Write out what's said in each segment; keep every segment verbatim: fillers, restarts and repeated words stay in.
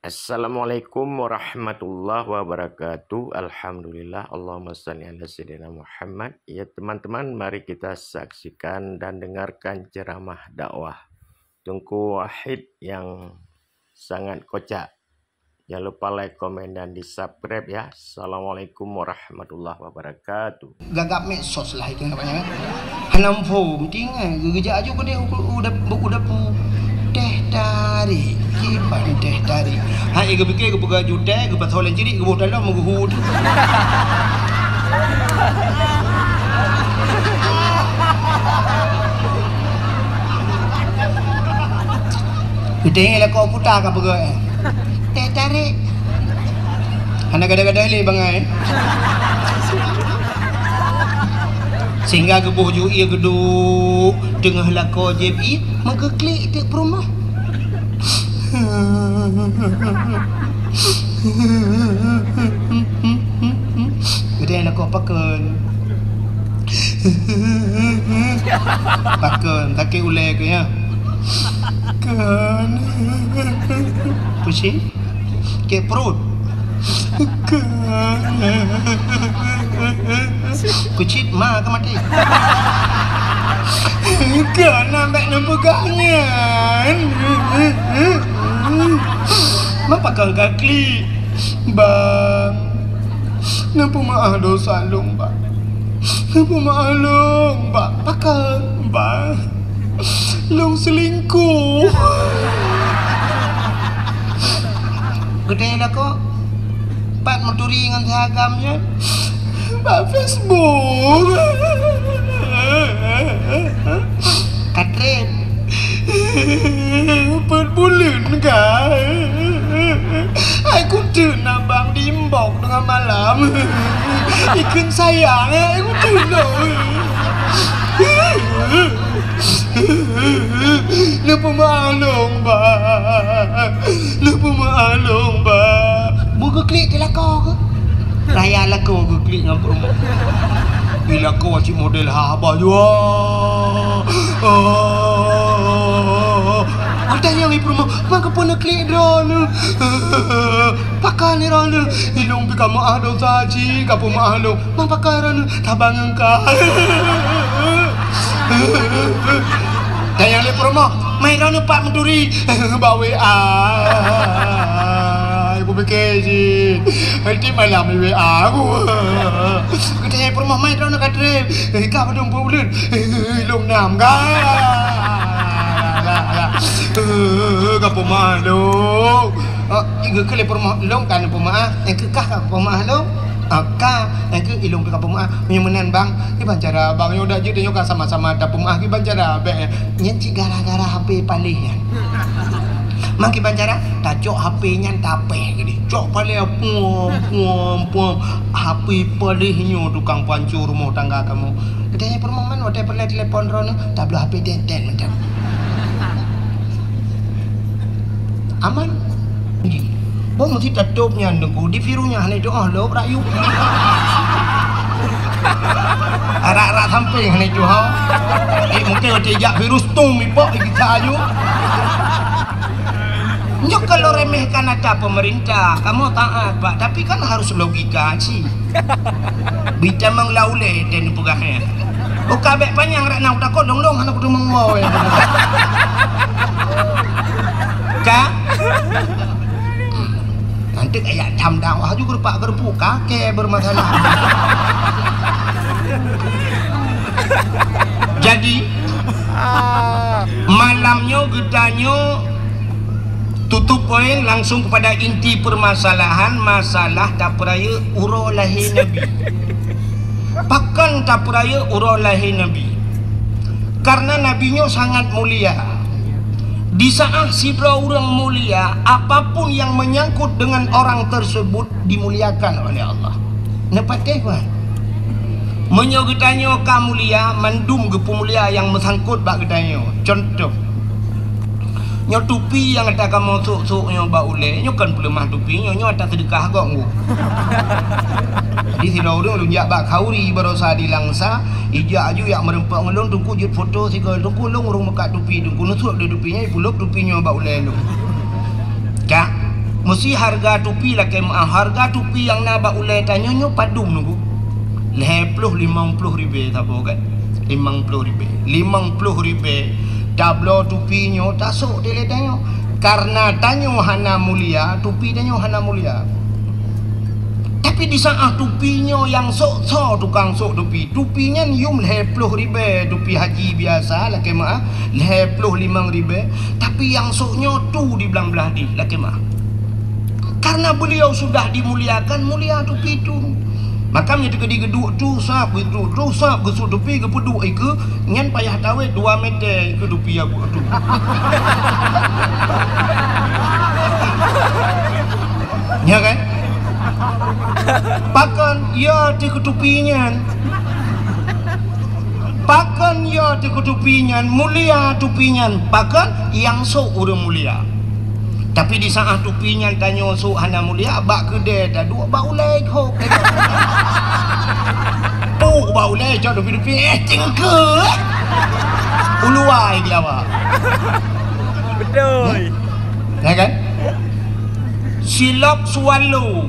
Assalamualaikum warahmatullahi wabarakatuh. Alhamdulillah, Allahumma salli ala sayyidina Muhammad. Ya, teman-teman, mari kita saksikan dan dengarkan ceramah dakwah Teungku Wahid yang sangat kocak. Jangan lupa like, komen, dan di-subscribe ya. Assalamualaikum warahmatullahi wabarakatuh. Gagap medsos lah itu namanya, kan? Hana muphom, tinggai geugeujak aju keudeh u, u dap-, u dapu. Teh tarék, kiban teh tarék. Hai geupike geupeugah aju teh, geupasoe lam cirik, geuboh dalam, geuhut. Geutanyoe lakoe puta ka peugah, eh. Teh tarék. Hana gada-gada lé bangai. Sehingga geuboh ju ie geuduek teungoh lakoe jieb ie, meugeuklik teuk peurumoh. Geutanyoe lakoe pakon. Pakon, sakét ulèe keuh, ya? Kon. Pusing? Sakét pruet? Kon. Kucit ma ka maté. Kon, bèk neupeugah nyan. Ma pakon ka klik? Bang, neupeumeu'ah dosa lôn, Bang. Neupeumeu'ah lôn, Bang. Pakon, Bang? Lôn seulingkuh. Geutanyoe lakoe, pat meuturi ngon si agam nyan? Bak Facebook. Ka treb. Peuet buleuen ka. Hai kuteuk na bang di inbox teungoh malam. Ikheun sayang, hai kuteuk lôn. Neupeumeu'ah lôn, Bang. Neupeumeu'ah lôn, Bang. Beu geuklik di lakoe keuh? Raya lakoe geuklik ngon peurumoh. Di lakoe cit model haba jua. Oh. Watèe nyan i peurumoh, "Ma keupeue neuklik droeneuh? Pakon droeneuh?" "Ilôn pih ka meu'ah dosa cit, ka peumeu'ah lôn." "Ma pakon droeneuh?" "Saban ngon ka." Tanyong lé peurumoh, "Ma droeneuh pat meuturi?" "Bak W A." Ibu pike cit. Tiep malam di W A aku. Geutanyong peurumoh, "Ma droeneuh ka treb?" "Ka padum peuet buleuen." "Ilôn nam ka." Ka peumeu'ah lôn. Oh, geukheun lé peurumoh, "Lôn ka neupeumeu'ah, nyang keuh kah ka peumeu'ah lôn?" "Ah, ka, nyang keuh ilôn pih ka peumeu'ah." "Meunyoe meunan, Bang, kiban cara, Bang, nyoe dak jeuet nyoe ka sama-sama tapeumeu'ah, kiban cara bèk nyan?" "Nyan cit gara-gara H P paléh nyan." "Ma kiban cara?" "Tacok H P nyan tapéh keudéh. Cok paléh, puom, puom, puom. H P paléh nyoe tukang pancô rumoh tangga kamoe." Geutanyong peurumoh, "Man watèe peureulèe telepon droeneuh?" "Tabloe H P tét-tét mantong." Aman. Boh meusti tatôp nyan Teungku, di virus nyan hana jitu'oh lom rakyat. Arak-arak sampéng hana jitu'oh. Eh, mungken watèe jak virus tum ipok gisa aju. Nyoe kalau remehkan ata pemerintah, kamoe taat, Pak, tapi kan harus logika cit. Bitamong laulé dan peugah nyan. Buka bèk panyang rak na utakot dong-dong hana kuteumong woe. Ka? Nanti kayak cam dakwah juga rupak gerpu kake bermasalah. Jadi malam nyoe geutanyoe tutup poin langsung kepada inti permasalahan, masalah tapeurayeuk uroe lahé Nabi. Pakon tapeurayeuk uroe lahé Nabi? Karena Nabi nyoe sangat mulia. Di saat sidroe ureuëng mulia, apapun yang menyangkut dengan orang tersebut dimuliakan oleh Allah. Neupatéh, Wan? Meunyoe geutanyoe ka mulia, mandum geupeumulia nyang meusangkot bak geutanyoe. Contoh, nyoe tupi nyang ata kamoe sôk-sôk nyoe bak ulée, nyoe kon peuleumah tupi nyoe, nyoe ata seudeukah gob nyoe. Jadi sidroe ureuëng lôn jak bak khauri baroesa di Langsa, ijak aju jak meureumpok ngon lôn, Teungku jeuet foto sigoe, Teungku lôn ureuëng meukat tupi, Teungku neusôk di tupi nyoe, ipeulôb tupi nyoe bak ulée lôn. Ka? Meusi hareuga tupi lakée meuáh, hareuga tupi nyang na bak ulée tanyoe nyoe padum nunggu? Lhée ploh limong ploh ribée saboh kan? Limong ploh ribée. Limong ploh ribée tabloe tupi nyoe tasok dilée tanyoe. Kareuna tanyoe hana mulia, tupi tanyoe hana mulia. Tapi di saát tupi nyoe nyang sok, soe tukang sok tupi? Tupi nyan yum lhée ploh ribée tupi haji biasa lakée meuáh, lhée ploh limong ribée, tapi nyang sok nyoe tu di blang blaih dih lakée meuáh. Karena beliau sudah dimuliakan, mulia tupi tu. Maka meunyoe teukeudi geuduek tu, sab geuduek tu, sab geusok tupi, geupeuduek ikeue, nyan payah tawét dua meter ikeue tupi abu tu. Nya kan? Pakon ya teukeue tupi nyan? Pakon ya teukeue tupi nyan, mulia tupi nyan? Pakon nyang sok ureuëng mulia. Tapi di saát tupi nyan tanyoe sok hana mulia, bak keudée taduek bak ulée hok. Puk bak ulée cok tupi-tupi, eh, cengke. Uluai gelawa. Betul. Ya kan? Silop swallow.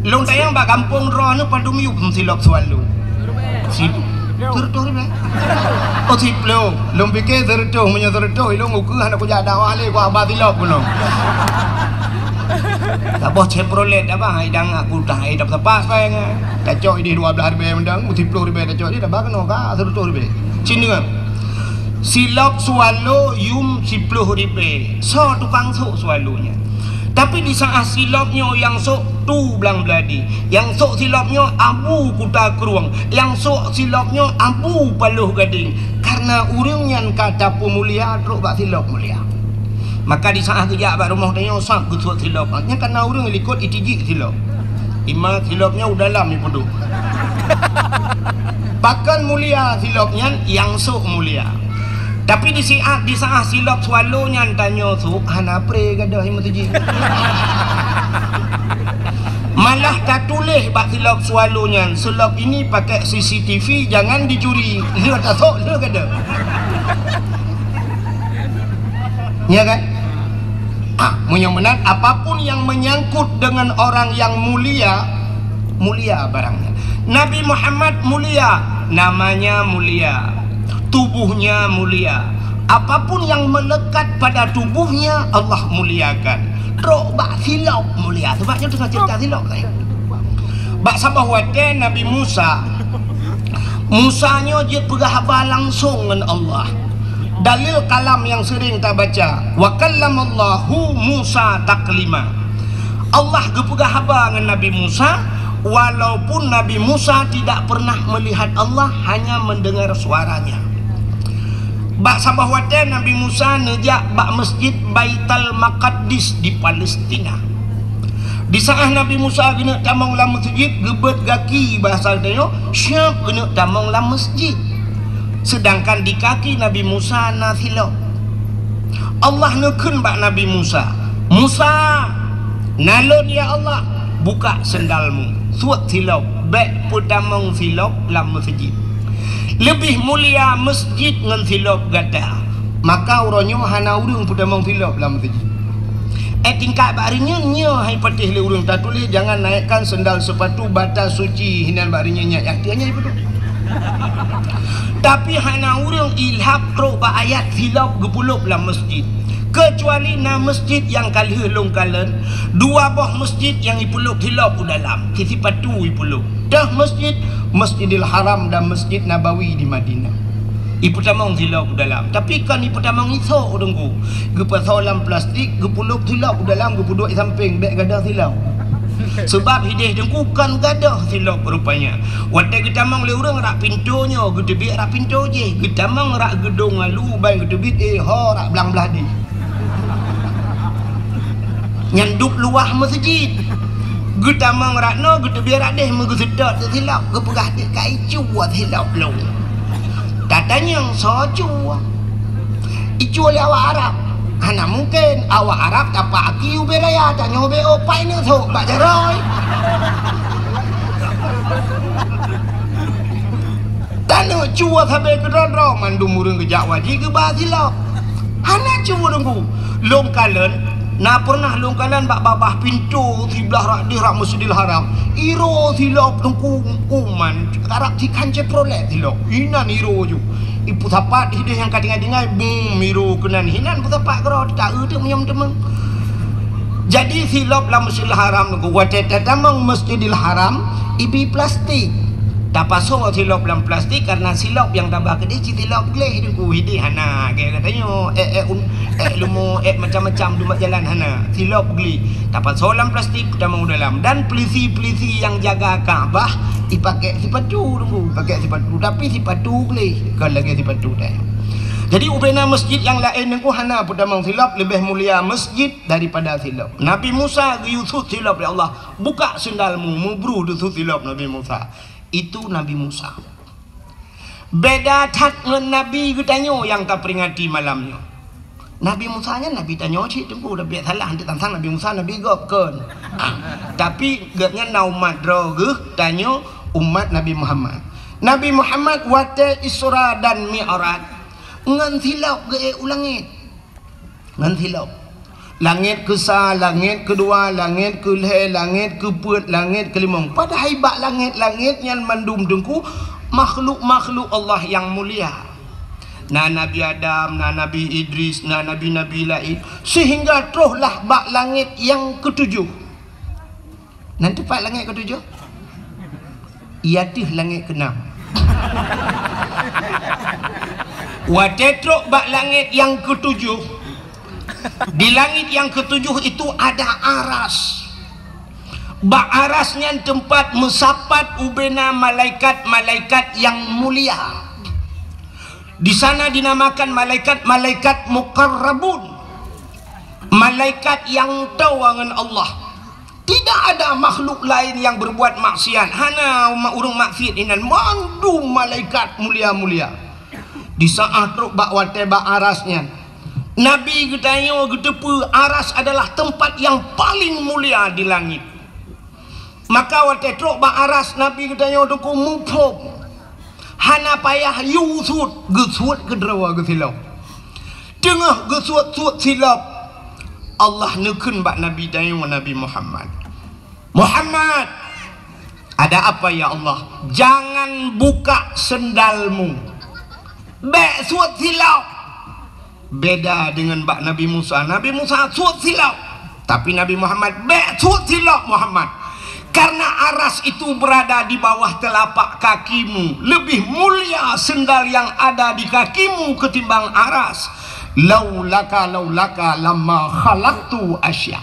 Lôn tanyong bak gampông droe nyoe padum yup silop swallow. Si, sireutôh ribée. Oh, siploh. Lôn pike sireutôh, meunyoe sireutôh, ilôn ukeue hana kujak dakwah lé, ku haba silop gunong. Saboh Chevrolet abang, hai dang aku dah, hai dah sapat, sayang. Tacok idih dua belas ribée mendang, siploh ribée tacok idih, dah ba keunoe ka sireutôh ribée. Cina. Silop swallow yum siploh ribée. Soe tukang sok swallow nyan? Tapi di saát silop nyoe nyang sok tu blang blaih dih, nyang sok silop nyoe Abu Kuta Krueng, nyang sok silop nyoe Abu Paloh Gadeng. Karena ureuëng nyan ka tapeumulia trok bak silop mulia. Maka di saát geujak bak rumoh tanyoe sab geusok silop. Nyan karena ureuëng likot itijik silop. Ima silop nyoe u dalam ipeuduek. Pakon mulia silop nyan, nyang sok mulia. Tapi di siat, di saát silop swallow nyan tanyoe sok, hana pre gadoh i meuseujid. Malah tatuléh bak silop swallow nyan, "Silop ini pakai C C T V, jangan dicuri." Lheueh tasok, lheueh gadoh. Ya kan? Ah, meunyoe meunan, apapun yang menyangkut dengan orang yang mulia, mulia barangnya. Nabi Muhammad mulia, namanya mulia, tubuhnya mulia. Apapun yang melekat pada tubuhnya, Allah muliakan. Trok bak silop mulia. Sebab nyoe teungoh cerita silop tadi. Bak saboh watée Nabi Musa, Musa nyoe jeuet peugah haba langsong ngon Allah. Dalil kalam nyang sering tabaca, "Wa kallamallahu Musa taklima." Allah geupeugah haba ngon Nabi Musa, walaupun Nabi Musa tidak pernah melihat Allah, hanya mendengar suaranya. Bak saboh watée Nabi Musa neujak bak Masjid Baitul Maqaddis di Palestina. Di saát Nabi Musa geuneuk tamong lam meuseujid, geubeuet gaki bahasa geutanyoe, siab geuneuk tamong lam meuseujid. Sedangkan di kaki Nabi Musa na silop. Allah neukheun bak Nabi Musa, "Musa, na lôn ya Allah, buka sendalmu, suet silop, bék peutamong silop lam meuseujid. Leubeh mulia meuseujid ngon silop gata." Maka uroe nyoe hana ureuëng peutamong silop lam meuseujid. Eh, tingkat bak rinyeun nyoe hai patéh lé ureuëng tatuléh, "Jangan naikkan sendal sepatu batas suci," hinan bak rinyeun nyan, nyang tianya ipeudong. Tapi hana ureuëng ilhab trok bak ayat silop geupulop lam meuseujid. Keucuali na meuseujid nyang ka lheueh lôn kalon, dua boh meuseujid nyang ipulop silop u dalam, si sipatu ipulop. Deuh meuseujid, Masjidil Haram dan Masjid Nabawi di Madinah. Ipeutamong silop u dalam, tapi kon ipeutamong isok Teungku. Geupasoe lam plastik, geupulop silop u dalam, geupeuduek i sampéng, bék gadoh silop. Sebab hideh Teungku kon gadoh silop rupanya. Watée geutamong lé ureuëng rak pintoe nyoe, geuteubiet rak pintoe jih, geutamong rak geudong lalu ban geuteubiet, eh, ho rak blang blaih dih. Nyan dub luwah meuseujid. Geutamong rak noe, geuteubiet rak deh, meugeuseutôt silop, geupeugah deh, "Ka icue silop lôn." Tatanyong soe cue? Icue lé awak Arab. Hana mungken, awak Arab tapak aki ubé raya, tanyoe ubé opai neusok bak jaroe. Taneuk cue sabe keudroe-droe, mandum ureuëng geujak wajéb geuba silop. Hana cue Teungku. Lôn kalon, Na pernah lôn kalon bak babah pintoe siblah rak deh rak Masjidil Haram. Iro silop teungku uman, karab sikhan Chevrolet silop. Inan iro ju. Ipeusapat ideh nyang ka tinggai-tinggai, bum, iro keunan. Hinan peusapat keudroe, taeu teuk meunyoe teumeung. Jadi silop lam Masjidil Haram teungku, watèe tatamong Masjidil Haram, ibi plastik. Tapasoe silop lam plastik karena silop nyang taba keudeh cit silop gleh teungku. Ideh hana, kaya geutanyoe, eh, eh, un-, eh, leumo, eh, macam-macam dumat jalan hana. Silop gleh. Tapasoe lam plastik, tamong dalam. Dan pelisi-pelisi nyang jaga Ka'bah, ipakèk sipatu teungku, pakèk sipatu. Tapi sipatu gleh, kon lagèe sipatu tanyoe. Jadi ubena masjid nyang laén teungku hana peutamong silop, leubeh mulia masjid daripada silop. Nabi Musa geuyue sut silop lé Allah, "Buka sendalmu," mubru geusut silop Nabi Musa. Itu Nabi Musa. Beda that ngon nabi geutanyoe nyang taperingati malam nyoe. Nabi Musa nyan nabi tanyoe cit teungku, tapi salah, hana tantang Nabi Musa nabi gob kon. Ah, tapi gobnyan na umat droe geuh, tanyoe umat Nabi Muhammad. Nabi Muhammad watèe Isra dan Mi'raj ngon silop geuék u langét. Ngon silop. Langét keusa, langét keudua, langét keulhèe, langét keupeuet, langét keulimong. Padahai bak langét-langét nyan mandum teungku makhluk-makhluk Allah nyang mulia. Na Nabi Adam, na Nabi Idris, na nabi-nabi laén. Sehingga trohlah bak langét nyang keutujoh. Nan teumpat langét keutujoh? Iya teuh langét keunam. Watèe trok bak langét nyang keutujoh, di langét nyang keutujoh itu ada aras. Bak aras nyan teumpat meusapat ubena malaikat-malaikat nyang mulia. Di sana dinamakan malaikat-malaikat muqarrabun. Malaikat nyang toe ngon Allah. Tidak ada makhluk laén nyang berbuat maksiat. Hana ma-, ureuëng maksiat inan, mandum malaikat mulia-mulia. Di saat trok bak watèe bak aras nyan, Nabi geutanyoe geuteupeue aras adalah teumpat nyang paling mulia di langét. Maka watèe trok bak aras Nabi geutanyoe teungku muphom. Hana payah yue sut, geusuet keudroe geusilop. Teungoh geusuet-suet silop, Allah neukheun bak Nabi tanyoe Nabi Muhammad, "Muhammad, ada apa ya Allah?" "Jangan buka sendalmu. Bèk suet silop." Beda dengan bak Nabi Musa. Nabi Musa suet silop. Tapi Nabi Muhammad, "Bèk suet silop, Muhammad. Karena aras itu berada di bawah telapak kakimu. Lebih mulia sendal yang ada di kakimu ketimbang aras. Laulaka, laulaka lama khalaqtu asya."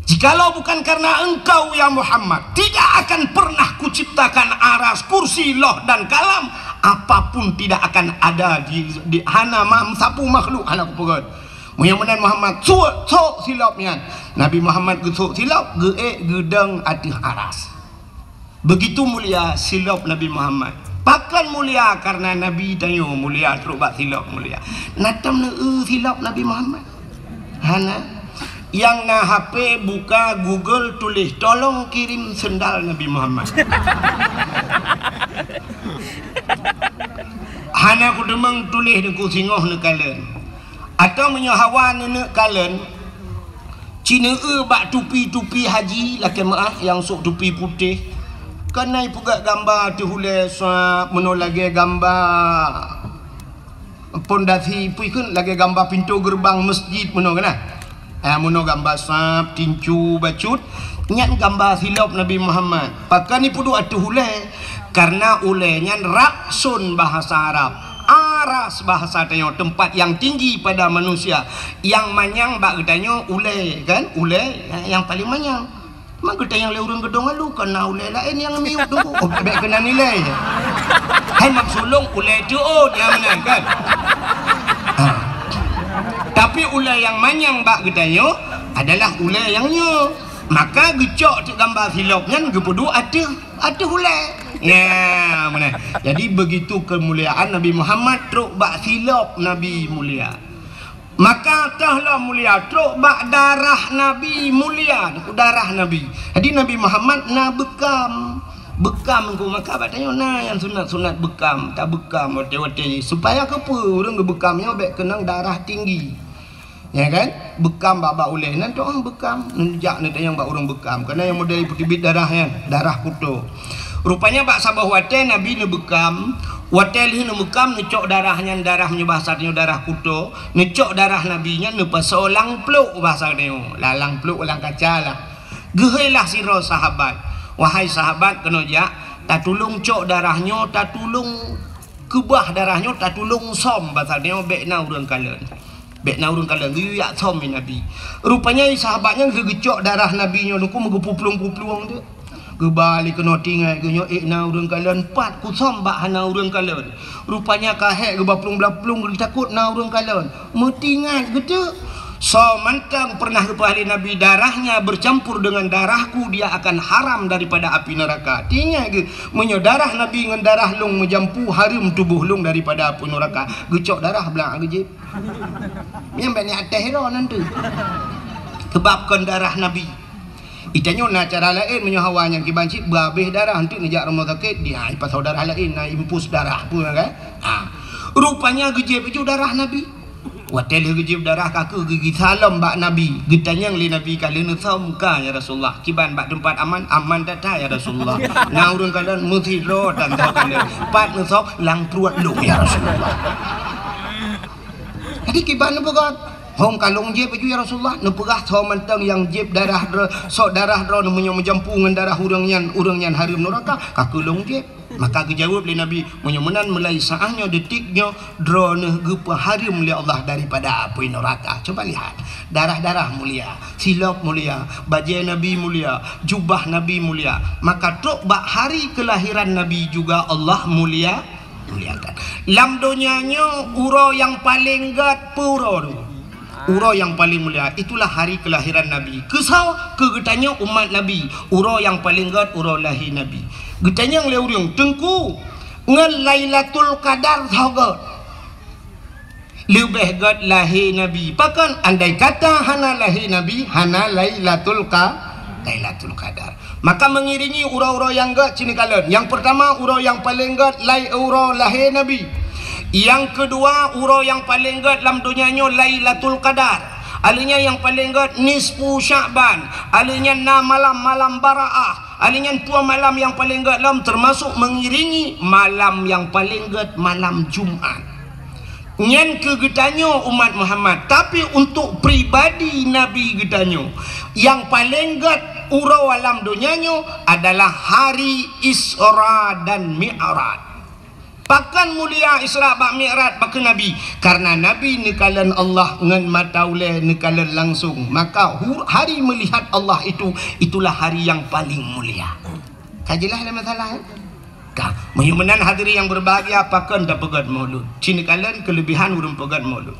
Jikalau bukan karena engkau, ya Muhammad, tidak akan pernah kuciptakan aras, kursi, loh, dan kalam. Apapun tidak akan ada di, di hana ma-, sapeue makhluk hana kupeugöt. Meunyoe meunan Muhammad, suet, sok silop nyan. Nabi Muhammad geusok silop, geuék geudong ateueh aras. Begitu mulia silop Nabi Muhammad. Pakon mulia? Karena Nabi tanyoe mulia, trok bak silop mulia. Na tom neu-eu silop Nabi Muhammad? Hana. Nyang na H P, buka Google, tuléh, "Tolong kirim sendal Nabi Muhammad." Hana kuteumeung tuléh, deungon singoh neukalon. Atawa meunyoe hawa neuneuk kalon, ci neu-eu bak tupi-tupi haji, lakèe meu'ah nyang sôk tupi putéh. Kan na ipeugöt gamba ateueh ulèe, sab, meunoe lagèe gamba pondasi, peue kheun, lagèe gamba pintoe geureubang meuseujid meunoe kan na. Ah, meunoe gamba sab, tincu, bacut, nyan gamba silop Nabi Muhammad. Pakon ipeuduek ateueh ulèe? Karena ulèe nyan ra'sun bahasa Arab. Aras bahasa tanyoe, tempat yang tinggi pada manusia. Nyang manyang bak geutanyoe ulèe, kan? Ulèe nyang paleng manyang. Maka geutanyoe lé ureueng geudong alu, kon na ulèe laén nyang miyueb teungku. Oh, bèk keunan ilèe. Hai mak sulong ulèe teuôt nyang meunan, kan? Ha. Tapi ulèe nyang manyang bak geutanyoe adalah ulèe nyang nyoe. Maka geucok teuk gamba silop nyan geupeuduek ateueh, ateueh ulèe. Nya, meunan. Jadi, begitu kemuliaan Nabi Muhammad trok bak silop Nabi mulia. Maka toh lom mulia, trok bak darah Nabi mulia, darah Nabi. Jadi, Nabi Muhammad na beukam. Beukam engko, maka bak tanyoe na nyang sunat-sunat beukam, tabeukam watèe-watèe. Supaya keupeue ureueng geubeukam nyoe bèk keunong darah tinggi. Ya kan? Beukam bak-bak ulèe. Nan toh beukam, neujak neutanyong bak ureueng beukam. Karena nyang model peuteubiet darah nyan, darah kuto. Rupanya bak saboh watèe Nabi neubeukam, watèe lheueh neubeukam neucok darah nyan, darah meunyoe bahasa tanyoe darah kuto, neucok darah Nabi nyan neupasoe lam plôk bahasa tanyoe. Lah lam plôk lam kaca lah. Geuhôi lah sidroe sahabat, "Wahai sahabat, keunoe jak, tatulông cok darah nyoe, tatulông keubah darah nyoe, tatulông sôm, pasal nyoe bèk na ureueng kalon. Bèk na ureueng kalon, geuyue jak sôm lé Nabi." Rupanya sahabat nyan lheueh geucok darah Nabi nyoe, Teungku, meugeupuplueng-puplueng teuk. Geuba lé keunoe tinggai geuh nyoe, "Ék na ureueng kalon, pat kusôm bak hana ureueng kalon." Rupanya ka hék geuba plueng-plueng, geutakot na ureueng kalon. Meutinggai geuteuk. Soe mantong pernah geupeuhah lé Nabi, "Darahnya bercampur dengan darahku, dia akan haram daripada api neraka." Tinggai geuh, "Meunyoe darah Nabi ngon darah lôn meujampu, hareuem tuboh lôn daripada api neraka." Geucok darah blang geujieb. Nyan bèk neuatéh droe nan teuk. Keubab kon darah Nabi. Geutanyoe na cara laén, meunyoe hawa nyang kiban cit beuhabéh darah, enteuk neujak rumoh sakét, dia ipasoe darah laén, na infus darah peue kan? Ha. Rupanya geujieb ju darah Nabi. Watèe lheueh geujieb darah, ka keuh geugisa lom bak Nabi. Geutanyong lé Nabi, "Ka lheueh neusôm ka, ya Rasulullah? Kiban bak teumpat aman?" "Aman that-that, ya Rasulullah. Na ureueng kalon meusidroe tan soe kalon. Pat neusôm?" "Lam pruet lôn, ya Rasulullah." Jadi kiban neupeugah, "Hom ka lôn jieb ju, ya Rasulullah." Neupeugah, "Soe mantong nyang jieb darah droe, sok darah droe meunyoe meujampu ngon darah ureueng nyan, ureueng nyan hareuem neuraka, ka keuh lôn jieb." Maka geujaweueb lé Nabi, "Meunyoe meunan, mulai saát nyoe, detik nyoe, droeneuh geupeuhareuem lé Allah daripada apui neuraka." Coba lihat, darah-darah mulia, silop mulia, bajèe Nabi mulia, jubah Nabi mulia. Maka trok bak hari kelahiran Nabi juga Allah mulia, muliakan. Lam donya nyoe uroe nyang paleng gèt peue uroe nyoe? Uroe nyang paleng mulia, itulah hari kelahiran Nabi. Keu soe? Keu geutanyoe umat Nabi. Uroe nyang paleng gèt uroe lahé Nabi. Geutanyong lé ureueng, "Teungku, ngon Lailatul Qadar soe gèt?" "Leubeh gèt lahé Nabi." Pakon? Andai kata hana lahé Nabi, hana Lailatul Qa-, Lailatul Qadar. Maka mengiringi uroe-uroe nyang gèt cit neukalon. Nyang peurtama, uroe nyang paleng gèt lai-, uroe lahé Nabi. Nyang keudua, uroe nyang paleng gèt lam donya nyoe Lailatul Qadar. Alèh nyan nyang paleng gèt nisfu Sya'ban. Alèh nyan na malam-malam Baraah. Alèh nyan dua malam nyang paleng gèt lom, teumasok mengiringi malam nyang paleng gèt malam Jumat. Nyan keu geutanyoe umat Muhammad, tapi untuk pribadi Nabi geutanyoe, nyang paleng gèt uroe lam donya nyoe adalah hari Isra dan Mi'raj. Pakon mulia Isra bak Mi'raj bak keu Nabi? Karena Nabi neukalon Allah ngon mata ulèe, neukalon langsung. Maka hu-, hari melihat Allah itu, itulah hari yang paling mulia. Ka jeulaih lé masalah, eh? Ka. Meunyoe meunan hadirin yang berbahagia, pakon tapeugèt Maulud? Cit neukalon kelebihan ureueng peugèt Maulud.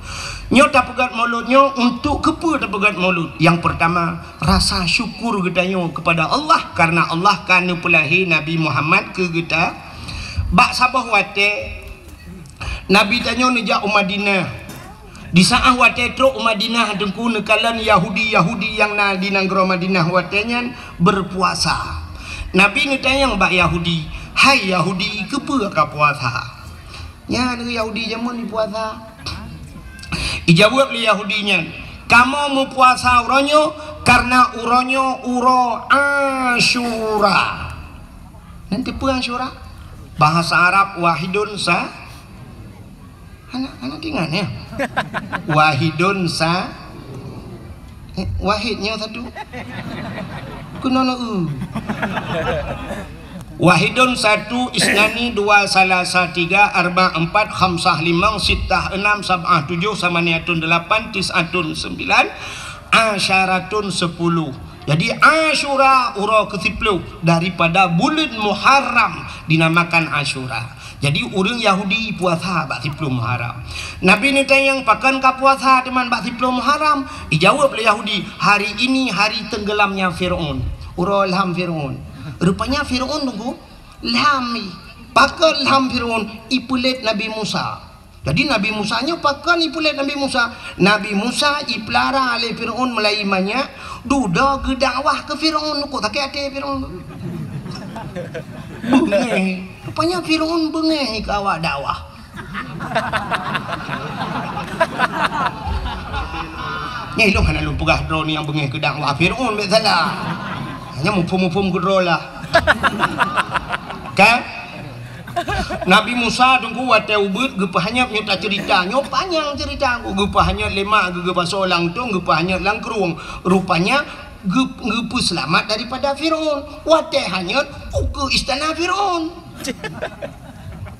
Nyoe tapeugèt Maulud nyoe untuk keupeue tapeugèt Maulud? Yang pertama, rasa syukur geutanyoe kepada Allah karena Allah ka neupeulahé Nabi Muhammad keu geuta. Bak saboh watèe, Nabi tanyoe neujak u Madinah. Di saát watèe trok u Madinah, Teungku, neukalon Yahudi-Yahudi nyang na di nanggroe Madinah watèe nyan berpuasa. Nabi neutanyong bak Yahudi, "Hai Yahudi, keupeue ka puasa?" Nyan Yahudi jameun jipuasa. Ijaweueb lé Yahudi nyan, "Kamoe meupuasa uroe nyoe karena uroe nyoe uroe Asyura." Nyan tipe Asyura? Bahasa Arab wahidun sa-, hana, hana teuingat, ya? Wahidun sa-, eh, wahid nyoe satu. Keunoe na u. Wahidun satu, isnani dua, salasa tiga, arba empat, khamsah limong, sittah enam, sab'ah tujuh, samaniyatun delapan, tis'atun sembilan, asyaratun sepuluh. Jadi, Asyura uroe keu siploh daripada buleuen Muharram dinamakan Asyura. Jadi, ureueng Yahudi puasa bak siploh Muharram. Nabi neutanyong, "Pakon ka puasa teuma bak siploh Muharram?" Ijaweueb lé Yahudi, "Hari ini hari tenggelamnya Fir'aun." Uroe lham Fir'aun. Rupanya Fir'aun, Teungku, lham i. Pakon lham Fir'aun? Ipeulét Nabi Musa. Jadi, Nabi Musa nyoe pakon ipeulét Nabi Musa? Nabi Musa ipeulara lé Fir'aun meulayeue manyak, dudoe geudakwah keu Fir'aun, kok sakét até Fir'aun. Beungéh. Rupanya Fir'aun beungéh keu awak dakwah. Nyan lôn hana lôn peugah droeneuh nyang beungéh keu dakwah Firaun, bèk salah. Hanya muphom-muphom keudroe lah. Kan? Nabi Musa teungku watèe ubit geupeuhanyot, nyoe taceurita. Nyoe panyang ceurita, geupeuhanyot lé mak geuh, geupasoe lam tông, geupeuhanyot lam krueng. Rupanya geu-, geupeuseulamat daripada Firaun. Watèe hanyot, ukeue istana Firaun.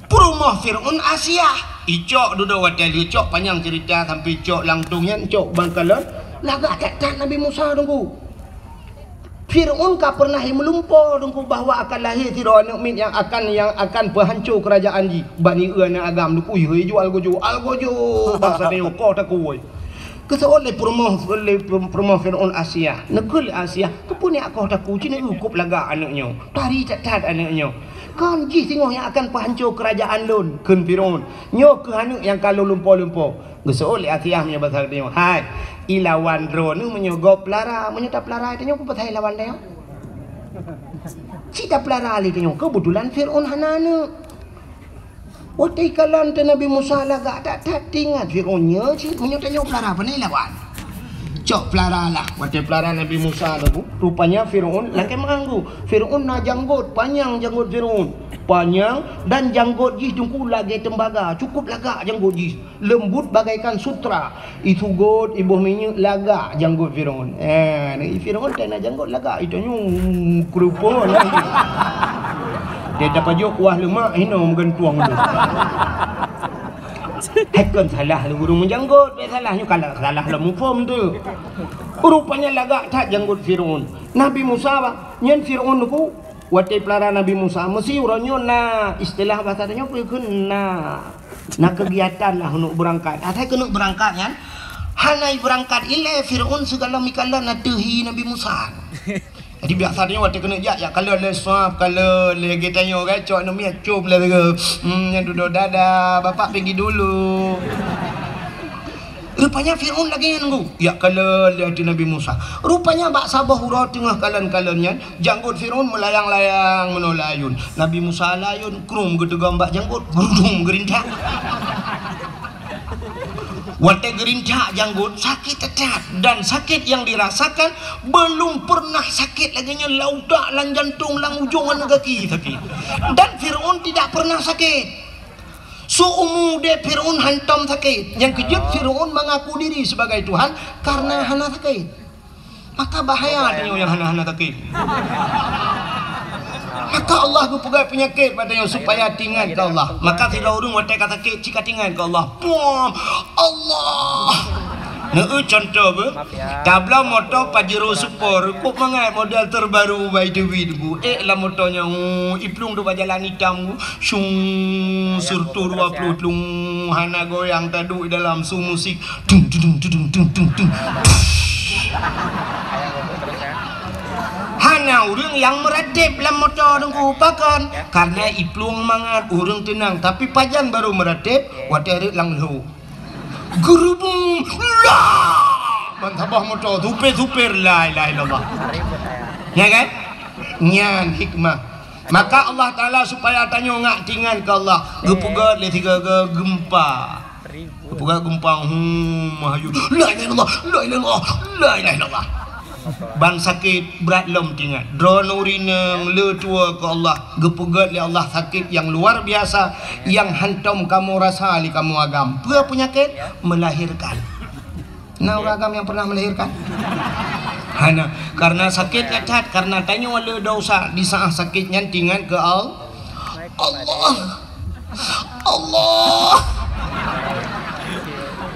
Peurumoh Firaun Asiah. Icok dudoe watèe lheueh cok, panyang ceurita sampai cok lam tông nyan, cok bak kalon. Lagak that-that Nabi Musa teungku. Firaun ka pernah meulumpo teungku bahwa akan lahé sidroe aneuk miet nyang akan, nyang akan peuhanco keurajaan jih. Bani eu aneuk agam teungku, ih, jual gojo, al gojo, bangsa nyoe koh takue. Geuseuôt lé peurumoh, lé peurumoh Firaun Asiah. Neukheun lé Asiah, "Keupeue neujak koh takue, ci neujak kop lagak aneuk nyoe. Tari that-that aneuk nyoe. Kon jih singoh nyang akan peuhanco keurajaan lôn," kheun Firaun. "Nyoe kheueh aneuk nyang ka lôn lumpo-lumpo." Geuseuôt lé Asiah meunyoe basa geutanyoe, "Hai, ilawan droeneuh meunyoe gob peulara, meunyoe tapeulara tanyoe, peue pasai lawan tanyoe? Ci tapeulara lé tanyoe, keubetulan Firaun hana aneuk." Watèe ikalon teuk Nabi Musa lagak that-that, teuingat Firaun nyoe cit, meunyoe tanyoe peulara, pane lawan? Cok peulara lah. Watèe peulara Nabi Musa teungku, rupanya Firaun lakèe meu'ah geuh. Firaun na janggot, panyang janggot Firaun. Panyang dan janggot jih teungku lagèe tembaga, cukup lagak janggot jih. Leumbut bagaikan sutra. Isugot, iboh minyeuk, lagak janggot Firaun. Eh, Firaun teuh na janggot lagak, itanyoe keureupeuen lagèe. Dia tapajôh kuah leumak, hinoe meugantueng tu. Hai kon salah lé ureueng meujanggot, bèk salah nyoe, kalau salah lom muphom tu. Rupanya lagak that janggot Firaun. Nabi Musa bah, nyan Firaun teungku, watèe peulara Nabi Musa, meusi uroe nyoe na istilah basa tanyoe peue kheun na. Na keugiatan lah keuneuk beurangkat. Asai keuneuk beurangkat nyan, hana beurangkat ilèe Firaun sigohlom ikalon ateueh hi Nabi Musa. Jadi biasa nyoe watèe keuneuk jak, jak kalon lé swab, kalon lé geutanyoe kan, cok aneuk miet cop lé lagèe, hmm, nyan dudoe dadah, bapak pergi dulu. Rupanya Firaun lagèe nyan teungku, jak kalon lé ateueh Nabi Musa. Rupanya bak saboh uroe teungoh kalon-kalon nyan, janggot Firaun meulayang-layang meunoe layôn. Nabi Musa layôn, krum geuteugom bak janggot, geurudum geurintak. Watèe geurintak janggot, sakét that-that. Dan sakét nyang dirasakan belum pernah sakét lagèe nyan lam utak, lam jantong, lam ujông aneuk gaki sakét. Dan Firaun tidak pernah sakét. Seumu udép Firaun hantom sakét. Nyang keujeuet Firaun mengaku diri sebagai Tuhan karena hana sakét. Maka bahaya tanyoe nyang hana-hana sakét. Maka Allah geupeugah peunyakét bak tanyoe supaya teuingat keu Allah. Maka sidroe ureueng watèe ka sakét, cit ka teuingat keu Allah. Puang! Allah! Neueu contoh beuh. Tabloe moto Pajero Sport, kok mangat model terbaru by Dewi bu. Eh, lam moto nyan, oh, iplueng dua jalan itam bu. Syung, surtu dua puluh tlung, hana goyang, taduek dalam su musik. Dung, dung, dung. Hana ureueng nyang meuratéb lam moto teungku, pakon? Karena iplueng mangat, ureueng teunang. Tapi pajan barô meuratéb, watèe rhët lam lhô. Geurubung, lah! Ban saboh moto, supir-supir, la ilaha illallah. Ya kan? Nyan hikmah. Maka Allah Taala supaya tanyoe ngat teuingat keu Allah. Geupeugöt lé sigoe-goe geumpa. Geupeugöt geumpa, hmm, meuhayu. La ilaha illallah, la ilaha illallah, la ilaha illallah. Ban sakét brat lom teuingat. Droeneuh rineueng le tuwoe keu Allah. Geupeugöt lé Allah sakét nyang luar biasa, nyang hantom kamoe rasa lé kamoe agam. Peue peunyakét? Melahirkan. Na ureueng agam nyang pernah melahirkan? Hana. Karena sakét nyan that, karena tanyoe le desya, di saat sakét nyan teuingat keu Al-, Allah. Allah.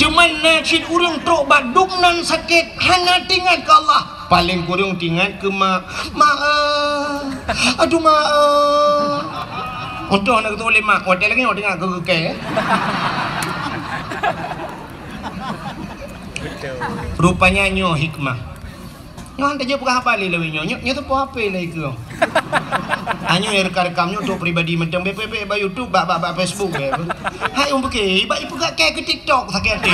Teuma na cit ureueng trok bak dum nan sakét, hana teuingat keu Allah. Paléng kureueng teuingat keu mak. Mak, eh. Aduh, mak, eh. Untung hana geutulak lé mak, watèe lagèe nyoe teuingat keu keu kèe. Rupanya nyoe hikmah. Nyoe han tajak peugah haba lé lawét nyoe. Nyoe, nyoe teupeu H P lé keu. Nyoe nyang rekam-rekam nyoe untuk pribadi mantong. Bèk, bèk, bèk bak YouTube, bak, bak, bak Facebook, bèk. Hai, ureueng pike, bak ipeugah kèe keu TikTok sakét até.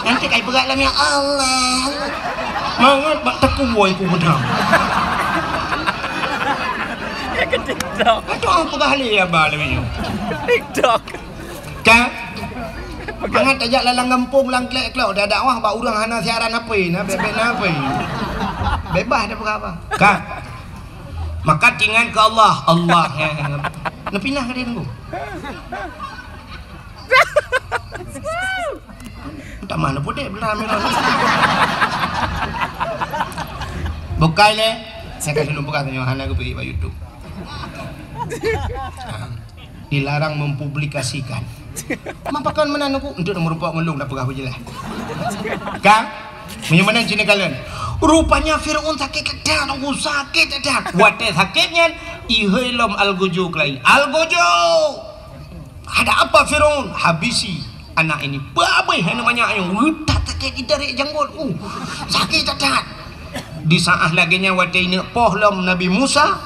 Nanti kai peugah lam, ya Allah. Mangat bak takue ku beudang. TikTok. Aduh, aku bah lé ya ba lé nyoe. TikTok. Ka? Mangat tajak lalang gampông lam klek-klok, dak dakwah bak ureueng hana siaran H P, na bebek na H P. Bebas dah peugah apa. Ka? Maka tingat ke Allah, Allah ya. Napinah ka dia tunggu. Tamah na pudek belah merah. Bukai lé. Saya kasih lom peugah tanya hana geupi bak YouTube. Ha. Dilarang mempublikasikan. Mapakan meunan aku untuk nomor empat ngelung dah peugah berjelas. Kang, meunyoe meunan cina kalian. Rupanya Firaun sakit tedak, aku sakit tedak. Watée sakit nyan, ihôi lom algojo kelai. Algojo! Ada apa Firaun? Habisi anak ini. Babeh namanya ayah. Utak sakit ditarik janggut. Uh, sakit tedak. Di saat lagée nyan watée ineuk poh lom Nabi Musa,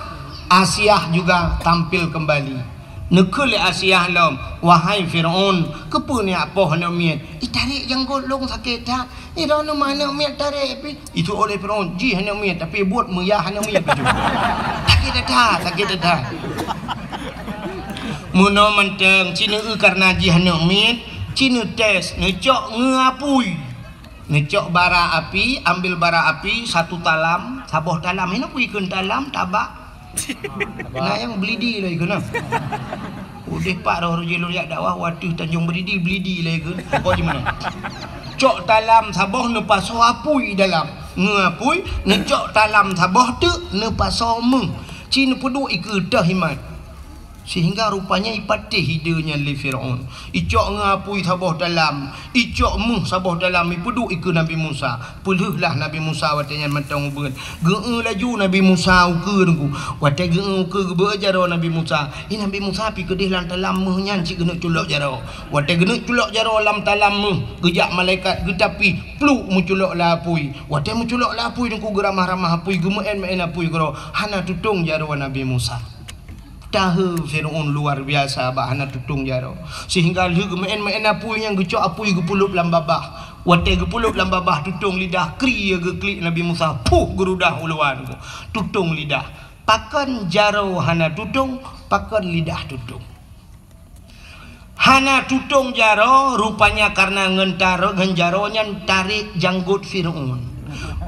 Asiah juga tampil kembali. Neukheun lé Asiah lom, "Wahai Firaun, keupeue neujak poh aneuk miet? Itarek janggot lôn sakét that. Iroh nyoe aneuk miet tarek pih." Itu oleh Firaun, jih aneuk miet, tapi buet meuyah aneuk miet baju. Sakét that, sakét that. Meunoe mantong, ci neu-eu kareuna jih aneuk miet, ci neutés, neucok ngon apui. Neucok bara api, ambil bara api satu talam, saboh talam. Hinoe pui kheun talam, tabak. Na nyang Belidi lé kheun na. Udeh pat roh jih lôn jak dakwah, wateuh Tanjong Belidi, Belidi lé kheun. Pokok jih meunan. Cok talam saboh neupasoe apui dalam. Ngon apui, neucok talam saboh teuk neupasoe méuh. Ci neupeuduek ikeue teuh imat. Sehingga rupanya ipatéh ide nyan lé Firaun. Icok ngon apui saboh talam, icok méuh saboh talam, ipeuduek ikeue Nabi Musa. Peulheueh lah Nabi Musa watée nyan mantong ubeuen. Geu-eu laju Nabi Musa ukeue teungku. Watée geu-eu ukeue geubeuet jaroe Nabi Musa. Ih, Nabi Musa pih keudeh lam talam méuh nyan cit geuneuk culok jaroe. Watée geuneuk culok jaroe lam talam méuh, geujak malaikat geutapi pluek meuculok lam apui. Watée meuculok lam apui teungku geuramah-ramah apui, geumeuén-meuén apui keudroe. Hana tutong jaroe Nabi Musa. Tahe Firaun luar biasa bak hana tutong jaroe, sehingga lheueh geumeuén-meuén apui nyang geucok apui geupeulop lam babah. Watée geupeulop lam babah tutong lidah, kri geuklik Nabi Musa, puh geurudah u luwa teungku. Tutong lidah. Pakon jaroe hana tutong, pakon lidah tutong. Hana tutong jaroe, rupanya kareuna ngon taro-, ngon jaroe nyan tarek janggot Firaun.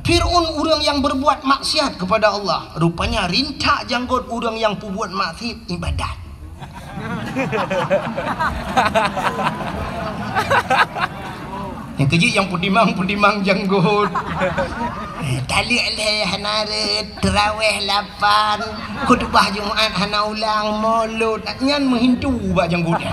Firaun ureuëng nyang berbuat maksiat kepada Allah, rupanya rintak janggot ureuëng nyang peubuet maksiat ibadat. Nyang keujeuet nyang peutimang-peutimang janggot. Eh, taleuek lhée hana rhot, teurawéh lapan, khutubah Jumat hana ulang, molot, nyan meuhintu bak janggot nyan.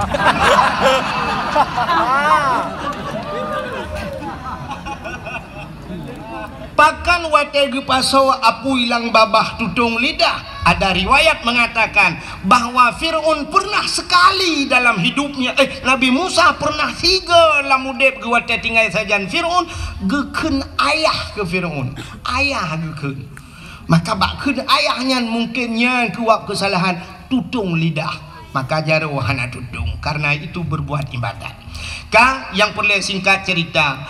Pakon watée geupasoe apui lam babah tutong lidah, ada riwayat mengatakan, bahwa Firaun pernah sekali dalam hidupnya, eh, Nabi Musa pernah sigoe lam udeb geuh watée tinggai sajan Firaun, geukheun ayah keu Firaun. Ayah geukheun. Maka bak kheun ayah nyan mungken nyan keuwab keusalahan tutong lidah. Maka jaroe hana tutong, karena itu berbuat ibadat. Ka, nyang peureulée singkat cerita,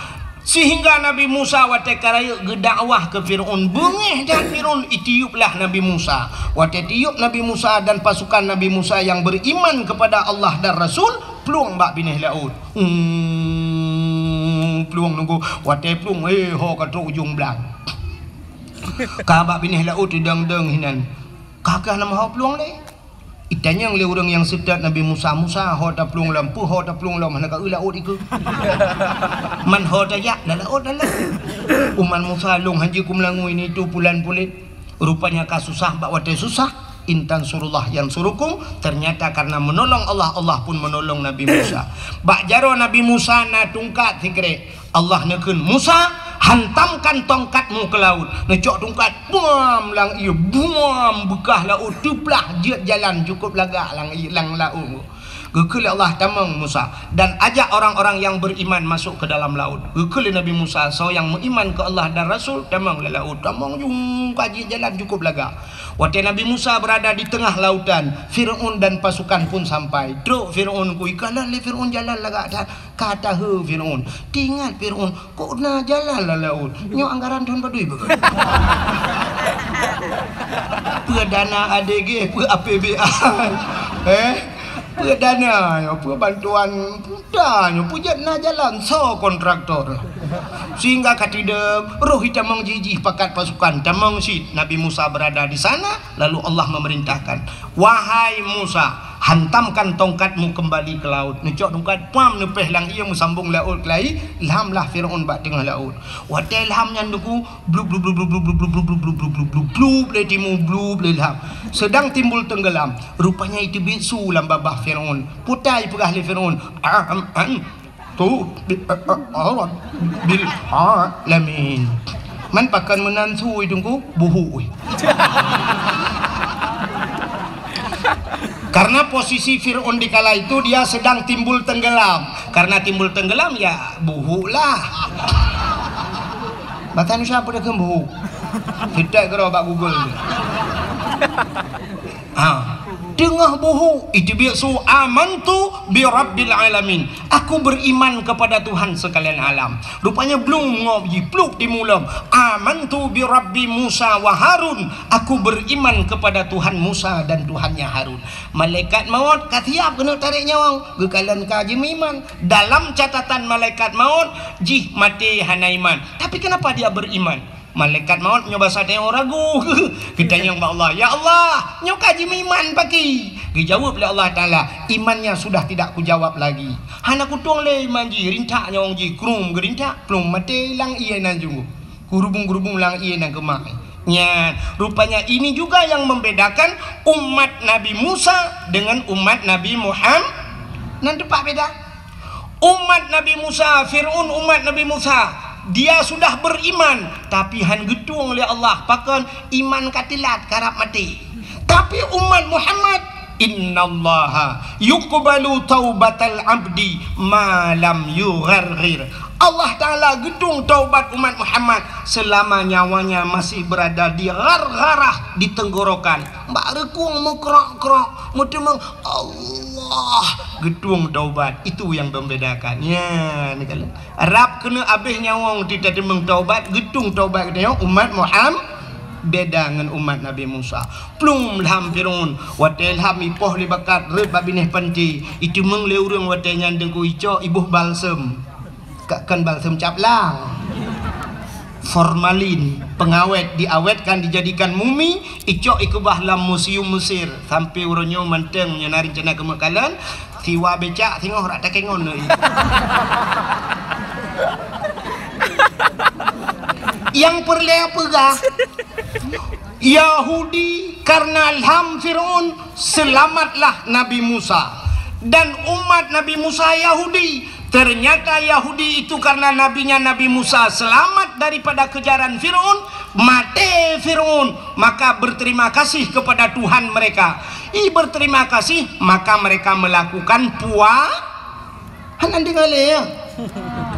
sehingga Nabi Musa watée ka rayeuk geudakwah keu Firaun, beungéh that Firaun, itiuplah Nabi Musa. Watée tiup Nabi Musa dan pasukan Nabi Musa yang beriman kepada Allah dan Rasul, plueng bak binéh laôt. Hmm, plueng nunggu. Watée plueng, eh, ho ka trok ujong blang. Ka bak binéh laôt teudong-dong hinan. Ka keuh nama ho plueng lé. Itanyong lé ureuëng nyang seutôt Nabi Musa, "Musa, ho taplueng lom, peue ho taplueng lom, hana ka eu laôt ikeue?" "Man ho tajak, lam laôt dah lom." "Umat Musa lôn hana jeuet keu meulangui nyan itu pulan pulet." Rupanya ka susah bak watée susah, "In tansurullah yansurukum." Ternyata karena menolong Allah, Allah pun menolong Nabi Musa. Bak jaroe Nabi Musa na tungkat sikrek. Allah neukheun, "Musa, hantamkan tongkatmu ke laut." Neucok tungkat, buam lam ié, buam beukah laôt teuplah jeuet jalan cukôp lagak lam ié, lam laôt. Geukheun lé Allah, "Tamong Musa, dan ajak orang-orang yang beriman masuk ke dalam laut." Geukheun lé Nabi Musa, "Soe nyang meuiman keu Allah dan Rasul, tamong lam laôt." Tamong jung ka jeuet jalan cukôp lagak. Watée Nabi Musa berada di tengah lautan, Firaun dan pasukan pun sampai. Trok Firaun ku ikalon lé Firaun jalan lagak that. Ka tahe Firaun. Teuingat Firaun, kok na jalan lam laôt. Nyoe anggaran thon padum beugot. Peue dana A D G, peue A P B A. Eh? Peue dana nyoe, peue bantuan peue na nyoe, peue jeuet na jalan, soe kontraktor. Sehingga ka teudong, roh itamong jih-jih pakat pasukan, tamong cit Nabi Musa berada di sana, lalu Allah memerintahkan, "Wahai Musa, hantamkan tongkatmu kembali ke laut." Neucok tongkat, pam, neupéh lam ié, meusambong laôt keulai, lham lah Firaun bak teungoh laôt. Watée lham nyan Teungku, blub, blub, blub, blub, lé timu, blub, lé lham. Sedang timbul tenggelam. Rupanya iteubiet su lam babah Firaun. Peue ta ipeugah lé Firaun, "Am, am, tu, bi, a, a, a, bil, a, lamin." Man pakon meunan su Teungku, buhu. Karena posisi Firaun di kala itu dia sedang timbul tenggelam. Karena timbul tenggelam, ya, buhu lah. Bahasa Indonesia apa dia buhu? Kita kira bak Google ni. Ha. Teungoh buhu, iteubiet su, "Amantu bi rabbil alamin." Aku beriman kepada Tuhan sekalian alam. Rupanya blum ngob jih, plup di mulom. "Amantu bi rabbi Musa wa Harun." Aku beriman kepada Tuhan Musa dan Tuhannya Harun. Malaikat maut ka siap keuneuk tarek nyawöng, geukalon ka jimeuiman. Dalam catatan malaikat maut, jih maté hana iman. Tapi kenapa dia beriman? Malaikat maut meunyoe basa tanyoe ragu. Geutanyong bak Allah, "Ya Allah, nyoe ka jimeuiman pakri?" Geujaweueb lé Allah Taala, "Imannya sudah tidak kujawab lagi." Hana kutueng lé iman jih, rintak nyawöng jih, krum geurintak, plueng maté lam ié nan junggoh. Geurubung-geurubung lam ié nan keumah. Nyan, rupanya ini juga yang membedakan umat Nabi Musa dengan umat Nabi Muham-, nan teumpat beda. Umat Nabi Musa, Firaun umat Nabi Musa, dia sudah beriman, tapi han geutueng lé Allah. Pakon? Iman ka teulat, karab maté. Tapi umat Muhammad, "Innallaha yuqbalu taubatal abdi ma lam yugharghir." Allah Taala geutueng taubat umat Muhammad selama nyawanya masih berada di ghargharah, di tenggorokan. Bak reukung meukrok-krok, meuteumong, Allah geutueng taubat. Itu yang membedakan. Ya, ni kalau rab keuneuk abéh nyawöng teuteumong taubat, geutueng taubat geutanyoe umat Muhammad. Beda ngon umat Nabi Musa. Plueng lham Firaun, watée lham ipoh lé bakat rhot bak binéh panti, iteumong lé ureuëng watée nyan Teungku, icok iboh balsem. Ka kon balsem cap lang. Formalin, pengawet, diawetkan, dijadikan mumi, icok ikeubah lam museum Mesir. Sampai uroe nyoe mantong, meunyoe na rencana keumeuk kalon, siwa becak singoh rak takengon lé. Nyang peureulée peugah, Yahudi karena lham Firaun, selamatlah Nabi Musa. Dan umat Nabi Musa Yahudi, ternyata Yahudi itu karena nabinya Nabi Musa selamat daripada kejaran Firaun, maté Firaun, maka berterima kasih kepada Tuhan mereka. I berterima kasih, maka mereka melakukan pua-, Hana deungoe lé, ya?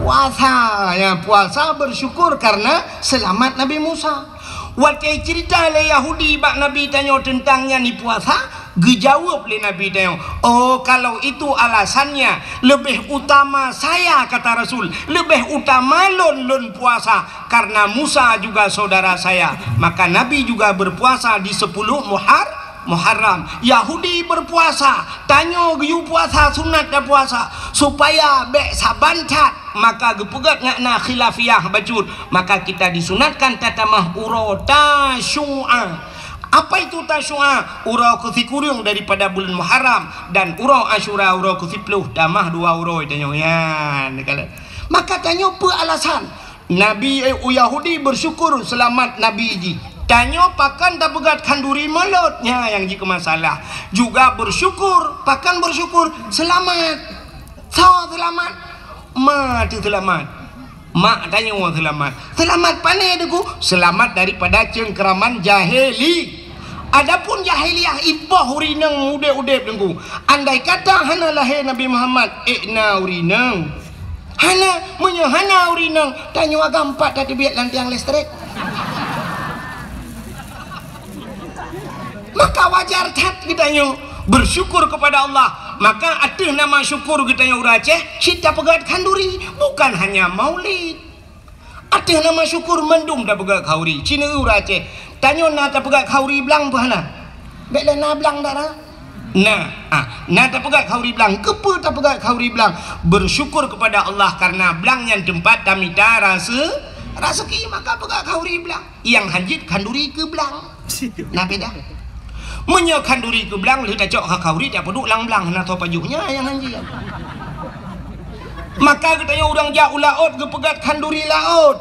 Puasa, ya, puasa bersyukur karena selamat Nabi Musa. Watée cerita lé Yahudi bak Nabi tanyoe teuntang nyan i puasa, geujaweueb lé Nabi tanyoe, "Oh, kalau itu alasannya, lebih utama saya," kata Rasul, "lebih utama lôn, lôn puasa, karena Musa juga saudara saya." Maka Nabi juga berpuasa di sepuluh Muhar-, Muharram. Yahudi berpuasa, tanyoe geuyue puasa sunat tapuasa, supaya bék saban that, maka geupeugét ngat na khilafiyah bacut, maka kita disunatkan tatamah uroe Tasyu'a. Apa itu Tasyu'a? Uroe keusikureueng daripada buleuen Muharram, dan uroe Asyura uroe keusiploh, tamah dua uroe tanyoe nyan. Maka tanyoe peue alasan? Nabi, eh, u Yahudi bersyukur selamat Nabi jih. Tanyoe pakon tapeugét khanduri mulod, nyan nyang jikeu masalah. Juga bersyukur, pakon bersyukur? Selamat. Soe selamat? Ma teuh selamat. Mak tanyoe selamat. Selamat pané Teungku? Selamat daripada cengkeraman jahili. Adapun jahiliyah iboh ureueng inong udeb-udeb Teungku. Andai kata hana lahé Nabi Muhammad, ék na ureueng inong. Hana, meunyoe hana ureueng inong, tanyoe agam pat tateubiet lam tiang listrik. Maka wajar that geutanyoe bersyukur kepada Allah. Maka ateueh nama syukur geutanyoe ureueng Aceh, cit tapeugét khanduri, bukan hanya maulid. Ateueh nama syukur mandum tapeugét khanduri, cit ureueng Aceh. Tanyoe na tapeugöt khauri blang peue hana? Bék lé na blang dak na? Na, ah, na tapeugöt khauri blang. Keupeue tapeugöt khauri blang? Bersyukur kepada Allah karena blang nyan teumpat tamita rase-, raseuki, maka peugöt khauri blang. Nyang hanjeuet khanduri keu blang. Na beda. Meunyoe khanduri keu blang, lheueh tacok kha khauri, tapeuduek lam blang, hana soe pajoh, nyan nyang hanjeuet. Maka geutanyoe ureuëng jak u laôt geupeugöt khanduri laôt.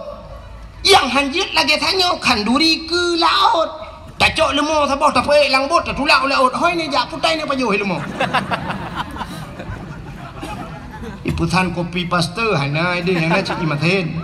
Nyang hanjeuet lagée tanyoe khanduri keu laôt. Tacok leumo saboh tapeuék lam bot, tatulak u laôt. Hôi ni jak putai ni pajoh leumo. Ipeusan kopi paste hana ideh nyang na cit imaten.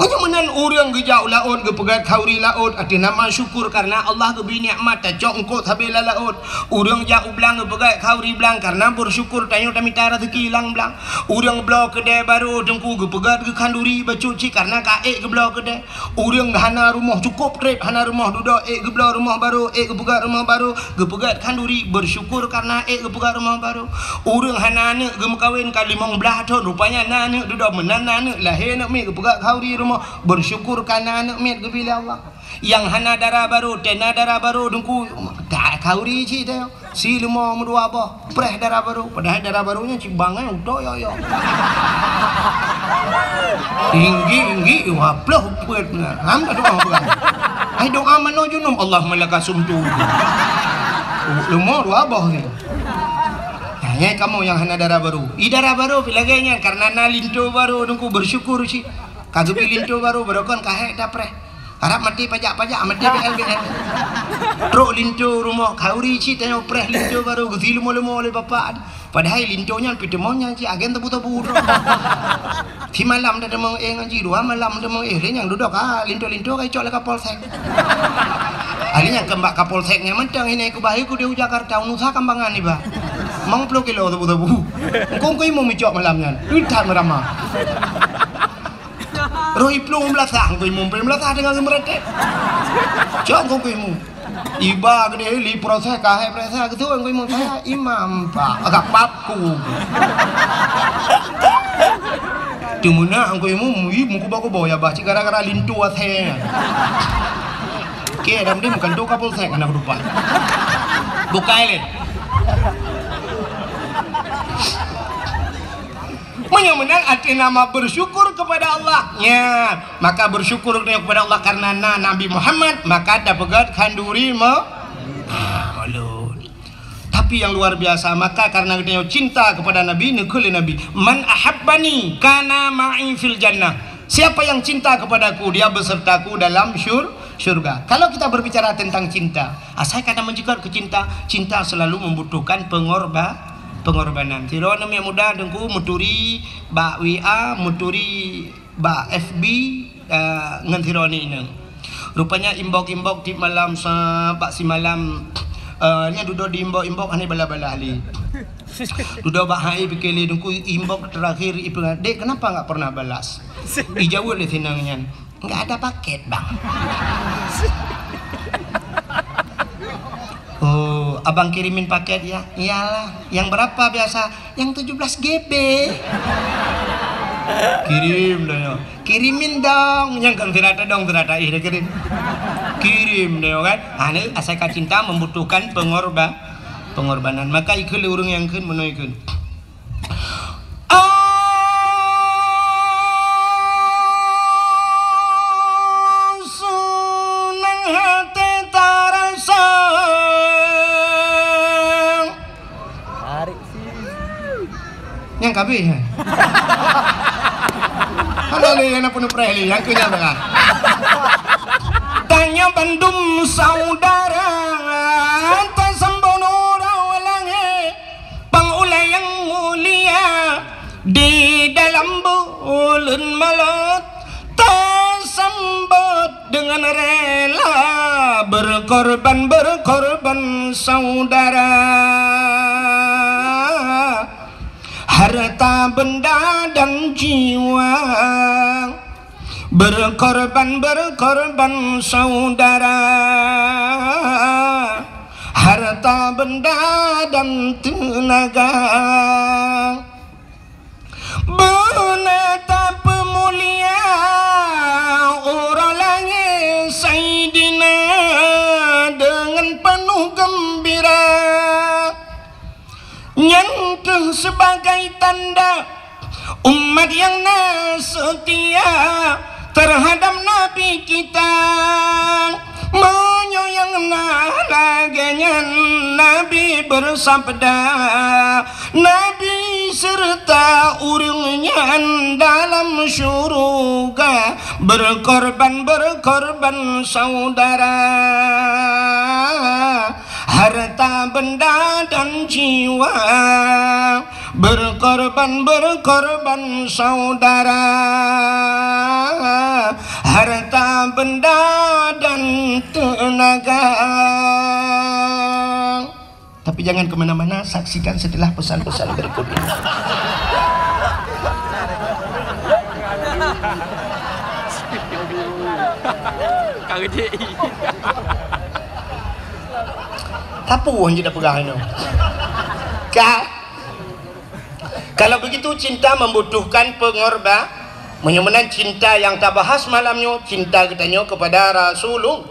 Meunyoe meunan ureuëng geujak u laôt geupeugöt khauri laôt ateueh nama syukur karena Allah geubri nikmat tacok eungkôt sabe lam laôt. Ureuëng jak u blang geupeugöt khauri blang karena bersyukur tanyoe tamita raseuki lam blang. Ureuëng bloe keudè barô teungku geupeugöt geukhanduri bacut cit karena ka ék geubloe keudè. Ureuëng hana rumoh cukôp treb hana rumoh dudoe ék geubloe rumoh barô ék geupeugöt rumoh barô geupeugöt khanduri bersyukur karena ék geupeugöt rumoh barô. Ureuëng hana aneuëk geumeukawen ka limong blaih thon rupanya na aneuëk dudoe meunan na aneuëk lahé aneuëk miet geupeugöt khauri rumoh bersyukur karena aneuëk miet geubri lé Allah. Nyang hana dara barô tena dara barô teungku ka khauri cit teuh. Si leumo meudua boh, preh dara barô. Padahai dara barô nyan cit bangai utoe yo-yo. Tinggi-tinggi dua ploh peuet na. Ham ka doa peugah. Hai doa manoe junub, Allahumma laka sumtu. Leumo dua boh ni. Nah, nyan kamoe nyang hana dara barô. I dara barô pi lagée nyan karena na linto barô teungku bersyukur cit. Ka geubri linto barô, barô kon ka hék tapreh. Harab maté pajak-pajak, maté B L B L. Trok linto rumoh khauri cit tanyoe preh linto barô geusi leumo-leumo lé bapak. Padahai linto nyan peuteumon nyan cit agen tebu-tebu trok. Si malam dah teumong éh ngon jidua malam teumong éh lé nyang dudoe ka linto-linto ka icok lé Kapolsek. Ahli nyang keumbak Kapolsek nyan mantong ini ku bahi ku di Jakarta unusa kambangan iba. Mong ploh kilo tebu-tebu. Engkong ku imum icok malam nyan. Utat meurama. Roh iplueng beulasah ngku imum, peueng beulasah teungoh geumeureuteb. Cok ngku imum. Iba keudeh li proses kahai proses keusut ngku imum. Saya imam pak agak papku. Teumeunak ngku imum, ih meukuba-kuba ya bah cit gara-gara linto asai. Oke, dam dim kan tu kapolsek anak dupa. Bukai leh. Meunyoe meunan até nama bersyukur kepada Allah. Nya, maka bersyukur kepada Allah karena na Nabi Muhammad, maka tapeugöt khanduri mo-, ah, ulôn. Tapi yang luar biasa, maka karena geutanyoe cinta kepada Nabi, neukheun lé Nabi, "Man ahabbani kana ma'i fil jannah." Siapa yang cinta kepadaku, dia besertaku dalam syur-, syurga. Kalau kita berbicara tentang cinta, asai ka na meunyeukot keu cinta, cinta selalu membutuhkan pengorba-, pengorbanan. Sidroe aneuk muda teungku meuturi bak W A, meuturi bak F B, eh, ngon sidroe aneuk inong. Rupanya inbox-inbox tiep malam sa-, bak simalam, eh, nyan dudoe di inbox-inbox hana balas-balas lé. Dudoe bak hai pike lé teungku inbox terakhir ipeugah, "Dek, kenapa nggak pernah balas?" Ijaweueb lé si inong nyan, "Nggak ada paket, Bang." "Oh, abang kirimin paket ya?" "Iyalah." "Yang berapa biasa?" "Yang tujuh belas G B." "Kirim dah ya." "Kirimin dong." Nyang kan sira tadong sira taih dah kirim. Kirim dah ya kan. Ha, ni asai ka cinta membutuhkan pengorba-, pengorbanan. Maka ikheun lé ureuëng nyang kheun meunoe kheun. Senang hati terasa. Tarik sih. Nyang kabeh, eh? Hana lé nyang na peunupreh lé, nyang keu nyan teuka. Tanyoe bandum saudara, tasambong ureuëng langét. Pang ulée nyang mulia di dalam buleuen malot, tasambot deungon rela, berkorban-berkorban saudara, harta benda dan jiwa. Berkorban-berkorban saudara, harta benda dan tenaga. Beuna tapeumulia uroe langét, Saidina sebagai tanda umat nyang na seutia terhadap Nabi kita. Meunyoe nyang na lagée nyan, Nabi beusabda, Nabi seureuta ureuëng nyan dalam syeuruga, berkorban-berkorban saudara, harta benda dan jiwa, berkorban-berkorban saudara, harta benda dan tenaga. Tapi jangan ke mana-mana, saksikan setelah pesan-pesan berikut ini. Ka rejek. Tapu hanya dah pegang ini. Ka? Kalau begitu, cinta membutuhkan pengorba-, meunyoe meunan cinta nyang tabahas malam nyoe, cinta geutanyoe kepada Rasulul-,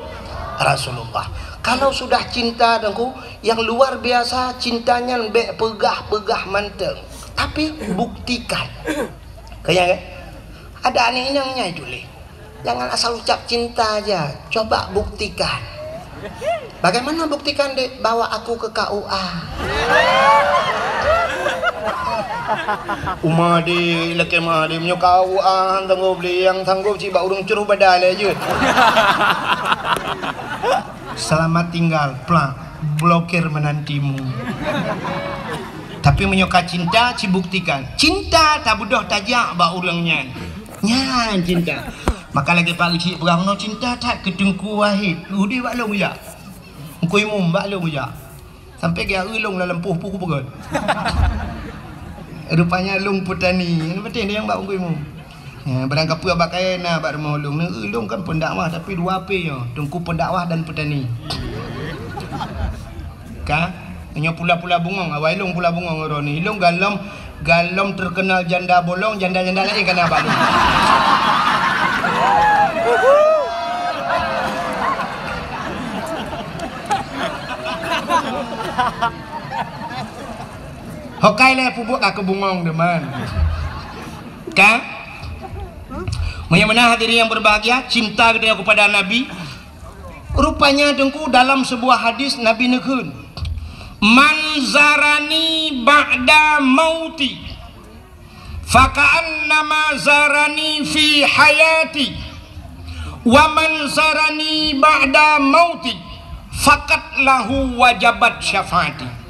Rasulullah. Kalau sudah cinta, Teungku, nyang luar biasa cinta nyan bék peugah-peugah mantong, tapi buktikan. Keu nyang, eh? Ada aneuk inong nyai tuléh. Jangan asal ucap cinta aja, coba buktikan. Bagaimana buktikan, Dek? Bawa aku ke K U A. Uma, Dek, lakée meuh, Dek, meunyoe K U A han sanggob lé, nyang sanggob cit bak ureuëng cruh badan lé jeuet. Selamat tinggal, plak, blokir menantimu. Tapi meunyoe ka cinta, cibuktikan. Cinta tabeudôh tajak bak ureuëng nyan. Nyan cinta. Maka lagée Pak Geuchik peugah, "Meunoe cinta that keu Teungku Wahid, udeb bak lôn jak. Teungku Imum bak lôn jak." Sampai geujak eu lôn lam lampôh peue kupeugét. Rupanya lôn peutani. Nyan patéh nyang bak Teungku Imum. Ya, barang kapeue bak kayée na bak rumoh lôn. Neu eu lôn kan pendakwah, tapi dua P nyoe, Teungku Pendakwah dan Petani. Ka? Nyoe pula-pula bungong, awai lôn pula bungong droeneuh. Ilôn galom, galom terkenal janda bolong, janda-janda laén ka na bak lôn. Hokai lé pubuet ka keu bungong deman. Ka? Meunyoe meunan hadirin yang berbahagia, cinta geutanyoe kepada Nabi, rupanya, Teungku, dalam sebuah hadis Nabi neukheun, "Man zarani ba'da mauti, faka'annama zarani fi hayati, wa man zarani ba'da mauti, faqad lahu wajabat syafaati."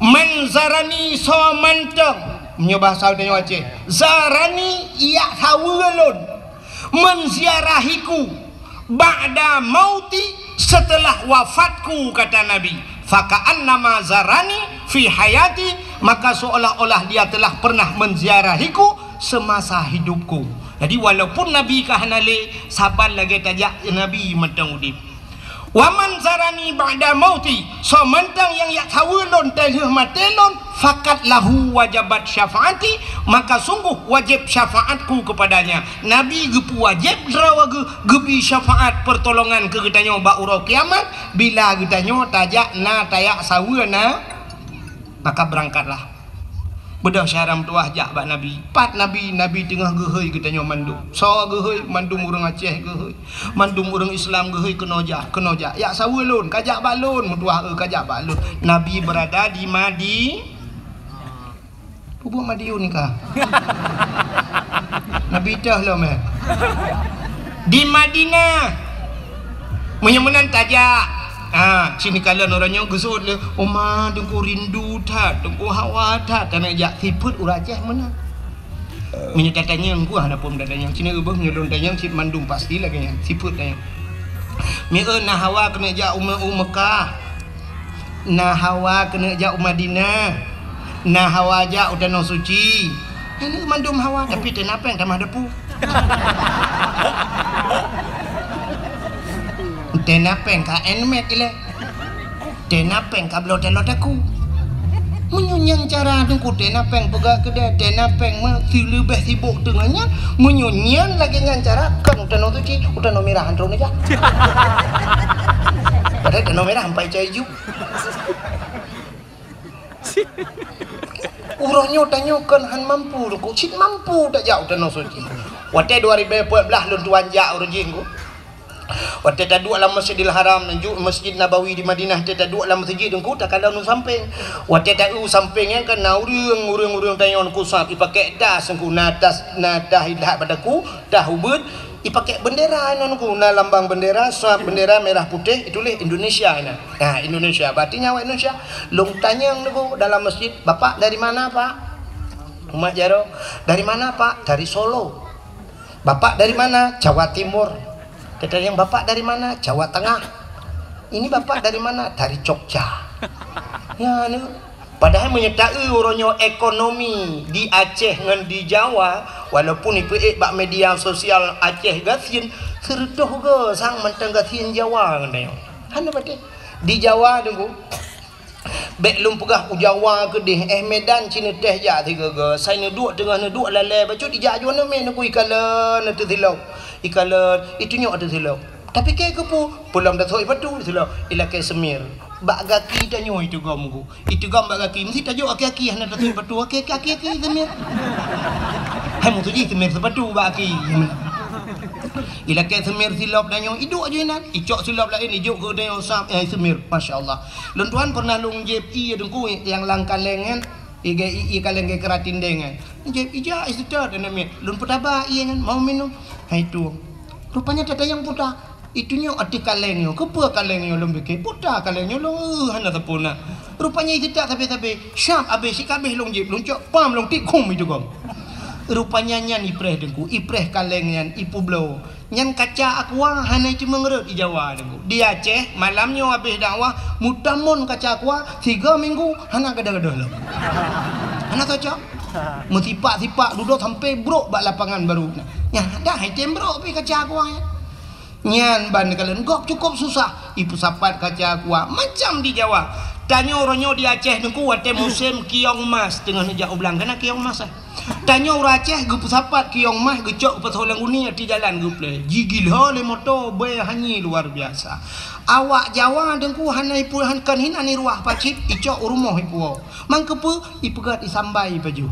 Man zarani, soe mantong, meunyoe bahasa geutanyoe Aceh, zarani, jak saweue lôn, menziarahiku, ba'da mauti, setelah wafatku, kata Nabi, "Faka'annama zarani fi hayati," maka seolah-olah dia telah pernah menziarahiku semasa hidupku. Jadi, walaupun Nabi ka hana lé, saban lagée tajak Nabi mantong udeb. "Wa man zarani ba'da mauti," soe mantong nyang jak saweue lôn teungoh maté lôn, "faqad lahu wajabat syafaati," maka sungguh wajéb syafaatku kepadanya. Nabi geupeuwajéb droe geu-, geubri syafaat peurtolongan keu geutanyoe bak uroe kiamat, bila geutanyoe tajak na tajak saweue na, maka beurangkatlah. Beudôh syedara meutuwah jak bak Nabi. Pat Nabi, Nabi teungoh geuhôi geutanyoe mandum. Soe geuhôi? Mandum ureuëng Aceh geuhôi. Mandum ureuëng Islam geuhôi keunoe jak, keunoe jak. Jak saweue lôn, ka jak bak lôn, meutuwah, eu, ka jak bak lôn. Nabi berada di Madi-, Pubuet Madiun ka. Nabi teuh lom, eh. Di Madinah. Meunyoe meunan tajak. Ha, sini kalon ureuëng nyoe geusut lé, "Oma, Teungku rindu that, Teungku hawa that." Taneuk jak sifeuet ureuëng Aceh meunan. Meunyoe tatanyong, ku hana phon tatanyong. Sini ubah meunyoe lôn tanyong, cit mandum pasti lagée nyan. Sifeuet tanyong. Mieu na hawa keuneuk jak u Me-, u Mekah. Na hawa keuneuk jak u Madinah, na hawa jak u Tanoh Suci. Nyan mandum hawa, tapi teuh na péng tamah depu. Teuh na péng ka handmade ilée. Teuh na péng ka bloe taloe takue. Meunyoe nyan cara Teungku, teuh na péng peugah keudè, teuh na péng meusileubeh sibok teungoh nyan, meunyoe nyan lagée nyan cara, kon u Tanoh Suci, u Tanoh Mirah han troh neujak. Padahai Tanoh Mirah ampai cai ju. Uroe nyoe tanyoe kon han mampu, Teungku. Cit mampu tajak u Tanoh Suci. Watèe dua ribu empat belas lôn tuan jak uroe jih, Teungku. Watèe taduek lam Masjidil Haram, ju-, Masjid Nabawi di Madinah, watèe taduek lam meuseujid, Teungku, takalon u sampéng. Watèe ta-eu u sampéng nyan kan na ureueng, ureueng-ureueng tanyoe, Teungku, sab, ipakék tas, Teungku, na tas, na tas ilhat bak daku, tas ubeuet, ipakék bendera inoe, Teungku, na lambang bendera, sab bendera merah putih, ituléh Indonesia inan. Nah, Indonesia, berarti nyan awak Indonesia. Lôn tanyong, Teungku, dalam masjid, "Bapak dari mana, Pak?" Umat jaroe, "Dari mana, Pak?" "Dari Solo." "Bapak dari mana?" "Jawa Timur." Tatanyong, "Bapak dari mana?" "Jawa Tengah." "Ini Bapak dari mana?" "Dari Jogja." Ya, ni. Padahai meunyoe ta-eu uroe nyoe ekonomi di Aceh ngon di Jawa, walaupun ipeuék bak media sosial Aceh gasien, sireutôh goe sang mantong gasien Jawa ngon tanyoe. Hana patéh. Di Jawa, Teungku, bèk lôn peugah u Jawa keudéh, eh, Medan cit neuteh jak sigoe-goe, sai neuduek teungoh neuduek lalè bacut ijak ju aneuk miet, Teungku, ikalon ateueh silop, ikalon, itunyok ateueh silop. Tapi keu keupeue? Peulom tasok ipatu silop, ilakèe seumir. Bak gaki tanyoe itugom, Teungku. Itugom bak gaki, meusti tajok aki-aki hana tasok ipatu, aki-aki, aki-aki seumir. Hai meutuji seumir seupatu bak aki. Ilakèe seumir silop tanyoe, iduek ju inan, icok silop laén, ijok keu tanyoe sab, eh, seumir. Masya Allah. Lôn tuan pernah lôn jieb ié, Teungku, nyang lam kaleng nyan, ié, ié kaleng geukeuratin deng nyan. Jieb ija, ié seutôt aneuk miet. Lôn peutaba ié nyan, mau minum. Hai tueng. Rupanya tatanyong peue ta. Itunyok ateueh kaleng nyoe. Keupeue kaleng nyoe lôn pike? Peue ta kaleng nyoe lôn, eh, hana sapeue na. Rupanya ié seutôt sabe-sabe. Sab abéh, sikabéh lôn jieb, lôn cok pam, lôn tiek khum itugom. Rupanya nyan ipreh, Teungku, ipreh kaleng nyan, ipeubloe. Nyan kaca aqua hana iteumeung rhot di Jawa, Teungku. Di Aceh, malam nyoe abéh dakwah, meutamon kaca aqua, sigoe minggu hana gadôh-gadôh lom. Hana cocok. Meusipak-sipak dudoe sampoe brok bak lapangan baru. Nyan dah item brok pih kaca aqua nyan. Nyan ban kalon gob cukôp susah. Ipeusapat kaca aqua macam di Jawa. Tanyoe uroe nyoe di Aceh, Teungku, watèe musém kiong mas teungoh neujak u blang, kana kiong mas, eh. Tanyoe ureueng Aceh geupeusapat kiong mas, geucok geupasoe lam guni, ateueh jalan geuplè. Jigila lé moto, bèe hanyé luar biasa. Awak Jawa, Teungku, hana ipu-, han-, kon hinan iruwah pacit, icok u rumoh ipuwoe. Man keupeue? Ipeugöt isambai ipajoh.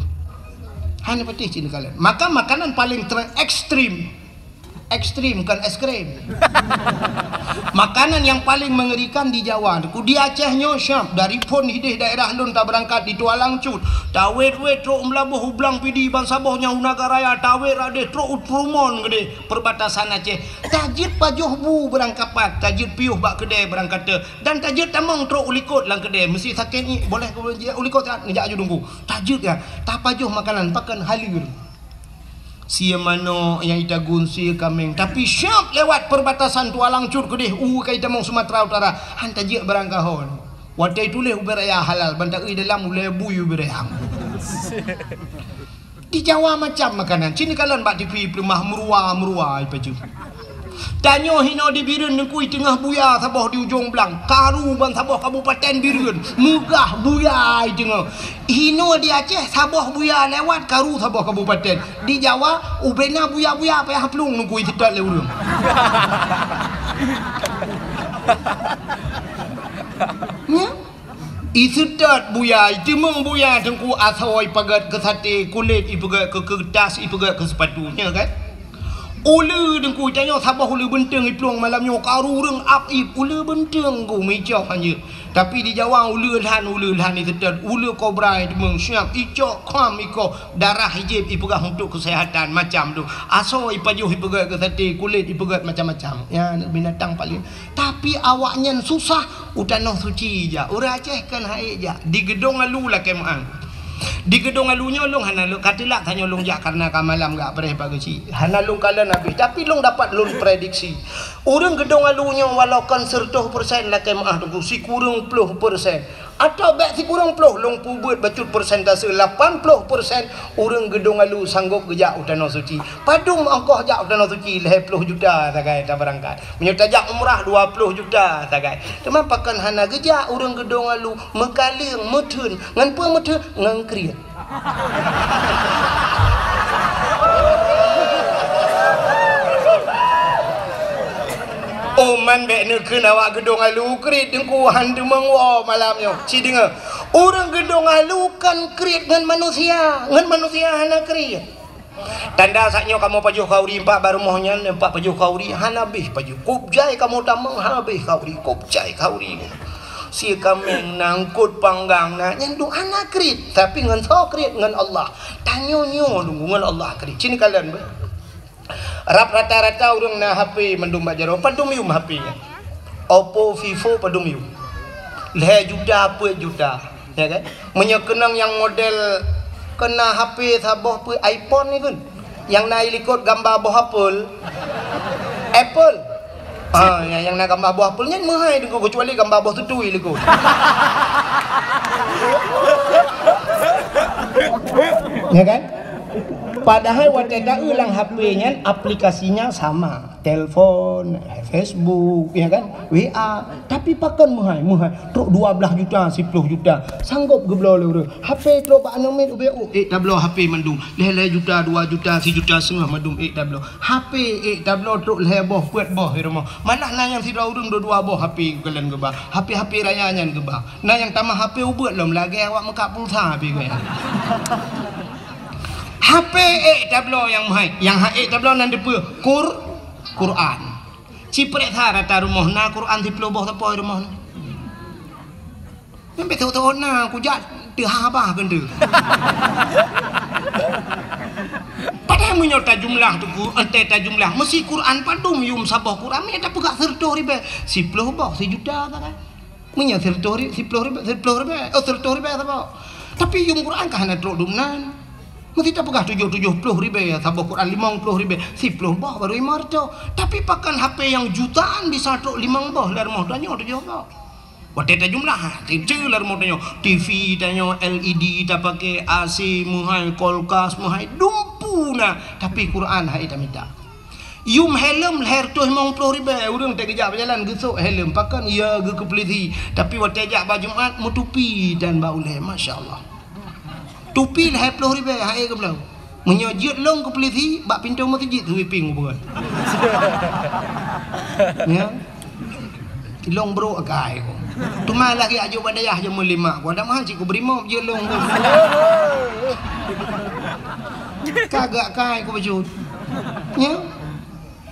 Hana patéh cit neukalon. Maka makanan paling ter-, ekstrem. Ekstrem, bukan es krim. Makanan yang paling mengerikan di Jawa, Teungku. Di Aceh nyoe siap, dari phôn hideh daerah lôn tabeurangkat di Tualang Cut. Tawét-wét trok u Meulaboh, u Blang Pidie, bansaboh nyang u Nagan Raya, tawét rot deh trok u Trumun keudeh, perbatasan Aceh. Tajeuet pajoh bu beurangkapat, tajeuet piôh bak keudè beurangkata, dan tajeuet tamong trok u likot lam keudè. Meusti sakét ngiek, boleh keu jijak u likot, neujak aju Teungku. Tajeuet nyan, tapajoh makanan, pakon halal. Sie manok nyang itagun, sie kaméng. Tapi siap lewat perbatasan Tualang Cut keudeh, u ka itamong Sumatera Utara, han tajeuet barang kahon. Watèe ituléh ubé raya halal, ban taeu dalam ulèe bui ubé raya. Di Jawa macam makanan. Cit neukalon bak T V peuleumah meurua-meurua ipajoh. Tanyoe hinoe di Bireuen, Teungku, i teungoh buya saboh di ujong blang, karu ban saboh kabupaten Bireuen, meugah buya i teungoh. Hinoe di Aceh saboh buya lewat, karu saboh kabupaten. Di Jawa, ubena buya-buya payah plueng, Teungku, iseutôt lé ureueng. Nyan? Iseutôt buya, iteumeung buya, Teungku, asoe ipeugöt keu saté, kulét ipeugöt keu keuretas, ipeugöt keu seupatu, nyan kan? Uleue, Teungku, tanyoe saboh uleue beunteueng iplueng malam nyoe, karu ureueng ap ip, uleue beunteueng, Teungku, meuicok hanjeuet. Tapi di Jawa uleue lhan, uleue lhan iseutôt, uleue kobra iteumeung siap, icok kham ikoh, darah ijieb ipeugah untuk kesehatan, macam tu. Asoe ipajoh ipeugöt keu saté, kulét ipeugöt macam-macam. Ya, binatang paling Tapi awaknyan susah u Tanoh Suci jak. Ureueng Aceh kan hai jak. Di Geudong Alu lakèe meu'ah. Di Geudong Alu nyoe lôn hana lôn ka teulak, tanyoe lôn jak kareuna ka malam gak preh bak geuchik. Hana lôn kalon habéh, tapi lôn dapat lôn prediksi. Ureueng Geudong Alu nyoe walau kon seureutôh persen lakèe meu'ah, Teungku, sikureueng ploh persen. Atawa bèk sikureueng ploh, lôn peubeuet bacut persentase, lapan ploh persen ureueng Geudong Alu sanggôp geujak u Tanoh Suci. Padum ongkoh jak u Tanoh Suci? Lhèe ploh juta sagai tabeurangkat. Meunyoe tajak umrah, dua ploh juta sagai. Teuma pakon hana geujak ureueng Geudong Alu, meukaleueng, meutheun. Ngon peue meutheun? Ngon kriet. Oh, man bèk neukheun awak Geudong Alu kriet, Teungku, han teumeung woe malam nyoe. Ci deungö. Ureuëng geudong alu kan kriet ngon manusia, ngon manusia hana kriet. Tanda saat nyoe kamoe pajoh khauri empat bak rumoh nyan, empat pajoh khauri hana beh pajoh. Kop jai kamoe tamong hana beh khauri, kop jai khauri. Sie kaméng na, eungkot panggang na, nyan duek hana kriet, tapi ngon soe kriet? Ngon Allah. Tanyoe nyoe deungon ngon Allah kriet. Ci neukalon beh. Rab rata-rata ureuëng na H P mandum bak jaroe, padum yum H P nyan. Oppo, Vivo padum yum. Lhée juta, peuet juta, ya kan? Meunyoe keunong nyang model keuna H P saboh peuet iPhone ni kan. Nyang na ilikot gamba boh apel. Apple. Ah, nyang, nyang na gamba boh apel nyan meuhai deungoe, kecuali gamba boh tutui likot. Ya kan? Padahai watée ta-eu lam H P nyan aplikasinya sama, telepon, Facebook, ya kan, W A. Tapi pakon meuhai, meuhai trok dua blaih juta, siploh juta, sanggob geubloe lé ureuëng. H P trok bak aneuk miet ubé, oh, ék tabloe H P mandum, lhée-lhée juta, dua juta, sijuta seungoh mandum ék tabloe. H P ék tabloe trok lhée boh, peuet boh di rumoh. Malah na nyang sidroe ureuëng dua-dua boh H P geukalon geuba. H P-H P raya nyan geuba. Na nyang tamah H P ubeut lom lagée awak meukat pulsa pih gaya. H P ék tabloe nyang meuhai, nyang hana ék tabloe nan dipeue? Qur-, Quran. Ci peureksa rata rumoh na Quran siploh boh sapo rumoh na. Nyang beutôi teuh na kujak teuha bah keuneuk. Padahai meunyoe tajumlah teungku, entée tajumlah, meusi Quran padum yum saboh Quran, meunyoe tapeugah sireutôh ribée, siploh boh, sijuta sagai. Meunyoe sireutôh ri-, siploh ribée, siploh ribée, oh, sireutôh ribée saboh. Tapi yum Quran ka hana trok dum nan. Meusi tapeugah tujoh, tujoh ploh ribée saboh Quran, limong ploh ribée, siploh boh baru lima reutôh. Tapi pakon H P nyang jutaan bisa trok limong boh lam rumoh tanyoe tujoh boh. Watée tajumlah, ha, teucue lam rumoh tanyoe, T V tanyoe, L E D tapaké, A C meuhai, kulkas meuhai, dumpeue na, tapi Quran hai tamita. Yum helm lhée reutôh limong ploh ribée, ureuëng teugeujak beujalan geusok helm, pakon ya geukeupeuleudi, tapi watée jak bak Jumat meutupi dan bak ulée, masya Allah. Tupi lhée ploh ribée hai geubloe. Meunyoe jeuet lôn keu polisi, bak pintoe meuseujid sweeping buet. Ya. Lôn brok akai ku. Teuma lagée ajoe bak dayah jameun lima ku, ada mahal cit ku brimob jeuet lôn ku. Kagak kai ku bacut. Ya.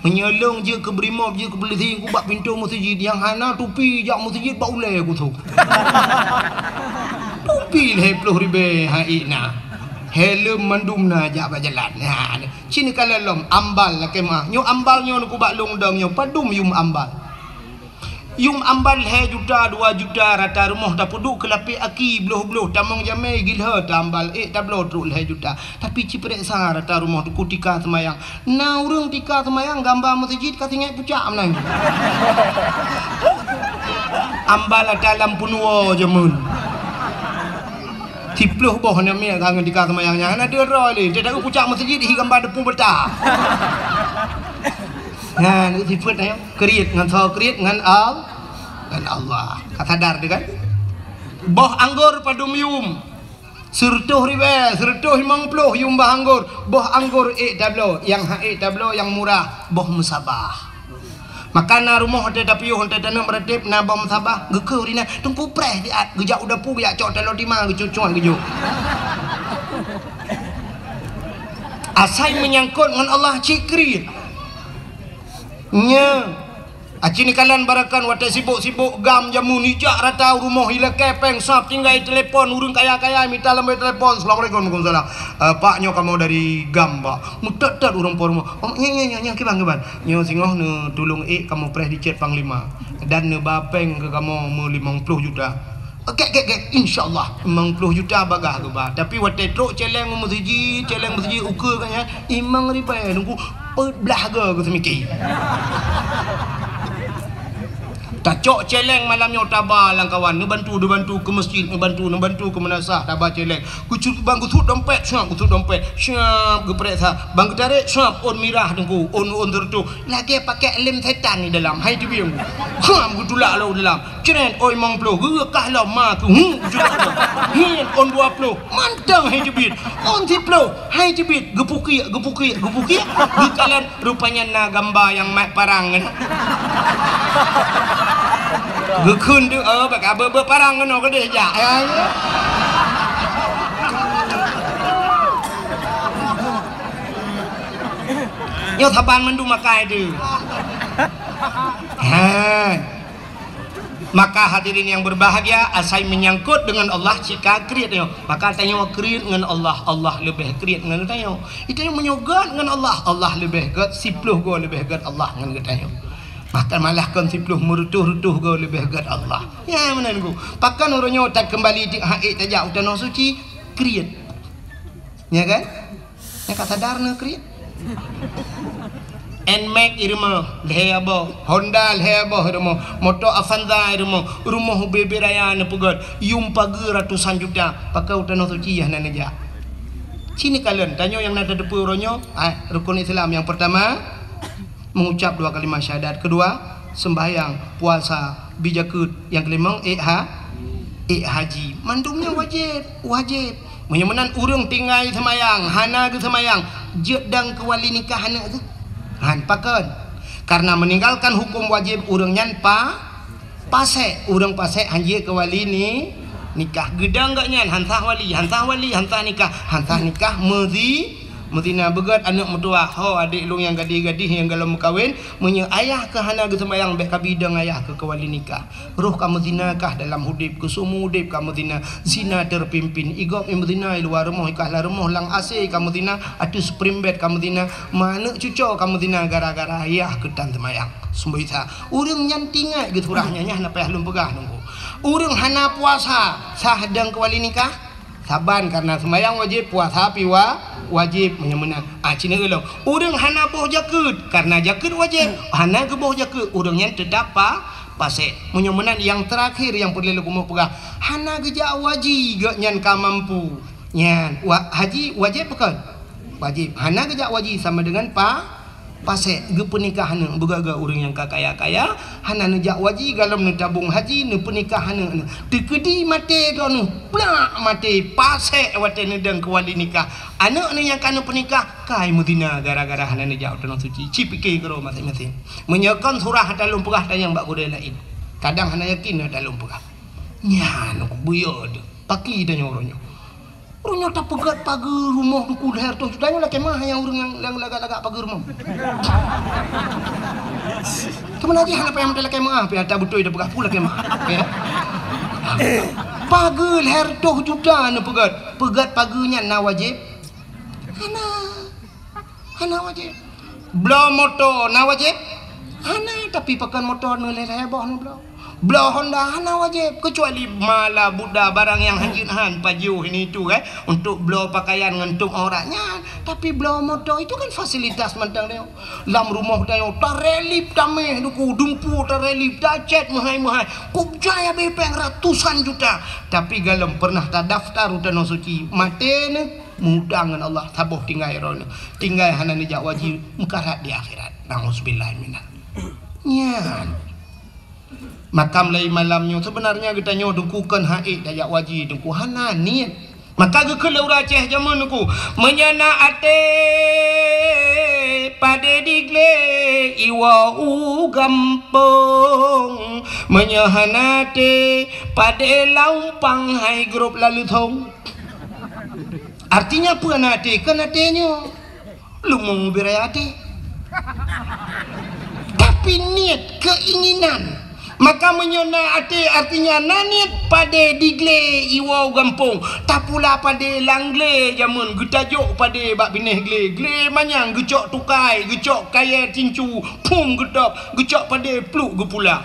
Meunyoe lôn jeuet keu brimob, jeuet keu polisi, ku bak pintoe meuseujid nyang hana tupi jak meuseujid bak ulée ku sôk. Tupi lhée ploh ribée hai na. Helm mandum na jak bak jalan. Ha, ci neukalon lom ambal lakée meuah. Nyoe ambal nyoe ku bak lôn dong nyoe padum yum ambal. Yum ambal lhée juta, dua juta rata rumoh tapeuduek keu lapék aki bloh-bloh tamong jamé gilhée tambal ék tabloe trok lhée juta. Tapi ci peureksa rata rumoh teungku tika seumayang. Na ureuëng tika seumayang gamba meuseujid ka singét pucak meunan. Ambal ata lam peunuwoe jameun. Siploh boh aneuk miet ka ngon tika seumayang nyan hana deuh droe lé. Teudeue pucak meuseujid hi gamba deupue beuta. Nyan sifeuet nyan kriet ngon soe kriet ngon Al-, ngon Allah. Ka sadar teuh kan? Boh anggor padum yum. Sireutôh ribée, sireutôh limong ploh yum boh anggor. Boh anggor ék tabloe, nyang hana ék tabloe nyang murah, boh meusabah. Maka na rumoh watée tapiôh, watée taneuk meuratéb na boh meusabah, geukheun ri na, teungku preh siat, geujak u dapu geujak cok taloe tima geucucong geujok. Asai meunyangkot ngon Allah cit kriet. Nya. Aci neukalon barakan watée sibok-sibok gam jameun ijak rata u rumoh ilakée péng sab tinggai telepon ureuëng kaya-kaya mita lambée telepon, "Assalamualaikum." "Waalaikumsalam." "Eh, Pak, nyoe kamoe dari gam, Pak." Meutot-tot ureuëng po rumoh. "Oh, nyan, nyan, nyan, nyan, kiban, kiban." "Nyoe singoh neutulông ék kamoe preh di cét panglima dan neuba péng keu kamoe meulimong ploh juta." "Oke, oke, oke, insya Allah." Limong ploh juta bagah geuba. Tapi watée trok céléng meuseujid, céléng meuseujid ukeue gobnyan, limong ribée nunggu peuet blaih goe geuseumiki. Tacok céléng malam nyoe taba lam kawan, neubantu, neubantu keu meuseujid, neubantu, neubantu keu meunasah, taba céléng. Geucut bang geusuet dompet, siap geusuet dompet, siap geupeuriksa. Bang geutarek, siap ôn mirah teungku, ôn, ôn sireutôh. Lagée pakai lem setan di dalam, hai teubieng. Kham geutulak lom dalam. Cret, ôn limong ploh, geukah lom ma keu hu, geucut lom. Hin, ôn dua ploh, mantong hai teubiet. Ôn siploh, hai teubiet, geupukiek, geupukiek, geupukiek. Geukalon rupanya na gamba nyang mat parang nyan. Geukheun tu, oh, bak abeuet-beuet parang keunoe keudeh jak. Ya, ya. Nyoe saban mandum makai tu. Ha. Maka hadirin yang berbahagia, asai menyangkut dengan Allah cika kriet nyoe. Maka tanyoe kriet ngon Allah, Allah leubeh kriet ngon tanyoe. Tanyoe meunyoe gét ngon Allah, Allah leubeh gét, siploh goe leubeh gét Allah ngon geutanyoe. Maka malah kon siploh, meureutôh-reutôh goe leubeh gét Allah. Ya, meunan ku. Pakon uroe nyoe takeumbali di hak tajak u tanoh suci, kriet. Ya kan? Nyang ka sadar na kriet. Nmax i rumoh, lhèe boh. Honda lhèe boh i rumoh. Moto Avanza i rumoh. Rumoh ubé-bé raya neupeugöt. Yum pageue ratusan juta. Pakon u tanoh suci hana neujak. Ci neukalon, tanyoe nyang na tateupeue uroe nyoe, ah, rukun Islam nyang peurtama, mengucap dua kalimat syahadat. Kedua, sembahyang, puasa, bi jakeuet. Nyang keulimong, ék ha-, ék haji. Mandum nyan wajéb, wajéb. Meunyoe meunan ureueng tinggai seumayang, hana geuseumayang, jeuet dong keu wali nikah aneuk geuh? Han, pakon? Karena meninggalkan hukum wajib ureueng nyan pa-, pasék. Ureueng pasék han jeuet keu wali ni-, nikah. Geudong gobnyan, han sah wali, han sah wali, han sah nikah, han sah nikah meuzi-, meuzina. Beugöt aneuk meutuwah, "Ho, adék lôn nyang gadih-gadih nyang golom meukawen, meunyoe ayah keuh hana geuseumayang, bèk kabi dong ayah keuh keu wali nikah." Roh kamoe zina kah dalam udép, keu seumeu udép kamoe zina. Zina terpimpin. I gob i meuzina i luwa rumoh, i kahla rumoh, lam AC kamoe zina, ateueh spring bed kamoe zina, ma aneuk cuco kamoe zina gara-gara ayah keuh tan seumayang. Seumboi sa. Ureueng nyan tingat geusurah nyan, nyan hana payah lôn peugah nunggu. Ureueng hana puasa, sah dong keu wali nikah? Saban, karena seumayang wajéb, puasa pi wa-, wajéb, meunyoe meunan. Ah, ci neukalon. Ureueng hana boh jakeuet, karena jakeuet wajéb, hana geuboh jakeuet, ureueng nyan teutap pa-, pasék. Meunyoe meunan nyang teurakhir nyang peureulèe lôn keumeung peugah, hana geujak haji gobnyan ka mampu. Nyan, wa-, haji wajéb bukon? Wajéb. Hana geujak haji sama dengan pa-, pasék. Geupeunikah aneuk, beugöt-göt ureueng nyang ka kaya-kaya, hana neujak haji, golom neutabong haji, neupeunikah aneuk, aneuk. Teukeudi maté droeneuh, plak maté, pasék watèe neudong keu wali nikah. Aneuk neuh nyang ka neupeunikah, kai meuzina gara-gara hana neujak u tanoh suci. Ci pike keudroe maséng-maséng. Meunyoe kon surah ata lôn peugah tanyong bak gurèe laén. Kadang hana yakin ata lôn peugah. Nyan, buyôh teuh. Paki tanyoe uroe nyoe. Ureueng nyoe tapeugöt pageue rumoh duku lhèe reutôh juta nyoe lakèe meuah nyang ureueng nyang, nyang lagak-lagak pageue rumoh. Teuma lagèe hana payah meutai lakèe meuah, pih ata beutôi tapeugah peue lakèe meuah. Ya. Pageue lhèe reutôh juta neupeugöt. Peugöt pageue nyan na wajéb? Hana. Hana wajéb. Bloe moto na wajéb? Hana, tapi pakon moto neuh lhèe-lhèe boh neubloe. Bloe Honda hana wajéb, kecuali mala buda barang nyang hanjeuet han pajoh ini itu, eh, untuk bloe pakaian ngon tueng aurat nyan. Tapi bloe moto itu kan fasilitas mantong tanyoe. Lam rumoh tanyoe tarelip taméh duku, dumpeue tarelip, tacèt meuhai-meuhai. Kub jai abéh péng ratusan juta. Tapi golom pernah tadaftar u tanoh suci, maté neuh. Meuutang ngon Allah, saboh tinggai droeneuh. Tinggai hana neujak haji, meukarat di akhirat. Nauzubillah minal. Nyan. Maka mulai malam nyoe, sebenarnya geutanyoe teungku kon han ék tajak haji, teungku hana niet. Maka geukheun lé ureueng Aceh jameun teungku, meunyoe na até padé diglé iwoe u gampông, meunyoe hana até padé laumpang hai grob lam leuthong. Artinya peue na até? Kon até nyoe. Leumo beu raya até. Tapi niet, keinginan. Maka meunyoe na até, artinya na niet, padé diglé iwoe u gampông. Tapula padé lam glé jameun, geutajok padé bak binéh glé. Glé manyang geucok tukai, geucok kayèe tincu, phom geutôb, geucok padé pluek geupula.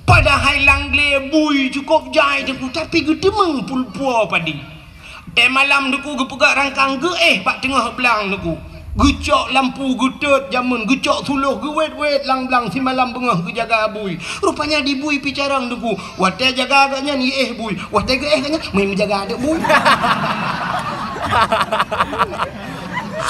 Padahai lam glé bui cukôp jai teungku, tapi geuteumeung pul-, puwoe padé. Watèe malam teungku geupeugah rangkang geuéh bak teungoh blang teungku. Geucok lampu geutot jameun, geucok suloh geuwét-wét lam blang simalam beungoh geujaga bui. Rupanya di bui pih carông teungku. Watèe jaga gobnyan iéh bui. Watèe geuéh gobnyan, meujaga adak bui.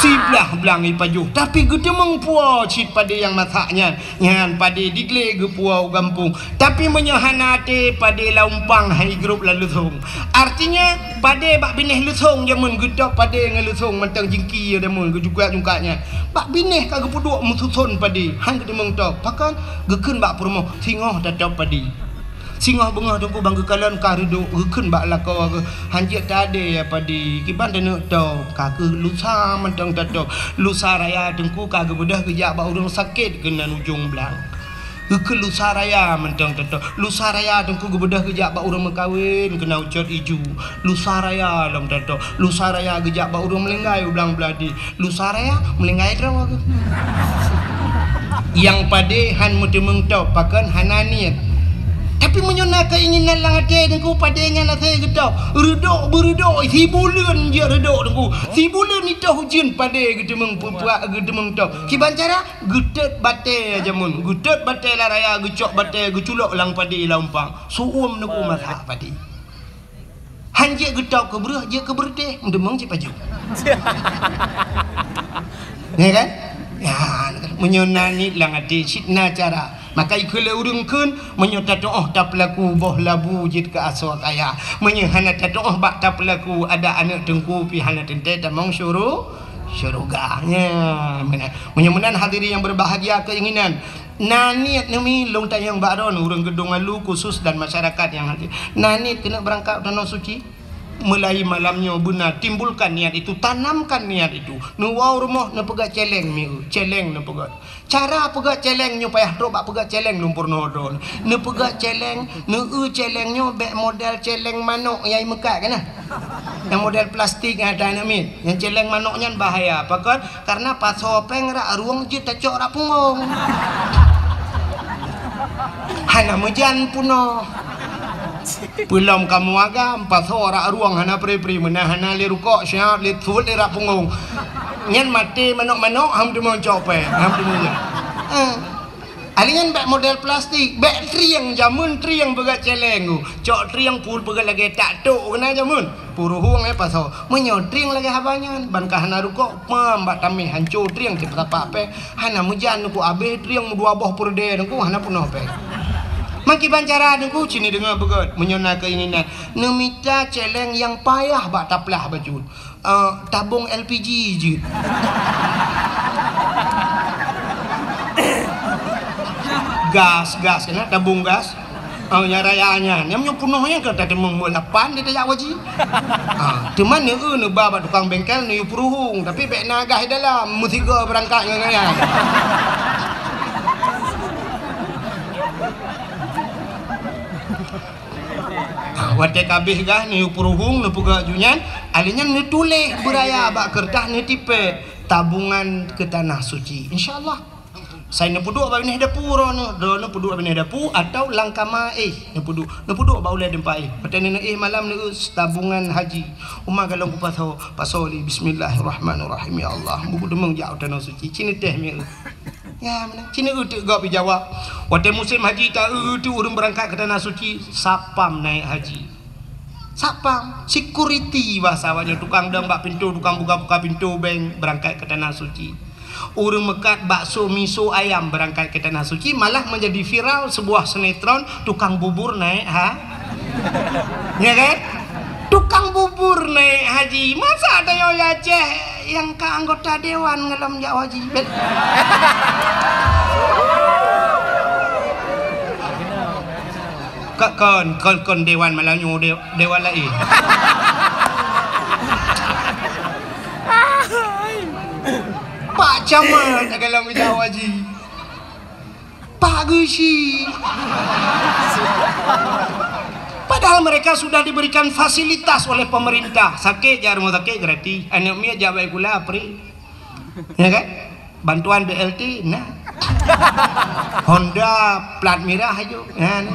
Siblah blang ipajoh, tapi geuteumeung puwoe cit padé nyang masak nyan. Nyan padé diglé geupuwoe u gampông. Tapi meunyoe hana até, padé laumpang hai grob lam leuthong. Artinya, padé bak binéh leuthong jameun geutôb padé ngon leuthong mantong jingki jameun geujungkat-jungkat nyan. Bak binéh ka geupeuduek meususon padé, han geuteumeung tôb. Pakon? Geukheun bak peurumoh, singoh tatôb padé. Singoh beungoh Teungku ban geukalon ka reudok, geukheun bak lakoe geuh, "Han jeuet tadé ya Padi, kiban taneuk top, ka keuh lusa mantong tatop. Lusa raya Teungku ka geubeudôh geujak bak ureuëng sakét keunan ujong blang." Geukheun lusa raya mantong tatop. Lusa raya Teungku geubeudôh geujak bak ureuëng meukawen keunan ucot iju. Lusa raya lom tatop. Lusa raya geujak bak ureuëng meulinggai u blang Beuladi. Lusa raya meulinggai droe geuh. Nyang padé han meuteumeung top, pakon hana niet. Tapi meunyoe na keinginan lam até Teungku, padé nyan asai geutop. Reudok beureudok, sibuleuen jeuet reudok Teungku. Sibuleuen itoh ujeuen padé geuteumeung peupuak, geuteumeung top. Kiban cara, geutot batée jameun. Geutot batée lam raya, geucok batée, geuculok lam padé lam umpang. Su'uem Teungku masak padé. Han jeuet geutop keu breueh, jeuet keu beureutéh, meudeumeung cit pajoh. Ya kan? Ya, meunyoe na niet lam até, cit na cara. Maka ikheun lé ureuëng kheun, meunyoe tatu'oh tapeulaku boh labu jeuet keu asoe kaya. Meunyoe hana tatu'oh bak tapeulaku, ada aneuëk Teungku pih hana teuntée tamong syuru-, syuruga. Ya, meunan. Meunyoe meunan hadirin yang berbahagia keinginan, na niet neumi lôn tanyong bak droeneuh ureuëng Geudong Alu khusus dan masyarakat nyang hadir. Na niet keuneuk beurangkat u Tanoh Suci? Mulai malam nyoe beuna timbulkan niat itu, tanamkan niat itu. Neuwoe u rumoh neupeugét céléng mieu, céléng neupeugét. Cara peugét céléng nyoe payah trok bak peugét céléng lôn peurunoe droeneuh. Neupeugét céléng, neueu céléng nyoe bék model céléng manok nyang imeukat keunan. Nyang model plastik nyang ata aneuk miet. Nyang céléng manok nyan bahaya. Pakon? Karena pasoe péng rak rueng jeuet tacok rak punggong. Hana meujan peunoh. Peulom kamoe agam, pasoe rak rueng hana pri-pri, meunan hana lé rukok, siap lé thot lé rak punggong. Nyan maté manok-manok, han teumeucok péng, han teumeujan. Eh. Ahli nyan bék model plastik, bék trieng, jameun trieng peugét céléng tu. Cok trieng pul peugét lagée tak tok keunan jameun. Puruhueng, eh, pasoe. Meunyoe trieng lagée haba nyan, ban ka hana rukok, pam bak tameh hanco trieng cit peusapak péng. Hana meujan Teungku, abéh trieng meudua boh peureudée Teungku, hana peunoh péng. Meukiban cara Teungku, ci neudeungoe beugét. Meunyoe na keinginan, neumita céléng nyang payah bak taplah bacut. Eh, tabong L P G jeuet. Gas, gas, keunan tabong gas. Oh, nyang raya nyan. Nyang meunyoe peunoh nyan ka tateumong meuh lapan di tajak waji. Ah, teuma neueu neuba bak tukang bengkel neuyue peuruhueng, tapi bék na gas di dalam, meusigoe beurangkat ngon nyan. Ah, watée ka abéh gas neuyue peuruhueng, neupeugah ju nyan, ahli nyan neutuléh beuraya bak keureutah neutipée tabungan keu Tanah Suci. Insya Allah. Sai neupeuduek bak binéh dapu droeneuh, droeneuh peuduek bak binéh dapu atau lam kama éh neupeuduek, neupeuduek bak ulée teumpat éh. Watée neuneuk éh malam neueu tabungan haji. Uma galong kupasoe, pasoe lé bismillahirrahmanirrahim. Ya Allah, buku deungon jak u Tanoh Suci, ci neutéh mieu. Ya, meunan. Ci neueu teuk gob jijawab. Watée musém haji taeu teuk ureuëng beurangkat keu Tanoh Suci, satpam naék haji. Satpam, security bahasa awak nyoe, tukang dong bak pintoe, tukang buka-buka pintoe bank beurangkat keu Tanah Suci. Ureuëng meukat bakso miso ayam beurangkat keu Tanah Suci, malah menjadi viral sebuah sinetron tukang bubur naék ha-, ya kan? Tukang bubur naék haji, masa tanyoe di Aceh nyang ka anggota dewan ngalom jak haji? Bet- Ka-, kon, kon, kon dewan malam nyoe, de-, dewan laén. Pak Camat dalam bidang haji. Pak Geuchik. Padahal mereka sudah diberikan fasilitas oleh pemerintah. Sakét jak rumoh sakét gratis. Aneuk miet jak baikula free. Ya kan? Bantuan B L T na. Honda plat mirah aju. Ya, ni.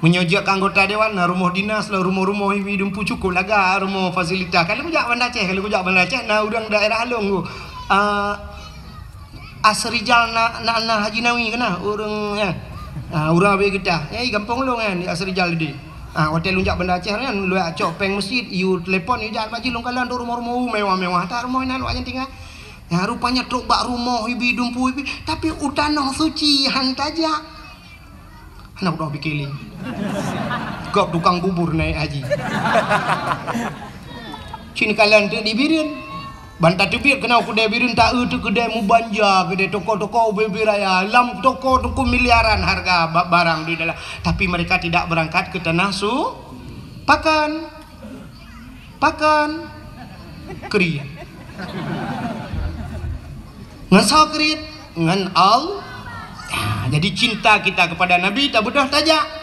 Meunyoe jeuet keu anggota dewan, na rumoh dinas, lah rumoh-rumoh ibi dumpu cukup laga rumoh fasilitas. Kalau jak Banda Aceh, kalau jak Banda Aceh, na ureuëng daerah Along tu. Ah, Asrijal na, na, na Haji Nawi keunan, ureuëng, ya. Ah, ureuëng Abee Getah. Ya, di gampông Along, ya, di Asrijal tadi. Ah, watée lôn jak Banda Aceh nyan, lôn cok péng meuseujid, yue telepon, yue jak bak jih lôn kalon tu rumoh-rumoh mewah-mewah. That rumoh inan awak nyan tinggai. Ya, rupanya trok bak rumoh ibi dumpu ibi, tapi u Tanoh Suci han tajak. Hana kudoh pike lé. Gob tukang bubur naék haji. Cit neukalon teuk di Bireuen. Ban tateubiet keunoe keudè Bireuen, taeu teuh keudè mubanja, keudè toko-toko ubé-ubé raya. Lam toko teuku miliaran harga ba-, barang di dalam. Tapi mereka tidak berangkat ke tanah su-, pakan. Pakan. Kriet. Ngon soe kriet? Ngon Allah. Ya, jadi cinta kita kepada Nabi, tabeudôh tajak.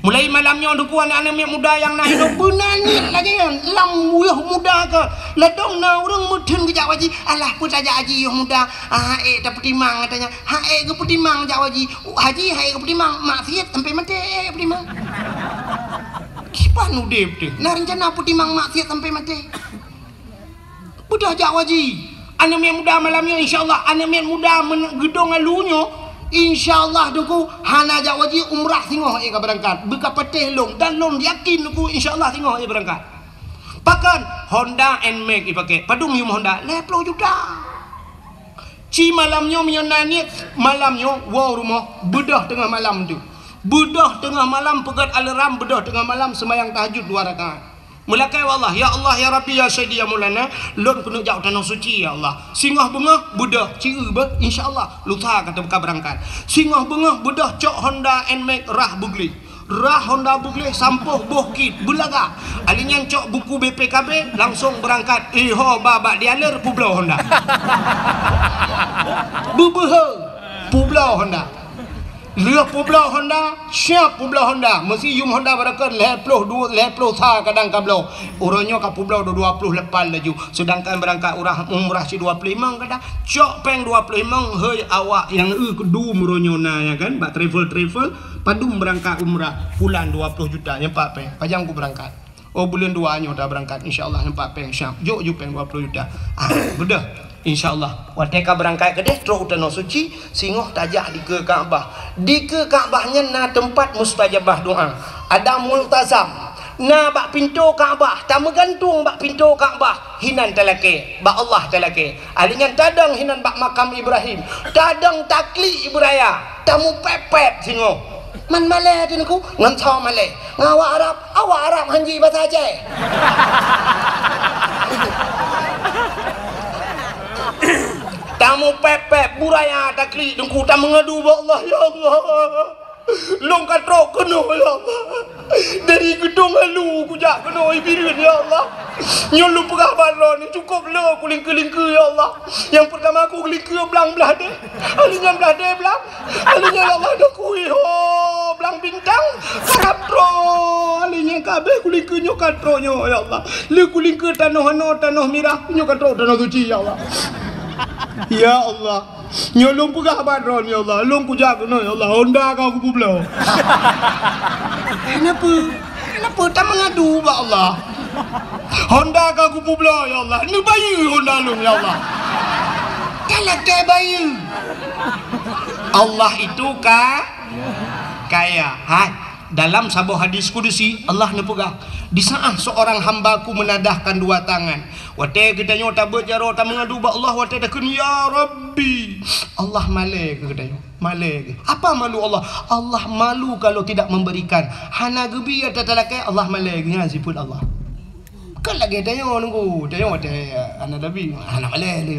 Mulai malam nyoe, Teungku, aneuk-aneuk miet muda nyang na hidup, beuna niet lagèe nyan. Lam yoh muda ka, ladôm na ureueng meutheun geujak haji. Alah, peue tajak haji yoh muda? Ah, ék tapeutimang, katanya. Ha, ék geupeutimang jak haji. Haji, ha, ék geupeutimang, maksiet sampai maté, ék geupeutimang. Kiban udép teuh, na reuncana peutimang maksiet sampai maté. Beudôh jak haji. Aneuk miet muda malam nyoe, insya Allah, aneuk miet muda meun-, geudong alu nyoe, insya Allah, Teungku, hana jak haji, umrah singoh ék ka beurangkat. Beuka patéh lôn, dan lôn yakin, Teungku, insya Allah, singoh ék beurangkat. Pakon? Honda Nmax ipakè. Padum yum Honda? Lhèe plôh juta. Ci malam nyoe, meunyoe na niet, malam nyoe, woe u rumoh, beudôh teungoh malam teuh. Beudôh teungoh malam, peugöt alarm, beudôh teungoh malam, seumayang tahajud dua rakaat. Meulakèe bak Allah, "Ya Allah, ya Rabbi, ya Sayyidi, ya Maulana, lôn keuneuk jak u Tanoh Suci, ya Allah." Singoh beungoh, beudôh, ci eu beuh, insya Allah, lusa ka teuka beurangkat. Singoh beungoh, beudôh, cok Honda Nmax rhah beugleh. Rhah Honda beugleh, sampôh boh kit, beulaga. Alèh nyan cok buku B P K B, langsong beurangkat. Iho ba bak dealer, peubloe Honda. Beubeuhe, peubloe Honda. Lheueh peubloe Honda, siap peubloe Honda. Meusi yum Honda barokon lhèe plôh dua, lhèe plôh sa kadang ka bloe. Uroe nyoe ka peubloe dua, dua plôh lapan laju. Seudangkan beurangkat urah, umrah si dua plôh limong kadang. Cok péng dua plôh limong, hei awak nyang eu keudum uroe nyoe na, ya kan, bak travel-travel, padum beurangkat umrah, pulan dua plôh juta, nyan pat péng. Pajan ku beurangkat? Oh, buleuen dua nyoe ta beurangkat, insya Allah, nyan pat péng, siap. Jok ju péng dua plôh juta. Ah, beudôh. Insya Allah. Watèe ka beurangkat keudeh, trôk u Tanoh Suci, singoh tajak dikeue Ka'bah. Dikeue Ka'bah nyan na teumpat mustajabah doa. Ada multazam. Na bak pintoe Ka'bah, tameugantung bak pintoe Ka'bah, hinan talakèe, bak Allah talakèe. Alèh nyan tadong hinan bak makam Ibrahim, tadong taklik beuraya, tamupèp-pèp singoh. Man malèe teuh Teungku, ngon soe malèe? Ngon awak Arab, awak Arab hanji basa Aceh. Tamupèp-pèp, beuraya taklik Teungku, tameungadu bak Allah, "Ya Allah, lôn ka trôk keunoe, ya Allah. Dari Geudong Alu kujak keunoe Bireuen, ya Allah. Nyoe lôn peugah bak droeneuh, cukôp le kulingkeue-lingkeue, ya Allah. Nyang peurtama kulingkeue blang blah deh, alèh nyan blah deh blang, alèh nyan, ya Allah, dah kui ho blang bintang, karab trôk, alèh nyan ka abéh kulingkeue nyoe ka trôk nyoe, ya Allah. Le kulingkeue tanoh anoe, tanoh mirah, nyoe ka trôk Tanoh Suci, ya Allah. Ya Allah." Nyoe lôn peugah bak droeneuh, ya Allah, lôn kujak keunoe, ya Allah, Honda ka kupeubloe. Kenapa? Kenapa? Tameungadu bak Allah. Honda ka kupeubloe, ya Allah. Neubayeue Honda lôn, ya Allah. Talakèe bayeue. Allah itu ka-, kaya. Hai. Dalam saboh hadis kudusi, Allah neupeugah, "Di saat seorang hamba-Ku menadahkan dua tangan." Watèe geutanyoe tabeuet jaroe tameungadu bak Allah, watèe takheun, "Ya Rabbi," Allah malèe keu geutanyoe, malèe keu. Apa malu Allah? Allah malu kalau tidak memberikan. Hana geubi ata talakèe, Allah malèe keu, nyan sifeuet Allah. Kan lagèe tanyoe nunggu, tanyoe watèe hana tabi, hana malèe lé.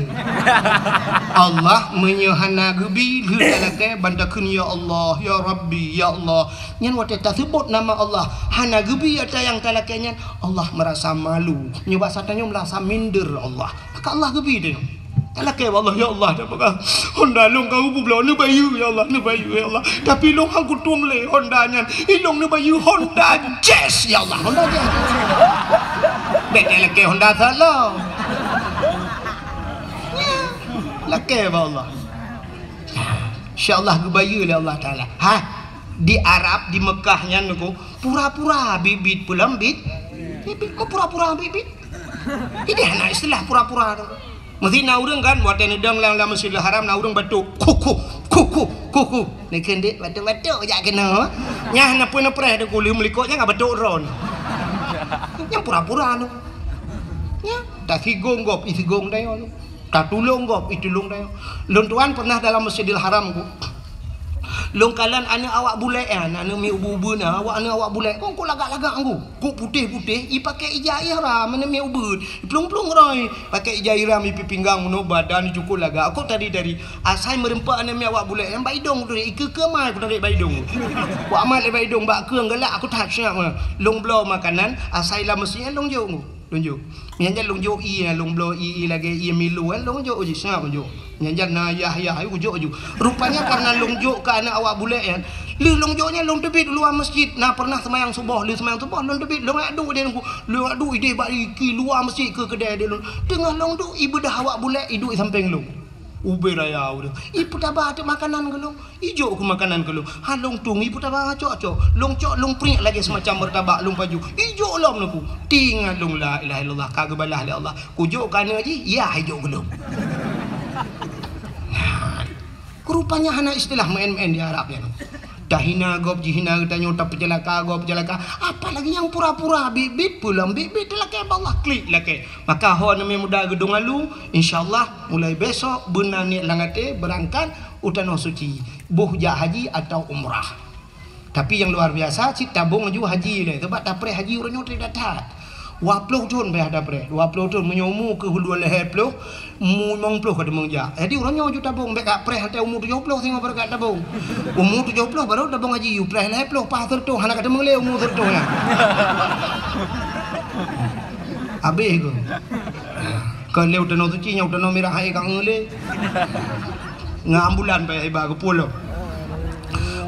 Allah meunyoe hana geubi, lheueh talakèe ban takheun, "Ya Allah, ya Rabbi, ya Allah." Nyan watèe taseubut nama Allah, hana geubi ata nyang talakèe nyan, Allah meurasa malu. Nyoe basa tanyoe meurasa minder Allah. Maka Allah geubi tanyoe. Talakèe bak Allah, "Ya Allah, dah peugah Honda lôn ka kupeubloe, neubayeue, ya Allah, neubayeue, ya Allah. Tapi lôn han kutueng lé Honda nyan. Ilôn neubayeue Honda Jazz, ya Allah, Honda Jazz." Bèk talakèe Honda salah. Lakèe bak Allah. Insya Allah geubayeue lé Allah Taala. Ha, di Arab, di Mekah nyan, Teungku, pura-pura bit-bit peulom bit. Bit-bit, kok pura-pura bit-bit? Jadi hana istilah pura-pura tu. Meusti na ureueng kan, watèe neudong lam, lam Masjidil Haram, na ureueng batuk, "Kuku, kuku, kuku." Neukheun dek batuk-batuk jak keunoe. Nyan na peue neupreh Teungku, lheueh meulikot nyan ka batuk droen. Nyan pura-pura tu. Nyan, tasigong gob, isigong tanyoe tu. Tatulông gob, itulông tanyoe. Lôn tuan pernah dalam Masjidil Haram, Teungku. Lôn kalon aneuk awak bulek nyan, aneuk miet ubeut-ubeut na, awak aneuk awak bulek, kon kok lagak-lagak ngon. Kok putéh-putéh, i pakai ija ihram, aneuk miet ubeut. I plueng-plueng roi, pakai ija ihram, i pih pinggang, meunoe badan cukôp lagak. Kok tari-tari, asai meureumpok aneuk miet awak bulek nyan, bak idong tu, i keue-keue mai ku tarék bak idong. Ku amat lé bak idong, bak keue galak, aku that seungat meunan. Lôn bloe makanan, asai lam meuseujid nyan lôn jok. Lôn jok. Nyan jan lôn jok ié, lôn bloe ié, ié lagèe ié Milo, eh, lôn jok uji, seungap lôn jok. Nyan jan na yah-yah, ayu jok ju. Rupanya karena lôn jok keu aneuk awak bulek nyan. Lheueh lôn jok nyan lôn teubiet luwa meuseujid. Na pernah seumayang suboh, lheueh seumayang suboh lôn teubiet, lôn jak duek di lôn, lôn jak duek idéh bak iki luwa meuseujid keu keudè di lôn. Teungoh lôn duek, i beudoh awak bulek, i duek i sampéng lôn. Ubé raya ureueng. I peutaba teuk makanan keu lôn. Ijok keu makanan keu lôn. Ha lôn tueng, i peutaba cok-cok. Lôn cok, lôn priek lagèe seumacam meurtabak lôn pajoh. Ijok lom neuk ku. Tingat lôn, la ilaha illallah, ka geubalah lé Allah. Kujok keu aneuk jih, yah ijok keu lôn. Nah, rupanya hana istilah meu'en-meu'en di Arab nyan. Tahina gob, jihina geutanyoe, tapeuceulaka gob, peuceulaka. Apalagi nyang pura-pura, biet-biet peue lom, biet-biet teulakèe bak Allah, klik lakèe. Maka ho aneuk muda geudong alu, insya Allah mulai besok beuna niet lam até beurangkat u Tanoh Suci, boh jak haji atau umrah. Tapi nyang luar biasa, cit tabong laju haji lé, sabab tapreh haji uroe nyoe trép that-that. Dua ploh thon payah tapreh, dua ploh thon, meunyoe umu keuh dua lhèe ploh, umu limong ploh ka teumeung jak. Jadi uroe nyoe laju tabong, bèk ka preh watèe umu tujoh ploh singoh baru ka tabong. Umu tujoh ploh baru tabong haji, yue preh lhèe ploh, paih sireutôh, hana ka teumeung lé umu sireutôh nyan. Habéh keuh. Kon lé u Tanoh Suci, nyoe u Tanoh Mirah hai ka ngeulé. Ngon ambulan payah iba geupulo.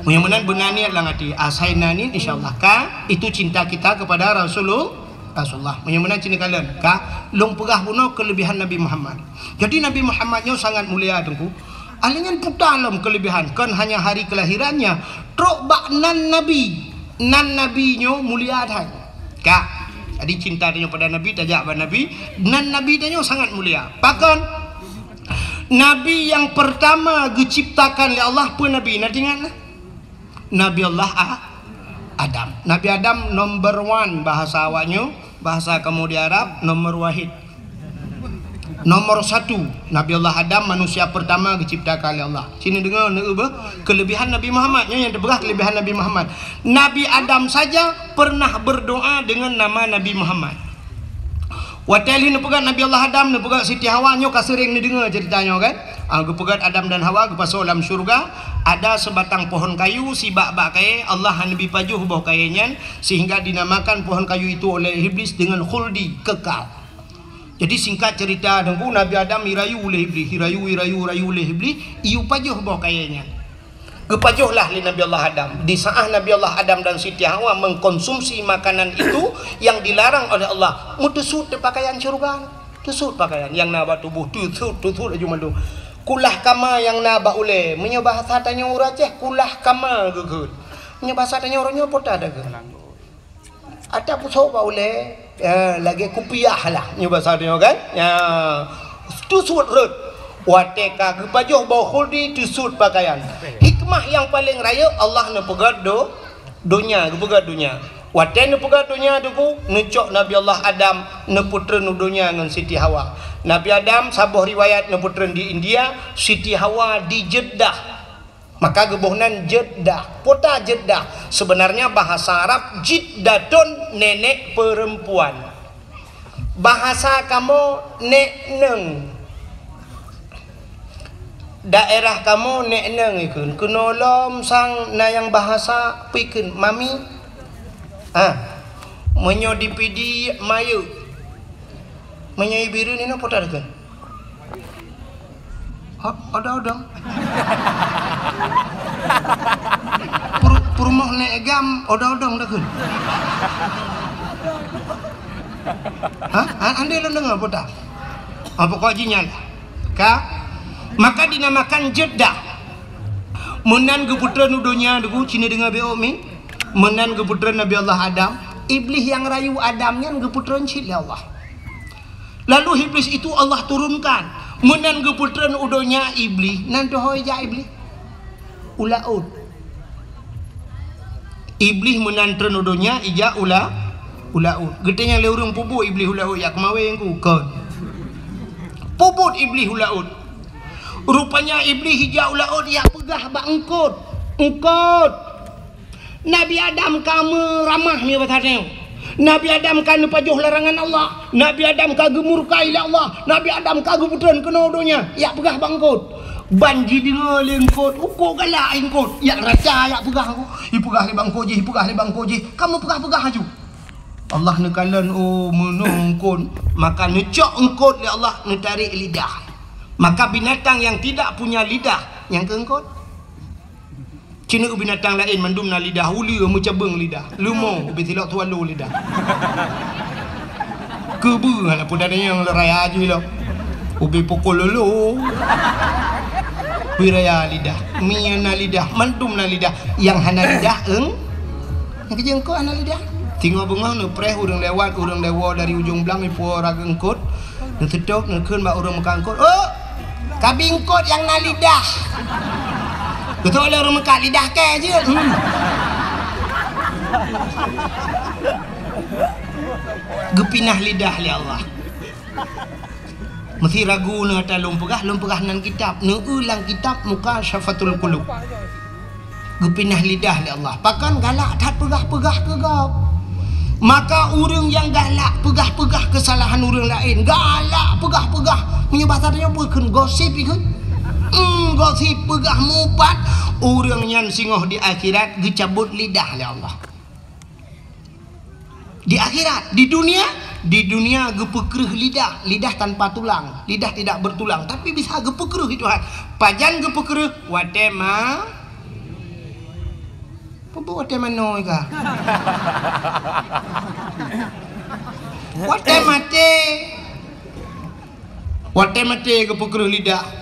Meunyoe meunan beuna niet lam até, asai na niet, insya Allah ka, itu cinta kita kepada Rasulul-, Rasulullah. Meunyoe meunan cit neukalon, ka, lôn peugah bunoe kelebihan Nabi Muhammad. Jadi Nabi Muhammad nyoe sangat mulia, Teungku. Alèh nyan puta lom kelebihan, kon hanya hari kelahirannya, trok bak nan Nabi. Nan Nabi nyoe mulia that. Ka. Jadi cinta tanyoe pada Nabi, tajak bak Nabi, nan Nabi tanyoe sangat mulia. Pakon? Nabi nyang pertama geuciptakan lé Allah peue Nabi? Na teuingat na? Nabi Allah A-, Adam. Nabi Adam number one bahasa awak nyoe, bahasa kamoe di Arab, nomor wahid. Nomor satu, Nabi Allah Adam manusia pertama geuciptakan lé Allah. Sini deungoe, neueu beuh, kelebihan Nabi Muhammad. Nyoe nyang teupeugah kelebihan Nabi Muhammad. Nabi Adam saja pernah berdoa dengan nama Nabi Muhammad. Watèe lheueh neupeugah Nabi Allah Adam, neupeugah Siti Hawa, nyoe ka seuréng neudeungoe ceurita nyoe kan? Ah, geupeugah Adam dan Hawa geupasoe lam syeuruga, ada sebatang pohon kayu, sibak bak kayèe, Allah hana neubi pajoh boh kayèe nyan, sehingga dinamakan pohon kayu itu oleh Iblis dengan khuldi, kekal. Jadi singkat cerita, Teungku, Nabi Adam irayu lé Iblih, irayu, irayu, irayu lé Iblih, iyue pajoh boh kayèe nyan. Geupajoh lah lé Nabi Allah Adam. Di saat Nabi Allah Adam dan Siti Hawa mengkonsumsi makanan itu yang dilarang oleh Allah, meuteusut pakaian syeuruga. Teusut pakaian nyang na bak tuboh, teusut, teusut laju mandum. Kulah kama nyang na bak ulèe. Meunyoe bahasa tanyoe ureueng Aceh, kulah kama geukheun. Meunyoe bahasa tanyoe uroe nyoe peue ta geukheun? Ata pusoe bak ulèe, ya, lagèe kupiah lah, nyoe basa tanyoe kan? Ya, teusut rhot. Watèe ka geupajoh boh khuldi, teusut pakaian. Hikmah nyang paleng rayeuk, Allah neupeugèt do-, donya, geupeugèt donya. Watèe neupeugèt donya, Teungku, neucok Nabi Allah Adam, neupeutreun u donya ngon Siti Hawa. Nabi Adam, saboh riwayat, neupeutreun di India, Siti Hawa di Jeddah. Maka geuboh nan Jeddah. Peue ta Jeddah? Sebenarnya bahasa Arab Jiddatun, nenek perempuan. Bahasa kamoe nek neng. Daerah kamoe nek neng ikheun. Keunoe lom sang na nyang bahasa peue ikheun, mami. Ah. Meunyoe di Pidie, mayeuek. Meunyoe i Bireuen inoe peue ta ikheun? Ho-, odong-odong. Pur-, peurumoh nek gam, odong-odong ta kheun. Ha? Ha, andai lôn deungoe peue ta? Ha, pokok jih nyan lah. Ka? Maka dinamakan Jeddah. Meunan geupeutreun u donya, Teungku, ci neudeungoe beuh mi. Meunan geupeutreun Nabi Allah Adam. Iblih nyang rayu Adam nyan geupeutreun cit lé Allah. Lalu Iblis itu Allah turunkan. Meunan geupeutreun u donya Iblih, nan teuhôi jak Iblih? U laôt. Iblih meunan treun u donya, ijak u la-, u laôt. Geutanyong lé ureueng, peue buet Iblih u laôt, jak keumawén ku? Kon. Peue buet Iblih u laôt? Rupanya Iblih ijak u laôt, jak peugah bak eungkôt. Eungkôt. Nabi Adam ka meuramah nibak tanyoe. Nabi Adam ka neupajoh larangan Allah. Nabi Adam ka geumurka lé Allah. Nabi Adam ka geupeutreun keunoe donya. Jak peugah bak eungkôt. Ban jideungoe lé eungkôt, eungkôt galak eungkôt. Jak raca jak peugah eungkôt. Ipeugah lé bak eungkôt jih, ipeugah lé bak eungkôt jih. Ka meupeugah-peugah laju. Allah neukalon, oh, meunoe eungkôt. Maka neucok eungkôt lé Allah, neutarek lidah. Maka binatang yang tidak punya lidah, nyang keu eungkôt. Ci neuk binatang laén mandum na lidah, uleue meucabeueng lidah, leumo ubé silok swallow lidah. Keubeue hana peue nyang raya jih lom. Ubé pukul lolo. Ubé raya lidah, mi na lidah, mandum na lidah. Nyang hana lidah, eung? Nyang keujeueng kok hana lidah? Singoh beungoh neupreh ureuëng lewat, ureuëng lewoe dari ujong blang ipuwoe raga eungkôt. Neuseutôt, neukheun bak ureuëng meukat eungkôt, "Oh, kabi eungkôt nyang na lidah." Geutôk lé ureuëng meukat, "Lidah kèe jeuet." Hmm. Geupinah lidah lé Allah. Meusi ragu neuh ata lôn peugah, lôn peugah nan kitab, neueu lam kitab Mukasyafatul Qulub. Geupinah lidah lé Allah. Pakon galak that peugah-peugah keu gob. Maka ureuëng nyang galak peugah-peugah keusalahan ureuëng laén, galak peugah-peugah, meunyoe basa tanyoe peue kheun gosip ikheun. Hmm, gosip peugah mupat, ureuëng nyan singoh di akhirat geucabot lidah lé Allah. Di akhirat, di dunia, di dunia geupeukreuh lidah, lidah tanpa tulang, lidah tidak bertulang, tapi bisa geupeukreuh itu Tuhan. Pajan geupeukreuh? Watèe ma-, peue watèe manoe ka? Watèe maté. Watèe maté geupeukreuh lidah.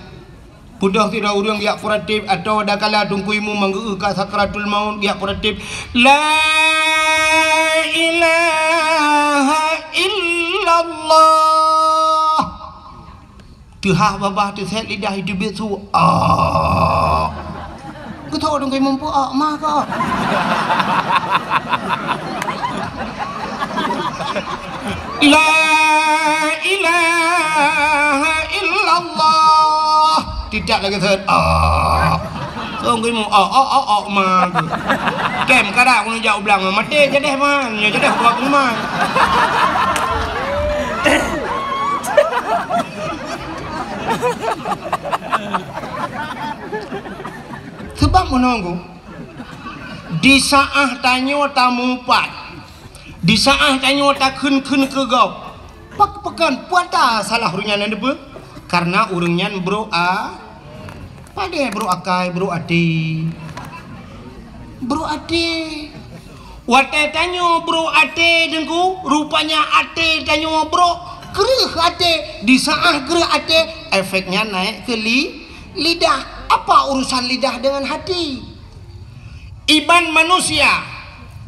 Beudôh sidroe ureuëng jak peuratéb atau adakala Teungku Imum manggeu-eu ka sakratul maut jak peuratéb, "La ilaha illallah." Teuhah babah teusét lidah iteubiet su, "Ah." Geutôk Teungku Imum peue, "Ah, ma ka." La ilaha illallah. Tidak lagi seuet. Ah. Song geumu, ah, ah, ah, ah, ma. Kem kada keuneuk jak u blang, maté jadeh man. Nyoe jadeh buat kuman. Sebab menunggu di saat tanyoe tamupat. Di saat tanyoe takheun-kheun keu gob, pak-, pakon puata salah ureuëng nyan neudeue? Karena ureuëng nyan brok a-, padé brok akai, brok até. Brok até. Watée tanyoe brok até, Teungku, rupanya até tanyoe brok, kreueh até. Di saat kreueh até, efeknya naik ke li-, lidah. Apa urusan lidah dengan hati? Iman manusia,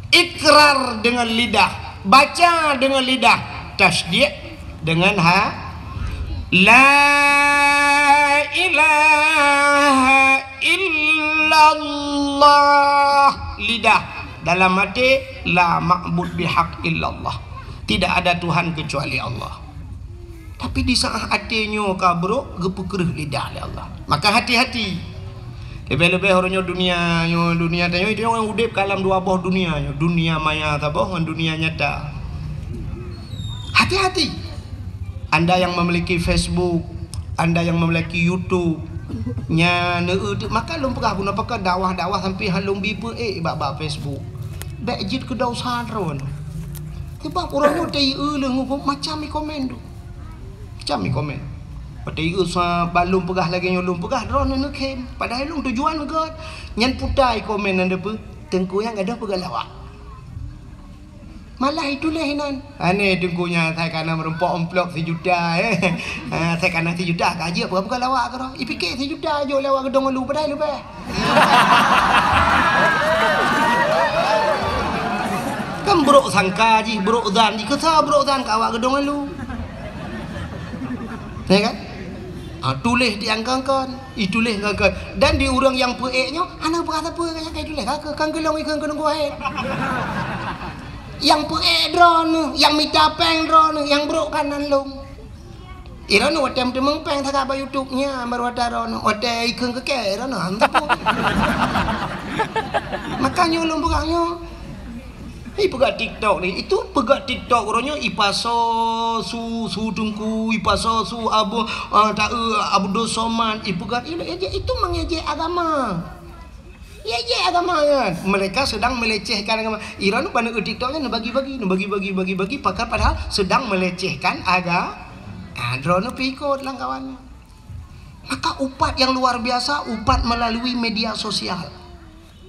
ikrar dengan lidah, baca dengan lidah, tasdiq dengan ha-, la ilaha illallah, lidah, dalam hati, la ma'bud bihaq illallah. Tidak ada Tuhan kecuali Allah. Tapi di saat até nyoe ka brok, geupeukreueh lidah lé Allah. Maka hati-hati. Leubeh-leubeh uroe nyoe dunia nyoe, dunia tanyoe, itu nyoe udeb ka lam dua boh dunia nyoe. Dunia maya saboh ngon dunia nyata. Hati-hati. Anda yang memiliki Facebook, anda yang memiliki YouTube, nya neu-, maka lôn peugah bunoe pakat dakwah-dakwah sampai han lôn bi peuék bak-bak Facebook. Bék jeuet keu dosa droe. Sebab uroe nyoe teu-eu leueng macam i komen tu. Cam i komen. Watée i usa ba lôn peugah lagée nyoe lôn peugah, droeneuh neukhém. Padahai lôn tujuan gét. Nyan puta i komen nyan deupeu, Teungku nyang gadôh peugah lawak. Malah ituléh inan. Aneh Teungku nyan, sai kana meurumpok amplop sijuta, eh. Ha, sai kana sijuta ka jeuet peugah-peugah lawak keudroe. Ipike sijuta jok lawak geudong alu padahai leubeh. Kan brok sangka jih, brok zan jih. Keusa brok zan ka awak geudong alu. Ya kan? Ha, tuléh di angkon-angkon, ituléh angkon-angkon. Dan di ureuëng nyang peuék nyoe, hana peugah sapeue nyang ka ituléh. Ka, ka, kan geulong ikheun keuneuk guahet. Nyang peuék droeneuh, nyang mita péng droeneuh, nyang brok kanan lông. Droeneuh watée meuteumé péng sagai bak YouTube nyan, baru ata droeneuh. Watée ikheun keu kée, droeneuh han teupeu. Makanya ulôn peugah nyoe, ipeugah TikTok ni, itu peugah TikTok uroe nyoe ipasoe su, su teungku, ipasoe su abu, ah, taeu Abdul Somad, ipeugah, itu mengejek agama. Ejek agama nyan. Mereka sedang melecehkan agama. Iran pada TikTok nyan bagi-bagi, bagi-bagi, bagi-bagi, padahal sedang melecehkan aga-, ah, droeneuh pih ikot lam kawan. Maka upat yang luar biasa, upat melalui media sosial.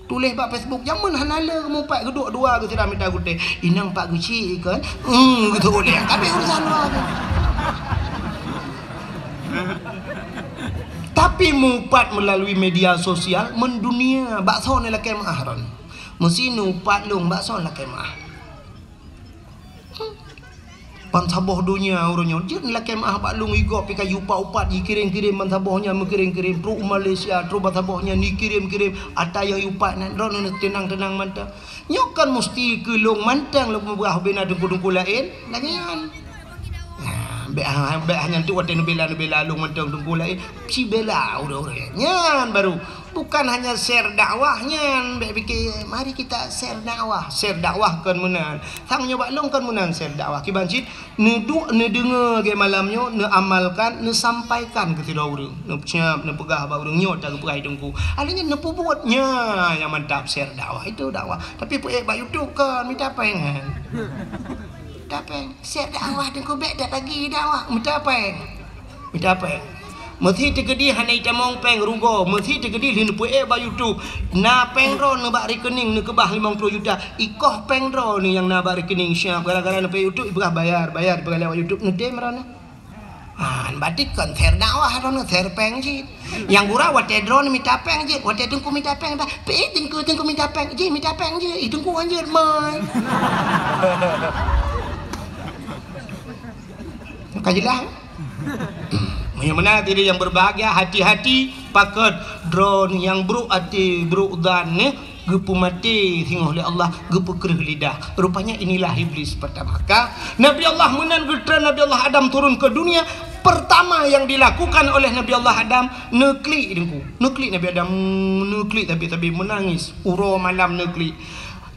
Tuléh bak Facebook, jameun hana le mupat geuduek dua geuh sira mita gutée. Inong pat geuchik kan? Hmm, gitu uleh. Tapi urusan luar tu. Tapi mupat melalui media sosial mendunia, bak soe neulakée meu'ah ron. Meusi neuupat lôn, bak soe neulakée meu'ah. Bansaboh donya uroe nyoe jeuet lakée meu'ah bak lôn, igob pih ka jiupat-upat, jikirém-kirém bansaboh nyan, meukirém-kirém trok u Malaysia, trok bansaboh nyan jikirém-kirém ata nyang jiupat nyan, droeneuh teunang-teunang mantong. Nyoe kon musti keu lôn mantong lôn peugah ubé na teungku-teungku laén, lagée nyan. Nah, bék ha-, bék hana tu watée neubela-neubela lôn mantong teungku laén, sibela ureuëng-ureuëng nyan baru. Bukan hanya share dakwah nyan, bék pike, mari kita share dakwah. Share dakwah kon meunan. Sang nyoe bak lôn kon meunan share dakwah. Kiban cit, neuduek, neudeungoe lagée malam nyoe, neuamalkan, neusampaikan keu sidroe ureuëng. Neupeusiab, neupeugah bak ureuëng nyoe ta geupeugah teungku. Akhirnya neupeubuet nyan nyang mantap share dakwah. Itu dakwah. Tapi peuék bak YouTube kon, mita péng kan. Mita péng. Share dakwah teungku bék dak lagi dakwah. Mita péng. Mita péng. Meusi teukeudi hana itamong péng rugoe, meusi teukeudi lheueh neupeuék bak YouTube. Na péng droeneuh bak rekening neukeubah limong ploh juta. Ikoh péng droeneuh nyang na bak rekening siap gara-gara neupeuék YouTube ipeugah bayar, bayar ipeugah lewat YouTube neutem droeneuh. Ah, berarti kon share dakwah droeneuh, share péng cit. Nyang gura watée droeneuh mita péng cit, watée teungku mita péng bah, peuék teungku, teungku mita péng, jih mita péng jih, ih teungku anjir mai. Ka jeulaih. Meunyoe meunan hadirin yang berbahagia, hati-hati pakon droeneuh nyang brok até, brok zan nyoe geupeumaté singoh lé Allah, geupeukreueh lidah. Rupanya inilah iblis pertama. Ka Nabi Allah meunan geutreun Nabi Allah Adam turun ke dunia, pertama yang dilakukan oleh Nabi Allah Adam neuklik teungku. Neuklik Nabi Adam, neuklik sabe-sabe meunangis. Uroe malam neuklik.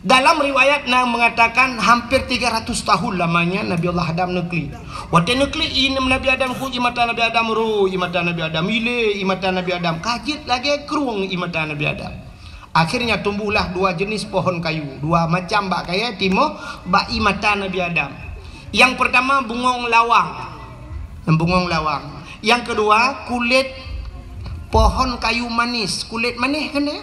Dalam riwayat na mengatakan hampir tiga ratus tahun lamanya Nabi Allah Adam neuklik. Watée neuklik ié Nabi Adam ku ié mata Nabi Adam ro, ié mata Nabi Adam ilé, ié mata Nabi Adam ka jeuet lagée krueng ié mata Nabi Adam. Akhirnya tumbuhlah dua jenis pohon kayu, dua macam bak kayée timoh bak ié mata Nabi Adam. Yang pertama bungong lawang. Bungong lawang. Yang kedua kulit pohon kayu manis, kulit manis kan dia?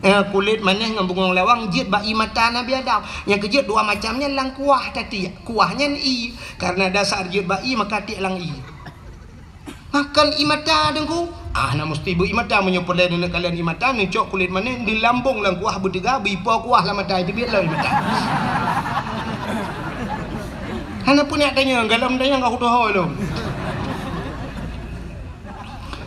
Eh, kulit manis ngon bungong lawang jeuet bak ié mata Nabi Adam. Nyang keujeuet dua macam nyan lam kuah tatiek. Kuah nyan ié. Karena dasar jeuet bak ié maka tiek lam ié. Makan ié mata teungku. Ah, na musti beu ié mata meunyoe peureulée neuneuk kalon ié mata, neucok kulit manis, neulambong lam kuah beuteuga, beuipo kuah lam mata, itu biet lom ié mata. Hana peuneuk tanyong, galom tanyong ka kutoho lom.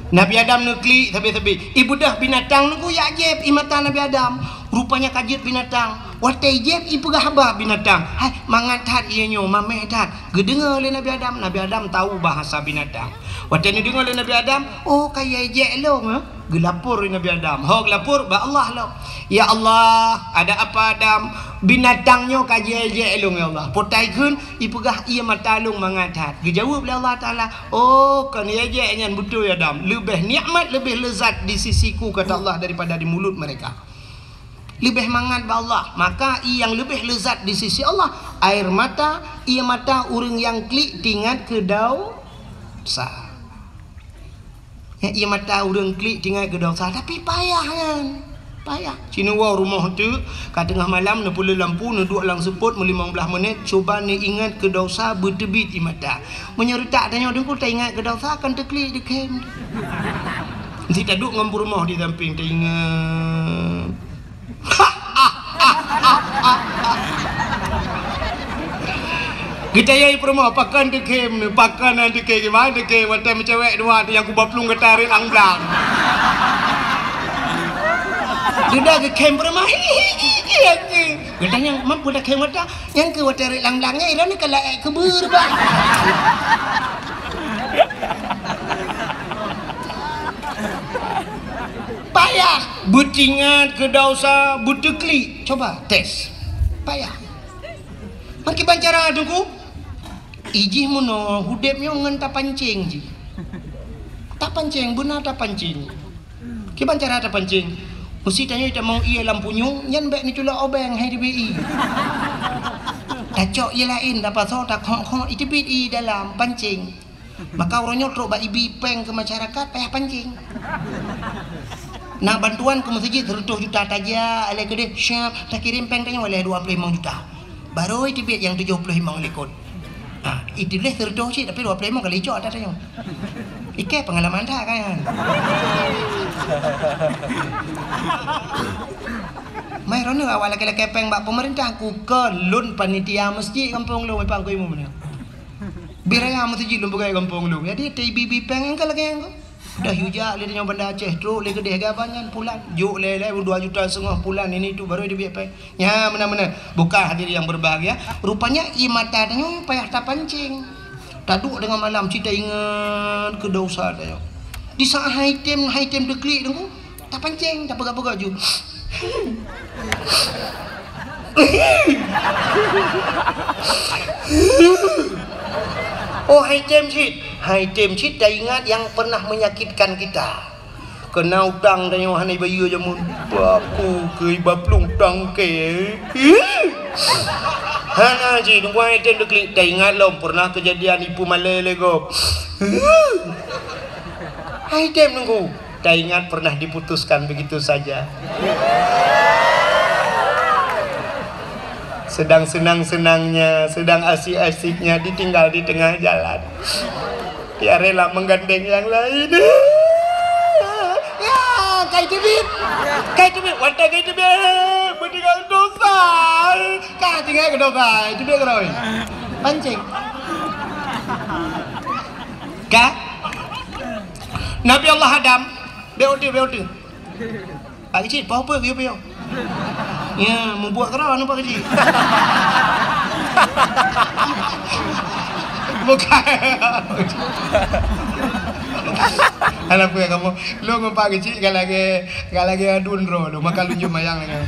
Nabi Adam neuklik sabe-sabe. Ibeudôh binatang nunggu jak jieb ié mata Nabi Adam. Rupanya ka jeuet binatang. Watée jieb ipeugah haba binatang. Hai, mangat that ié nyoe, mameh that. Geudeungoe lé Nabi Adam. Nabi Adam tahu bahasa binatang. Watée neudeungoe lé Nabi Adam, oh ka ijek lôn, eh? Geulapor lé Nabi Adam. Ho geulapor bak Allah lom. Ya Allah, ada apa Adam? Binatang nyoe ka jijek lôn ya Allah. Potai kheun ipeugah ié mata lôn mangat that. Geujaweueb lé Allah Taala, "Oh, kon ijek nyan beutôi Adam. Leubeh nikmat, leubeh lezat di sisiku," kata Allah, "daripada di mulut mereka." Leubeh mangat bak Allah. Maka ié nyang leubeh lezat di sisi Allah, air mata, ié mata ureuëng nyang klik tingat keu dosa. Nyang ié mata ureuëng klik tingat keu dosa, tapi payah nyan. Payah. Ci neuwoe rumoh teuk, ka teungoh malam neupeuleueh lampu, neuduek lam seupôt meulimong blaih menit, cuba neuingat keu dosa beuteubiet ié mata. Meunyoe reutak tanyoe teungku taingat keu dosa, kan teuklik dikhem. Ci taduek ngon peurumoh di sampéng taingat. Geutanyong peurumoh, pakon teukhem nyoe, pakon hana teukhem, kiban teukhem, watée meucewek dua tu nyang kuba plueng gata rot lam blang. Geuda geukhem peurumoh, hi, hi, hi, hi, hi. Geutanyong, "Mampu takhem gata?" "Nyang keu watée rot lam blang nyan, droeneuh ka laék keubeuet, bah." Pai Payah beutingat keu desya, beuteuklik. Coba tes. Payah. Meukiban cara Teungku, ijih meunoe udeb nyoe ngon tapancéng jih. Tapancéng, beuna tapancéng. Kiban cara tapancéng? Meusi tanyoe tamong ié lam punyueng, nyan bék neuculok obeng hai teubiet ié. Tacok ié laén, tapasoe, takhok-khok, iteubiet ié dalam pancéng. Maka uroe nyoe trok bak ibi péng keu masyarakat payah pancéng. Na bantuan keu meuseujid seratus juta tajak, alai keudeh siap takirém péng tanyoe lé dua puluh lima juta. Barô iteubiet nyang tujoh puluh lima likot. Ha, iteubiet seratus cit tapi dua puluh lima kali cok ata tanyoe. Ikei pengalaman that kan. Mai rono awak lakée-lakée péng bak pemerintah ku ke lôn panitia meuseujid gampông lôn, Pak Guru Imum nyoe. Bit raya meuseujid lôn peugah gampông lôn. Jadi, teuibi-bi péng nyang ka lagée nyan. Dah yue jak lé nyoe Banda Aceh, trok lé keudeh gaban nyan pulan. Jok lé, lé dua juta setengah pulan, ini tu baru dia biak péng. Nya, meunan-meunan. Bukan hadirin yang berbahagia. Rupanya, ié mata tanyoe payah tapancéng. Taduek deungon malam, cit taingat keu desya tanyoe. Di saat hai tem, hai tem teuklik Teungku, tapancéng, tapeugah-peugah ju. Oh, hai tem cit. Hai tem cit taingat yang pernah menyakitkan kita. Keuna utang tanyoe hana ibayeue jameun. Paku keu iba plueng tangke. Hana cit, Teungku, hai tem teuklik. Taingat lom pernah kejadian ipeue malée lé gob. Hai tem Teungku. Taingat pernah diputuskan begitu saja. Sedang senang-senangnya, sedang asik-asiknya ditinggal di tengah jalan. Dia rela menggandeng yang lain. Ya, kai teubiet. Kai teubiet, watée kai teubiet. Beutinggai desya. Ka tinggai keu desya, teubiet keudroe. Pancéng. Ka? Nabi Allah Adam, beuti, beuti. Pak Keuchik, poh peue geuyue piôh? Ya, mubuet keudroe anu Pak Keuchik. Bukan. Alah, peue kamoe? Lôn ngon Pak Keuchik ka lagée, ka lagée aduen droe lôn, maka lôn jeuet mayang lagée.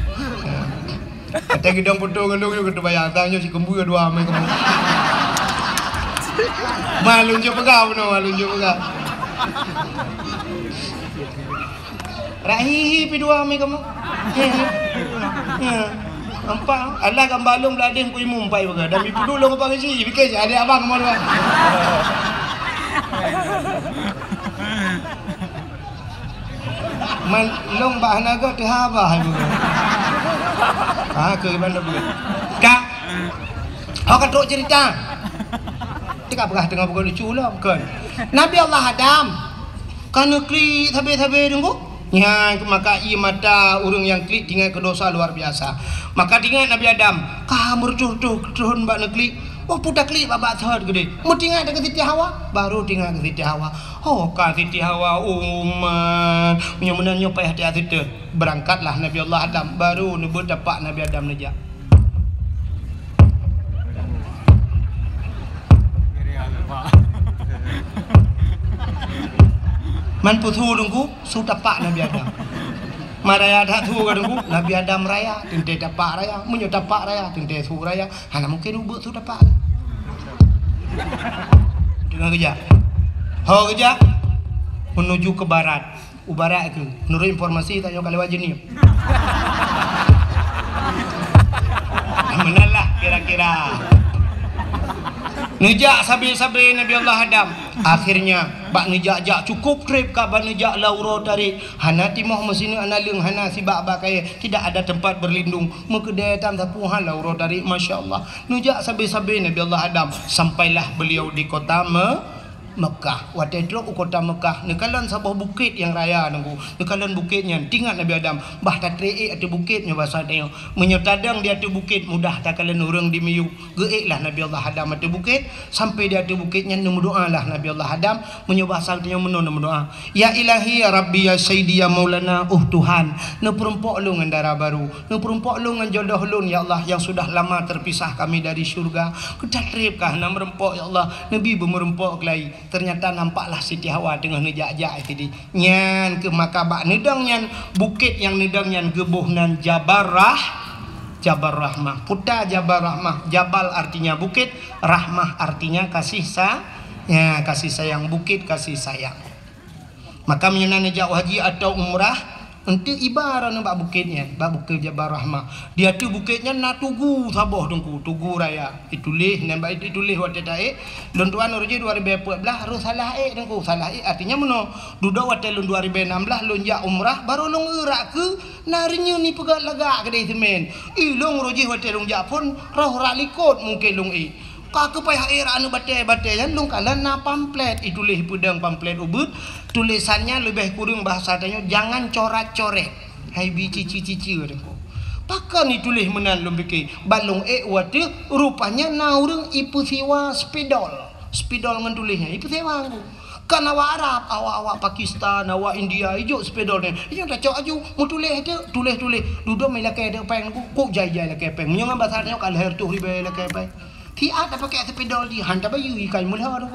Watée geudong putôh ngon lôn, lôn keuneuk bayang, tanyoe sikeumbeue dua mé kamoe. Ma lôn jeuet peugah bunoe, ma lôn jeuet peugah. Rak hihi pi dua mi kamoe. Ya. Ya. Nampak? Alah gambar lôn beuladeh Teungku Imum pai peugah. Dan mi puduk lôn apa keuchik, pikir si adik abang kamoe dua. Man lôn bak hana gét teuhaba hai peugah. Ha, keu gimana peugah? Ka. Ho ka trok cerita. Teuka peugah teungoh bukan lucu lah, bukan. Nabi Allah Adam. Ka neuklik sabe-sabe Teungku. Nyan maka ié mata ureuëng nyang klik tingat keu desya luar biasa. Maka tingat Nabi Adam, ka meureutoh-reutoh keuthon bak neuklik. Oh, peue taklik bak-bak thot keudeh. Meutingat keu Siti Hawa, baru tingat keu Siti Hawa. Oh, ka Siti Hawa, umat. Meunyoe meunan nyoe payah tiat siteun. Beurangkatlah Nabi Allah Adam, baru neubeutapak Nabi Adam neujak. Man peue su Teungku, su tapak Nabi Adam. Man raya that su ka Teungku, Nabi Adam raya, teuntée tapak raya. Meunyoe tapak raya, teuntée su raya. Hana mungken ubeuek su tapak. Teungoh geujak. Ho geujak, menuju ke barat. U barat keuh, menurut informasi tanyoe ka lewat Jeunieb. Meunan lah kira-kira. Neujak sabe-sabe Nabi Allah Adam. Akhirnya, bak neujak-jak cukup treb ka bak neujak lam uroe tarék. Hana timoh meusineuk hana leueng, hana sibak bak kayée, tidak ada tempat berlindung. Meukeudée tam sapeue han lam uroe tarék, masya Allah. Neujak sabe-sabe Nabi Allah Adam. Sampailah beliau di kota Me-, Mekah. Watée trok u kota Mekah, neukalon saboh bukét nyang raya Teungku. Neukalon bukét nyan, tingat Nabi Adam, bah tatré ék ateueh bukét nyoe basa tanyoe. Meunyoe tadong di ateueh bukét, mudah takalon ureuëng di miyueb. Geuék lah Nabi Allah Adam ateueh bukét, sampai di ateueh bukét nyan neumeudoá lah Nabi Allah Adam, meunyoe basa tanyoe meunoe neumeudoá. Ya Ilahi, ya Rabbi, ya Sayyidi, ya Maulana, oh Tuhan, neupeurumpok lôn ngon dara barô, neupeurumpok lôn ngon jodoh lôn, ya Allah, nyang sudah lama terpisah kami dari syurga. Keu tatreb ka hana meurumpok, ya Allah, neubi beumeurumpok keulai. Ternyata nampaklah Siti Hawa teungoh neujak-jak sidi. Nyan keuh maka bak neudong nyan, bukét nyang neudong nyan geuboh nan Jabal Rah-, Jabal Rahmah. Peue ta Jabal Rahmah, Jabal artinya bukét, Rahmah artinya kasih sa-, ya, kasih sayang, bukét kasih sayang. Maka meunyoe na neujak haji atau umrah, eunteuk iba droeneuh bak bukét nyan, bak bukét Jabal Rahmah. Di ateueh bukét nyan na tugu saboh teungku, tugu raya. Ituléh, nyan bak ituléh watée taék, lôn tuan uroe jih dua ribée peuet blaih, roh salah ék teungku, salah ék artinya meunoe. Dudoe watée lôn dua ribée nam blaih lôn jak umrah, barô lôn eurak keu na reunyeun ipeugét lagak keudeh seumén. Ilôn uroe jih watée lôn jak phon, roh rak likot mungken lôn ék. Ka keupai hai rak aneuk batée-batée nyan lôn kalon na pamflet, ituléh peudong pamflet ubeuet, tulésan nyan leubeh kureueng bahasa tanyoe jangan corat-coret. Hai bi cici-cici teungku. Pakon ituléh meunan lôn pike, ban lôn ék watée rupanya na ureuëng ipeusiwa spidol. Spidol ngon tuléh nyan ipeusiwa teungku. Kan awak Arab, awak-awak Pakistan, awak India, ijok spidol nyan. Ijok tacok aju, meutuléh teuk, tuléh-tuléh. Dudoe mé lakée teuk péng teungku, kok jai-jai lakée péng. Meunyoe ngon bahasa tanyoe ka lhée reutôh ribée lakée péng. Siat tapakée spidol jih, han tabayeue ikai meulhô tu.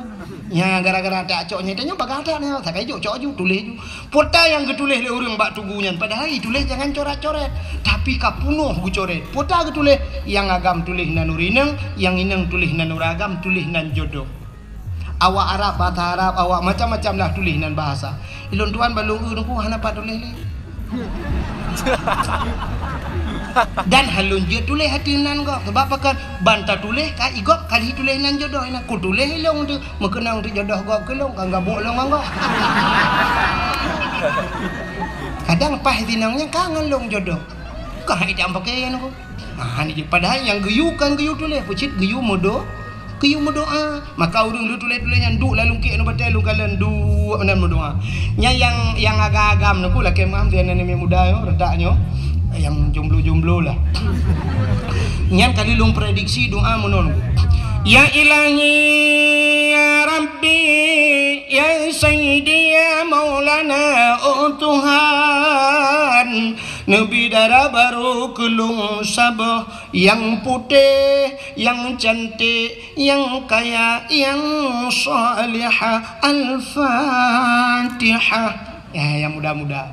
Nya gara-gara tacok nyan tanyoe bagah that nyoe, sakai jok cok aju, tuléh aju. Peue ta nyang geutuléh lé ureuëng bak tugu nyan, padahai ituléh jangan coret-coret, tapi ka peunoh geucoret. Peue ta geutuléh, nyang agam tuléh nan ureuëng inong, nyang inong tuléh nan ureuëng agam, tuléh nan jodoh. Awak Arab, bahasa Arab, awak macam-macam lah tuléh nan bahasa. Ilôn tuan ban lôn eu teungku hana pat tuléh lé. Dan han lôn jeuet tuléh ateueh nan gob. Sabab pakon? Ban tatuléh ka i gob ka lheueh tuléh nan jodoh inan. Kutuléh ilôn teuk, meukeunong teuk jodoh gob keu lôn, ka gabuk lôn ngon gob. Kadang paih sinong nyan ka ngon lôn jodoh. Ka hai idam pakaian aku. Ha, ni jih. Padahai nyang geuyue kan geuyue tuléh, peucit geuyue meudo-, geuyue meudoa. Maka ureuëng lheueh tuléh-tuléh nyan duek lam lungkiek ngon batée lôn kalon duek meunan meudoa. Nyan nyang, nyang agam-agam nyoe ku lakée meu'ah sinan aneuk muda nyoe, reutak nyoe. Nyang jomblo-jomblo lah. Nyan kali lôn prediksi doa meunan. Ya Ilahi, ya Rabbi, ya Sayyidi, ya Maulana, oh Tuhan, neubi dara barô keu lôn saboh nyang putéh, nyang cantik, nyang kaya, nyang salihah. Al-Fatihah. Eh, nyang muda-muda.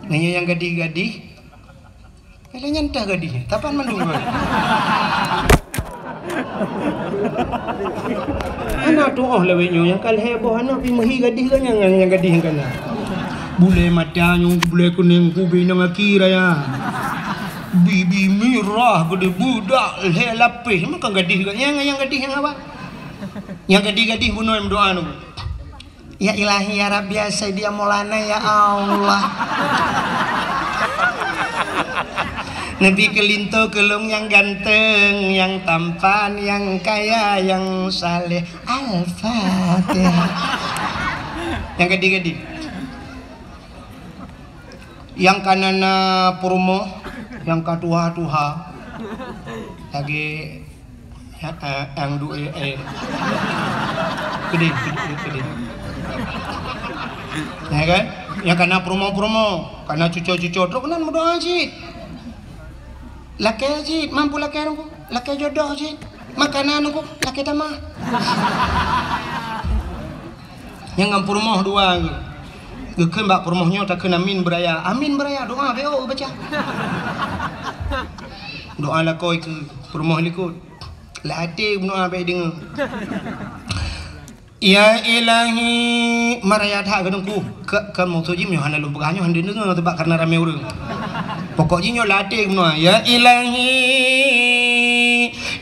Nanya nyang gadih-gadih. Kalian nyan tah gadih. Tapan mandum goi. Aneuk tuoh lawét nyoe nyang ka lhée boh aneuk pi meuhi gadih geuh nyang, nyang gadih nyang kana. Bulée mata nyoe, bulée kunéng, kubi nang aki raya. Bibi mirah geude beudak lhée lapéh, meukan gadih geuh nyang, nyang gadih nyang apa? Nyang gadih-gadih bunoe meudoa nyoe. Ya Ilahi, ya Rabbi, ya Sayyidi, ya Maulana, ya Allah. Neubi keu linto keu lôn nyang ganteng, nyang tampan, nyang kaya, nyang saleh. Al-Fatihah. Nyang gadih-gadih. Nyang ka na-na peurumoh, nyang ka tuha-tuha. Lagée Ya, eh, nyang du-, eh, eh. Keudeh, keudeh, keudeh. Ya kan? Nyang kana peurumoh-peurumoh, kana cuco-cuco, trok nan meudoa cit. Lakée cit, mampu lakée nungku, lakée jodoh cit. Makanan nungku, lakée tamah. Nyang ngon peurumoh dua geuh. Geukheun bak peurumoh nyoe takheun amin beuraya. Amin beuraya, doa B O baca. Doa lakoe keu peurumoh likot. Lam até meudoa bék deungoe. Ya Ilahi, maraya that keu teungku. Ka, ka maksud jih meunyoe hana lôn peugah nyoe hana deungoe, teubak kareuna ramé ureuëng. Pokok jih nyoe lam até meudoa, ya Ilahi,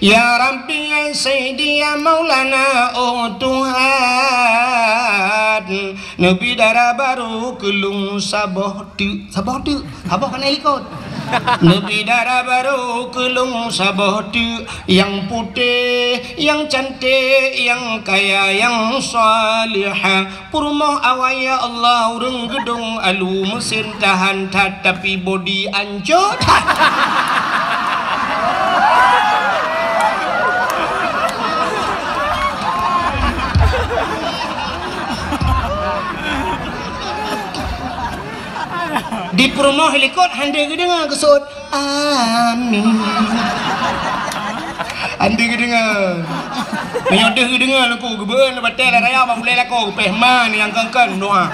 ya Rabbi, ya Sayyidi, ya Maulana, oh Tuhan, neubi dara barô keu lôn saboh teuk, saboh teuk. Saboh kana likot. Neubi dara barô keu lôn saboh teuk, nyang putéh, nyang cantik, nyang kaya, nyang salihah. Peurumoh awai ya Allah, ureuëng geudong alu, meusén tahan that, tapi bodi ancô that. Di peurumoh likot hana geudeungoe geuseuôt, "Amin." Andi geudeungoe. Meunyoe deuh geudeungoe Teungku, geubeueun batée lam raya bak ulée lakoe, geupéh ma nyang kön-kön doa.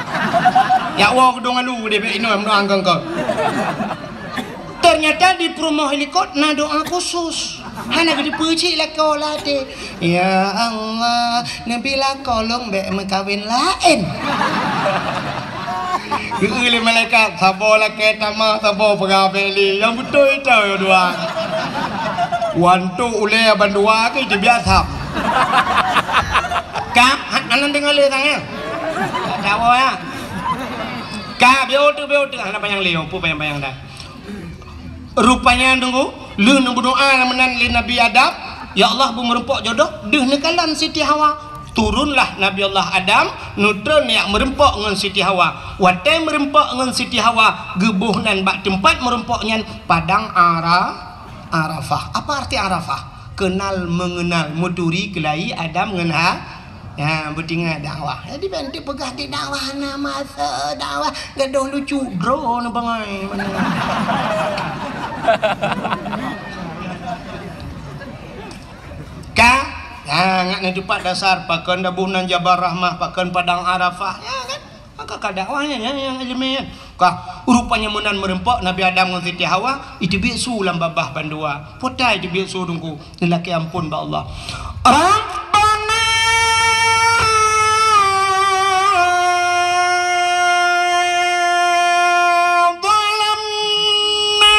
Jak woe geudong alu deh bék inoe doa kön-kön. Ternyata di peurumoh likot na doa khusus. Hana geuteupeue cit lakoe lam até. Ya Allah, neubi lakoe lôn bék meukawen laén. Geu lé malaikat, saboh lakée tamah, saboh peugah bék lé. Nyang beutôi ito dua. Wantok ulée bandua ke itu biasa. Ka, ha-, hana deungoe lé sang ya. Ka, biôh tu, biôh tu. Hana panyang lé, peue panyang-panyang dah. Rupanya Teungku, lheueh neubeudoa meunan lé Nabi Adam, "Ya Allah, beu meureumpok jodoh," deuh neukalon Siti Hawa. Turunlah Nabi Allah Adam, neutron jak meureumpok ngon Siti Hawa. Watée meureumpok ngon Siti Hawa, geuboh nan bak teumpat meureumpok nyan Padang Ara-, Arafah. Apa arti Arafah? Kenal mengenal, meuturi keulayi Adam ngon Ha-, Ya, beutingat dakwah. Jadi, ban teupeugah di dakwah na masa dakwah, gadoh lucu, droe na bangai. Ka? Ya, ngat na teupat dasar, pakon daboh nan Jabal Rahmah, pakon Padang Arafah. Ya, kan? Maka ka dakwah nyan, nyan, nyang ileumèe nyan. Ka, rupanya meunan meureumpok Nabi Adam ngon Siti Hawa, iteubiet su lam babah bandua. Peue ta iteubiet su Teungku? Neulakèe amphon bak Allah. Rabbana zalamna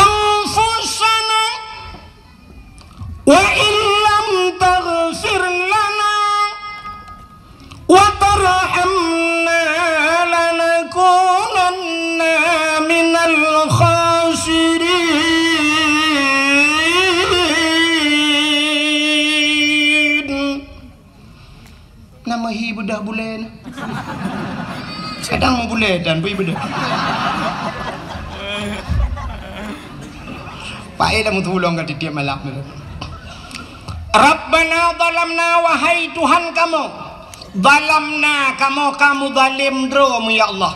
anfusana wa illam taghfir lana wa tarhamna lanakunanna minal khasirin. Na meuhi beudoh bulèe na. Kadang meubulèe dan bui beudoh. Paéh dah meutulông ka tiep-tiep malam. Rabbana zalamna, wahai Tuhan kamoe, zalamna, kamoe ka meuzalém droe, ya Allah.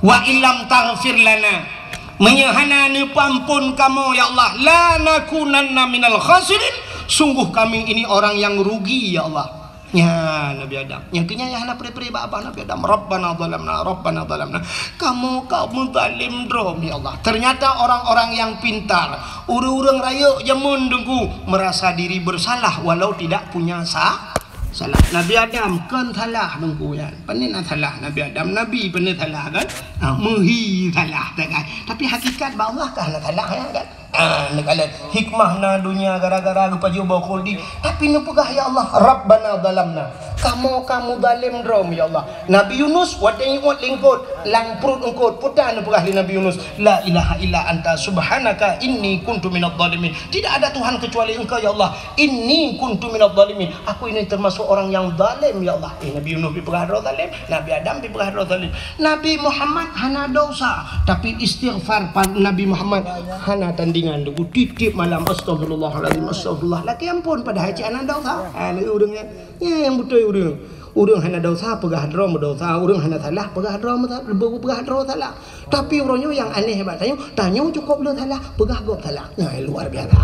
Wa illam taghfir lana, meunyoe hana neupeuamphon kamoe, ya Allah, lanakunanna minal khasirin, sungguh kami ini orang yang rugi, ya Allah. Nyan Nabi Adam. Nyang keu nyan nyang hana pré-pré bak babah Nabi Adam. Rabbana zalamna, Rabbana zalamna. Kamoe ka meuzalém droe, ya Allah. Ternyata orang-orang yang pintar, ureueng-ureueng rayeuk jameun Teungku, merasa diri bersalah walau tidak punya sa-, salah. Nabi Adam kon salah Teungku nyan. Pane na salah Nabi Adam, Nabi pane salah kan? Ha, meuhi salah, kan? Tapi hakikat bak Allah ka hana salah, ya kan? Ah, neukalon hikmah na donya gara-gara geupajoh boh khuldi. Tapi neupeugah, "Ya Allah, Rabbana zalamna." Kamoe ka meuzalém droe, ya Allah. Nabi Yunus watèe jiuet lé eungkôt, lam pruet eungkôt, peue ta neupeugah lé Nabi Yunus, "La ilaha illa anta subhanaka inni kuntu minadh dhalimin." Tidak ada Tuhan kecuali Engkau, ya Allah. "Inni kuntu minadh dhalimin." Aku ini termasuk orang yang zalim, ya Allah. Eh, Nabi Yunus dipeugah droe zalim, Nabi Adam dipeugah droe zalim. Nabi Muhammad hana dosa, tapi istighfar pa-, Nabi Muhammad hana tandingan. Teungku tiep-tiep malam, "Astagfirullahalazim, astagfirullah." Lakèe amphon padahai cit hana dosa. Ha, ni ureueng nyan. Nyan nyang beutôi ureueng. Ureueng hana dosa peugah droe meudosa, ureueng hana salah peugah droe meusa-, peugah droe salah. Tapi uroe nyoe nyang aneh bak tanyoe, tanyoe cukôp le salah, peugah gob salah. Nyan luar biasa.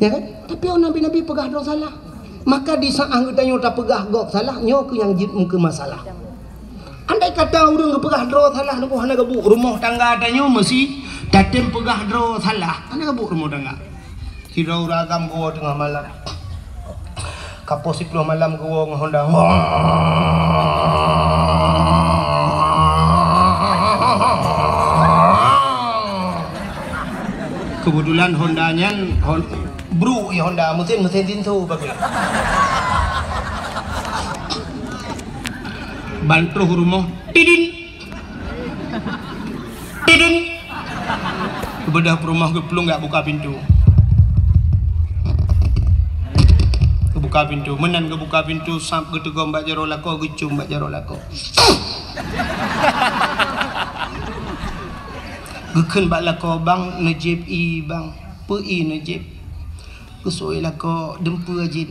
Ya kan? Tapi nabi-nabi peugah droe salah. Maka di saat geutanyoe tapeugah gob salah, nyoe keuh nyang jeuet keu masalah. Andai kata ureueng geupeugah droe salah, Teungku, hana geubuet, rumoh tangga tanyoe meusi tatem peugah droe salah, hana geubuet rumoh tangga. Sidroe ureueng agam geuwoe teungoh malam. Ka poh siploh malam geuwoe ngon honda. Keubeutulan honda nyan hon-, bruk, ya, honda, meusén, meusén tinso bagoe. Ban troh rumoh, tidin. Tidin. Geubeudôh peurumoh geuplueng jak buka pintoe. Geubuka pintoe. Meunan geubuka pintoe, sab geuteugom bak jaroe lakoe, geucôm bak jaroe lakoe. Geukheun bak lakoe, "Bang, neujieb ie, Bang." "Peue ie neujieb?" Geuseuôt lakoe, "Dumpeue jeuet."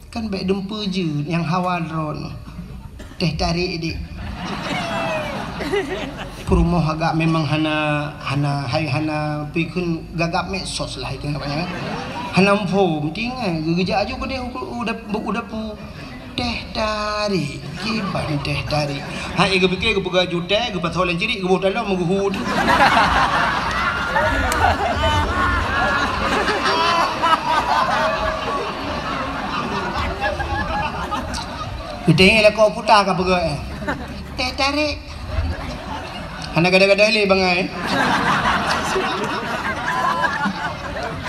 "Kan bèk dumpeue jeuet, nyang hawa droeneuh. Teh tarék dék." Peurumoh agak memang hana, hana, hai hana pikun gagap medsos lah itu namanya. Hana info, penting eh, geujak aju keudeh u, u, u dapur. Teh tarik, kiban teh tarik. Hai geupike geupeugah jutai, geupasoe lam cirik, geuboh dalam, geuhue. Geutanyong lakoe puta ka peugah, eh. Teh tarik. Hana gadoh-gadoh lé bangai.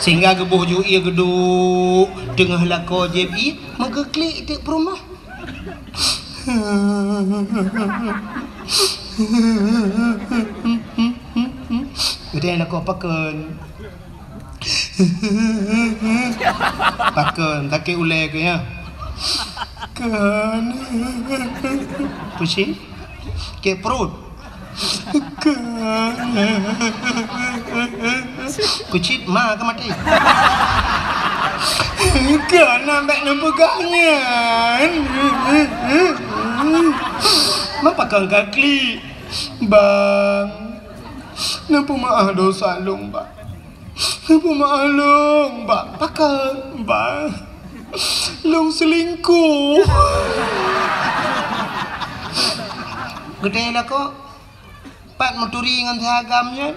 Sehingga geuboh ju ie geuduek teungoh lakoe jieb ie, meugeuklik teuk peurumoh. Geutanyong lakoe pakon. Pakon, sakét ulèe keuh nyan? Kon. Pusing? Sakét pruet? Kon. Keucit ma ka maté? Kon, bèk neupeugah nyan. Ma pakon ka klik? Bang, neupeumaáh dosa lôn, Bang. Neupeumaáh lôn, Bang. Pakon, Bang? Lôn seulingkuh. Geutanyong lakoe, pat meuturi ngon si agam nyan?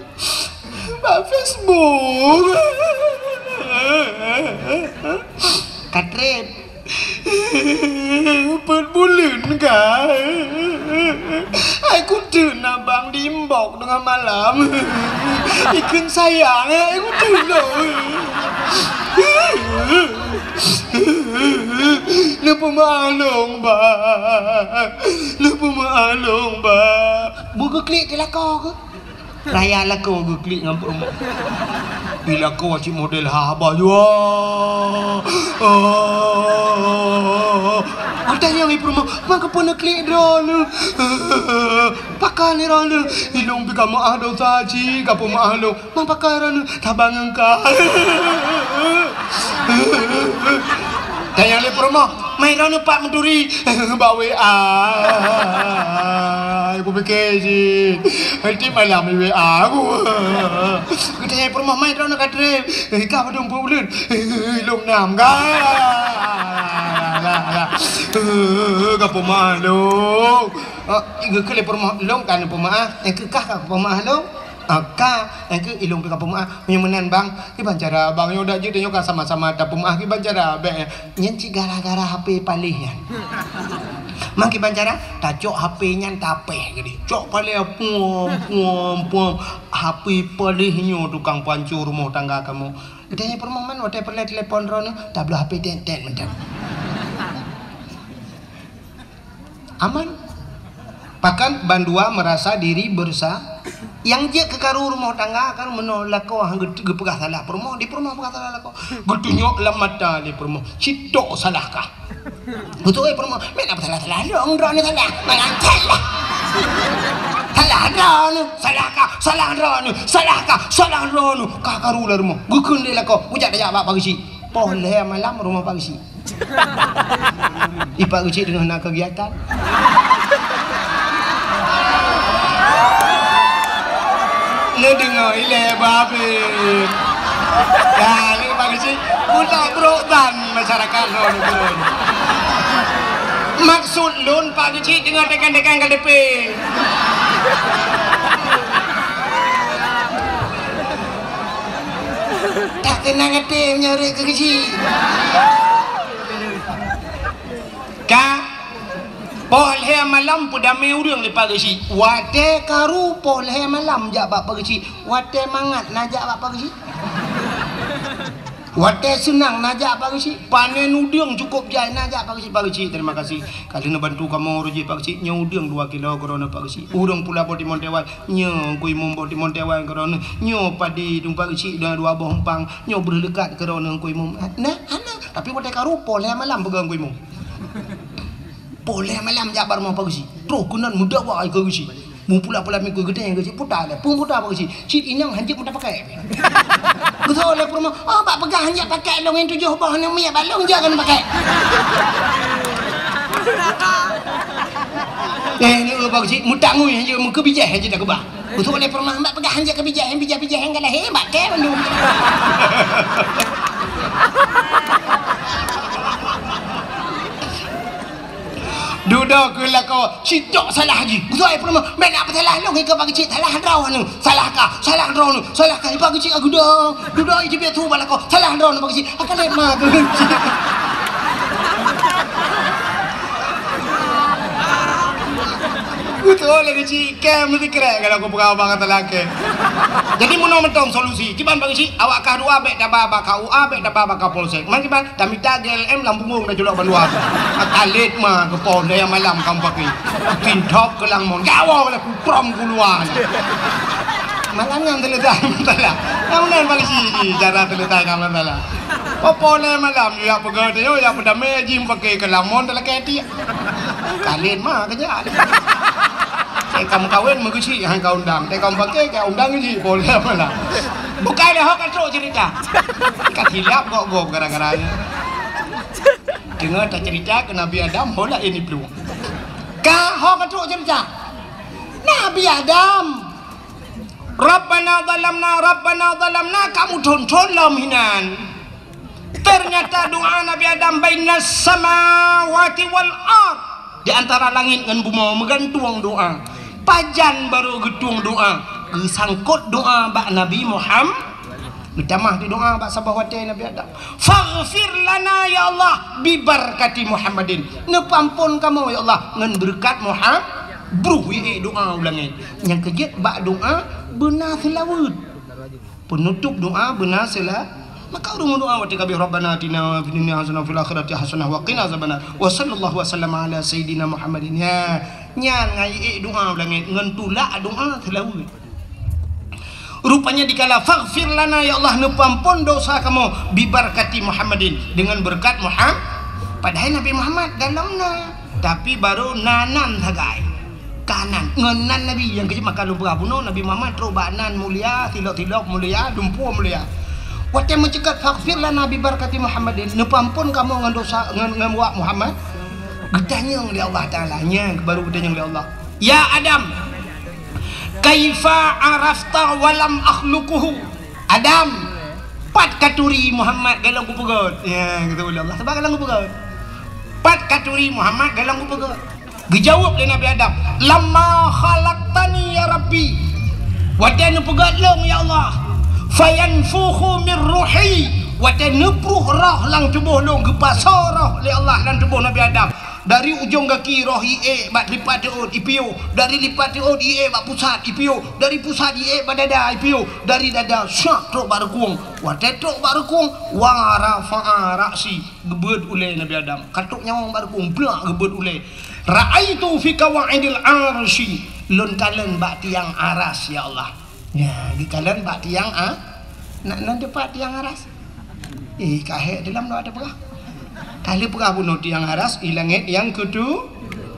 Bak Facebook. Ka treb. Peuet buleuen ka. Hai kuteuk na bang di inbox teungoh malam. Ikheun sayang, hai kuteuk lôn. Neupeumaáh lôn, Bang. Neupeumaáh lôn, Bang. Beu geuklik di lakoe keuh? Raya lakoe geuklik ngon peurumoh. Di lakoe cit model haba jua. Oh. Watèe nyan peurumoh, "Ma keupeue neuklik droeneuh? Pakon droeneuh? Ilôn pih ka meuáh dosa cit, ka peumeuáh lôn. Ma pakon droeneuh? Saban ngon ka." Tanyong lé peurumoh, "Ma droeneuh pat meuturi?" "Bak W A." Kupike cit. Tiep malam di W A ku. Geutanyong peurumoh, "Ma droeneuh ka treb?" "Ka padum peuet buleuen?" "Lôn nam ka." Ka peumeuáh lôn. Geukheun lé peurumoh, "Lôn ka neupeumaáh." "Kah ka peumeuáh lôn?" "Ka." "Ilôn pih ka peumeuáh." "Meunyoe meunan bang, kiban cara bang, nyoe dak jeuet nyoe ka sama-sama tapeumeuáh, kiban cara bèk nyan?" "Nyan cit gara-gara H P paléh nyan." "Ma kiban cara?" "Tacok H P nyan tapéh keudéh. Cok paléh puom, puom, puom. H P paléh nyoe tukang pancô rumoh tangga kamoe." Geutanyong peurumoh, "Man watèe peureulèe telepon droeneuh, tabloe H P tét-tét mantong." Aman. Pakon bandua meurasa diri beureusa. Nyang jeuet keu karu rumoh tangga kan meunoe lakoe han geupeugah salah peurumoh, di peurumoh peugah salah lakoe. Geutunyok lam mata lé peurumoh, "Sitok salah kah?" Beutôi peurumoh, "Meunan salah-salah lôn, droeneuh salah. Meunan salah. Salah droeneuh, salah kah, salah droeneuh, salah kah, salah droeneuh." Ka karu lam rumoh. Geukheun lé lakoe, geujak tajak bak Pak Geuchik. Poh lhèe malam rumoh Pak Geuchik. Di Pak Geuchik teungoh na kegiatan. Neudeungoe ilèe babé. Ka lé Pak Geuchik, buta brok ban masyarakat lôn keudroe. Maksud lôn Pak Geuchik teungoh tekan-tekan K T P. Tak keunong até meunyoe rhot keu Geuchik. Ka, poh lhèe malam peudamé ureueng lé Pak Geuchik. Watèe karu poh lhèe malam jak bak Pak Geuchik. Watèe mangat na jak bak Pak Geuchik. Watèe seunang na jak Pak Geuchik. Panen udeueng cukôp jai na jak Pak Geuchik. "Pak Geuchik, terima kasih. Ka lheueh neubantu kamoe rot jih Pak Geuchik, nyoe udeueng dua kilo keudroe neuh Pak Geuchik. Ureueng pula boh timon teuwai, nyoe Teungku Imum boh timon teuwai keudroe neuh. Nyoe padi dum Pak Geuchik dua, dua boh umpang, nyoe breuh leukat keudroe neuh Teungku Imum." Nah, hana. Tapi watèe karu poh lhèe malam peugah Teungku Imum. Poh lhèe malam jak bak rumoh Pak Geuchik. Troh keunan meudakwa keu Geuchik. Meupula-pula mikui geudeh Geuchik, puta lé. Peue puta Pak Geuchik? Cit inong hanjeuet meuta pakèk. Geutho lé peurumoh, "Oh, bak peugah hanjeuet pakèk lôn nyang tujoh boh aneuk miet bak lôn jak keuneuk pakèk." Eh, ni, eh, bak keuchik, mutangui hanya meukeubijéh hanya dah keubah. Beutôi lé pernah mak peugah hanya keubijéh, bijéh-bijéh nyang ka lahé, mak kèe mandum. Dudoe keu lakoe, sitok salah jih. Beutôi pernah, mak nak peusalah lôn, ikeu bak keuchik, salah droeneuh, salah kah, salah droeneuh, salah kah, bak keuchik aku dah. Dudoe iji biasa bak lakoe, salah droeneuh bak keuchik. Akan lé ma keuchik. Beutôi lé keuchik, kèe meusikrek kalau kupeugah bak kata lakèe. Jadi meunoe mantong solusi. Kiban bak keuchik, awak kah dua bèk taba bak K U A, bèk taba bak Kapolsek. Man kiban, tamita G L M lam punggong dah culok bandua. Akan lé ma keu pon daya malam kam pakai. Tintok keu langmon. Gawa lah kukrom keuluar. Malam nyan selesai masalah. Nyang meunan bak keuchik jih cara selesai masalah. Popo lé malam, yue jak peugah teuh, yue jak peudamé, jih paké keu lamon talakèe tiek. Kalén ma keujak. Cek ka meukawen meugeuchik han ka undang. Cek ka meupaké ka undang jih, popo lé malam. Bukai lé ho ka trok cerita. Ka silap gok-gok gara-gara nyan. Deungoe tacerita keu Nabi Adam, ho laén iplueng. Ka ho ka trok cerita. Nabi Adam. Rabbana zalamna, Rabbana zalamna, kamu thon-thon lom hinan. Ternyata doa Nabi Adam bainas samawati wal ard, di antara langit ngon bumoe meugantung doa. Pajan barô geutueng doa, geusangkot doa bak Nabi Muhammad. Geutamah di doa bak saboh watèe Nabi Adam. Faghfir lana ya Allah bibarakati Muhammadin. Neupeuampon kamoe ya Allah ngon beureukat Muhammad. Bruh ié doa u langét. Nyang keujeuet bak doa beuna seulaweuet. Peunutôp doa beuna seula-, maka ureueng meudoa watèe ka abéh, Rabbana atina fid dunya hasanah wa fil akhirati hasanah wa qina azabannar. Wa sallallahu wa sallama ala sayyidina Muhammadin. Ya, nyan ngai ié doa u langét ngon tulak doa seulaweuet. Rupanya dikala faghfir lana, ya Allah, neupeuampon dosa kamoe, bibarakati Muhammadin, dengan berkat Muhammad. Padahai Nabi Muhammad galom na, tapi barô na nan sagai. Ka nan, ngon nan Nabi, nyang keujeuet maka lôn peugah bunoe, Nabi Muhammad trok bak nan mulia, silop-silop mulia, dumpeue mulia. Watèe meuceukat faghfir lana bibarakati Muhammadin, neupeuampon kamoe ngon dosa, ngon, ngon wak Muhammad. Geutanyong lé Allah Taala, nyan barô geutanyong lé Allah. Ya Adam, kaifa arafta wa lam akhluquhu? Adam, pat katuri Muhammad galom kupeugöt? Ya, geutanyong lé Allah, sabab galom kupeugöt. Pat katuri Muhammad galom kupeugöt? Geujaweueb lé Nabi Adam, lamma khalaqtani ya Rabbi. Watèe neupeugöt lôn ya Allah, fayanfukhu min ruhi. Watèe neupruh roh lam tuboh lôn, geupasoe roh lé Allah lam tuboh Nabi Adam. Dari ujong gaki roh ié bak lipat teuôt ipiôh, dari lipat teuôt ié bak pusat ipiôh, dari pusat ié bak dada ipiôh, dari dada syak trok bak reukueng. Watèe trok bak reukueng, wa rafa'a ra'si, geubeuet ulèe Nabi Adam. Ka trok nyawöng bak reukueng, blak geubeuet ulèe. Ra'aitu fi qawaidil arsy, lôn kalon bak tiang aras ya Allah. Ya, geukalon bak tiang a-, na, na teupat tiang aras. Eh, ka hék dalam doa teupeugah. Ka lheueh peugah bunoe tiang aras, i langét nyang keutu-,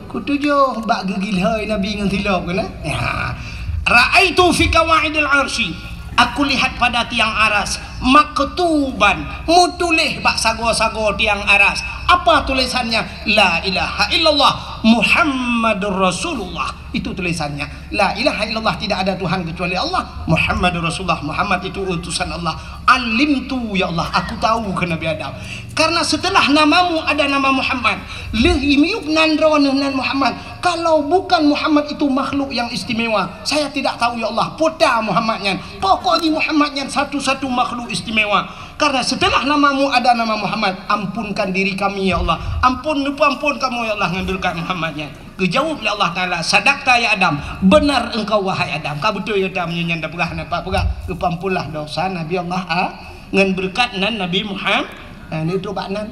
keutujôh, bak geugilhôi Nabi ngon silop keunan. Ya. Ra'aitu fi qawaidil arsy. Aku lihat pada tiang aras, maktuban, meutuléh bak sagoe-sagoe tiang aras. Apa tulisannya? La ilaha illallah Muhammadur Rasulullah. Itu tulisannya. La ilaha illallah, tidak ada Tuhan kecuali Allah, Muhammadur Rasulullah, Muhammad itu utusan Allah. Alimtu, ya Allah, aku tahu, kheun Nabi Adam. Karena setelah namamu ada nama Muhammad, lheueh miyueb nan droeneuh nan Muhammad. Kalau bukan Muhammad itu makhluk yang istimewa, saya tidak tahu, ya Allah, peue ta Muhammad nyan. Pokok jih Muhammad nyan satu-satu makhluk istimewa. Karena setelah namamu ada nama Muhammad, ampunkan diri kami, ya Allah. Ampun, neupeuampon kamoe, ya Allah, ngon beureukat Muhammad nyan. Geujaweueb lé Allah Taala, "Sadaqta ya Adam, benar engkau wahai Adam." Ka beutôi gata meunyoe nyan tapeugah, hana pat peugah, geupeuampunlah dosa Nabi Allah a-, ngon beureukat nan Nabi Muhammad, nah, neutrok bak nan.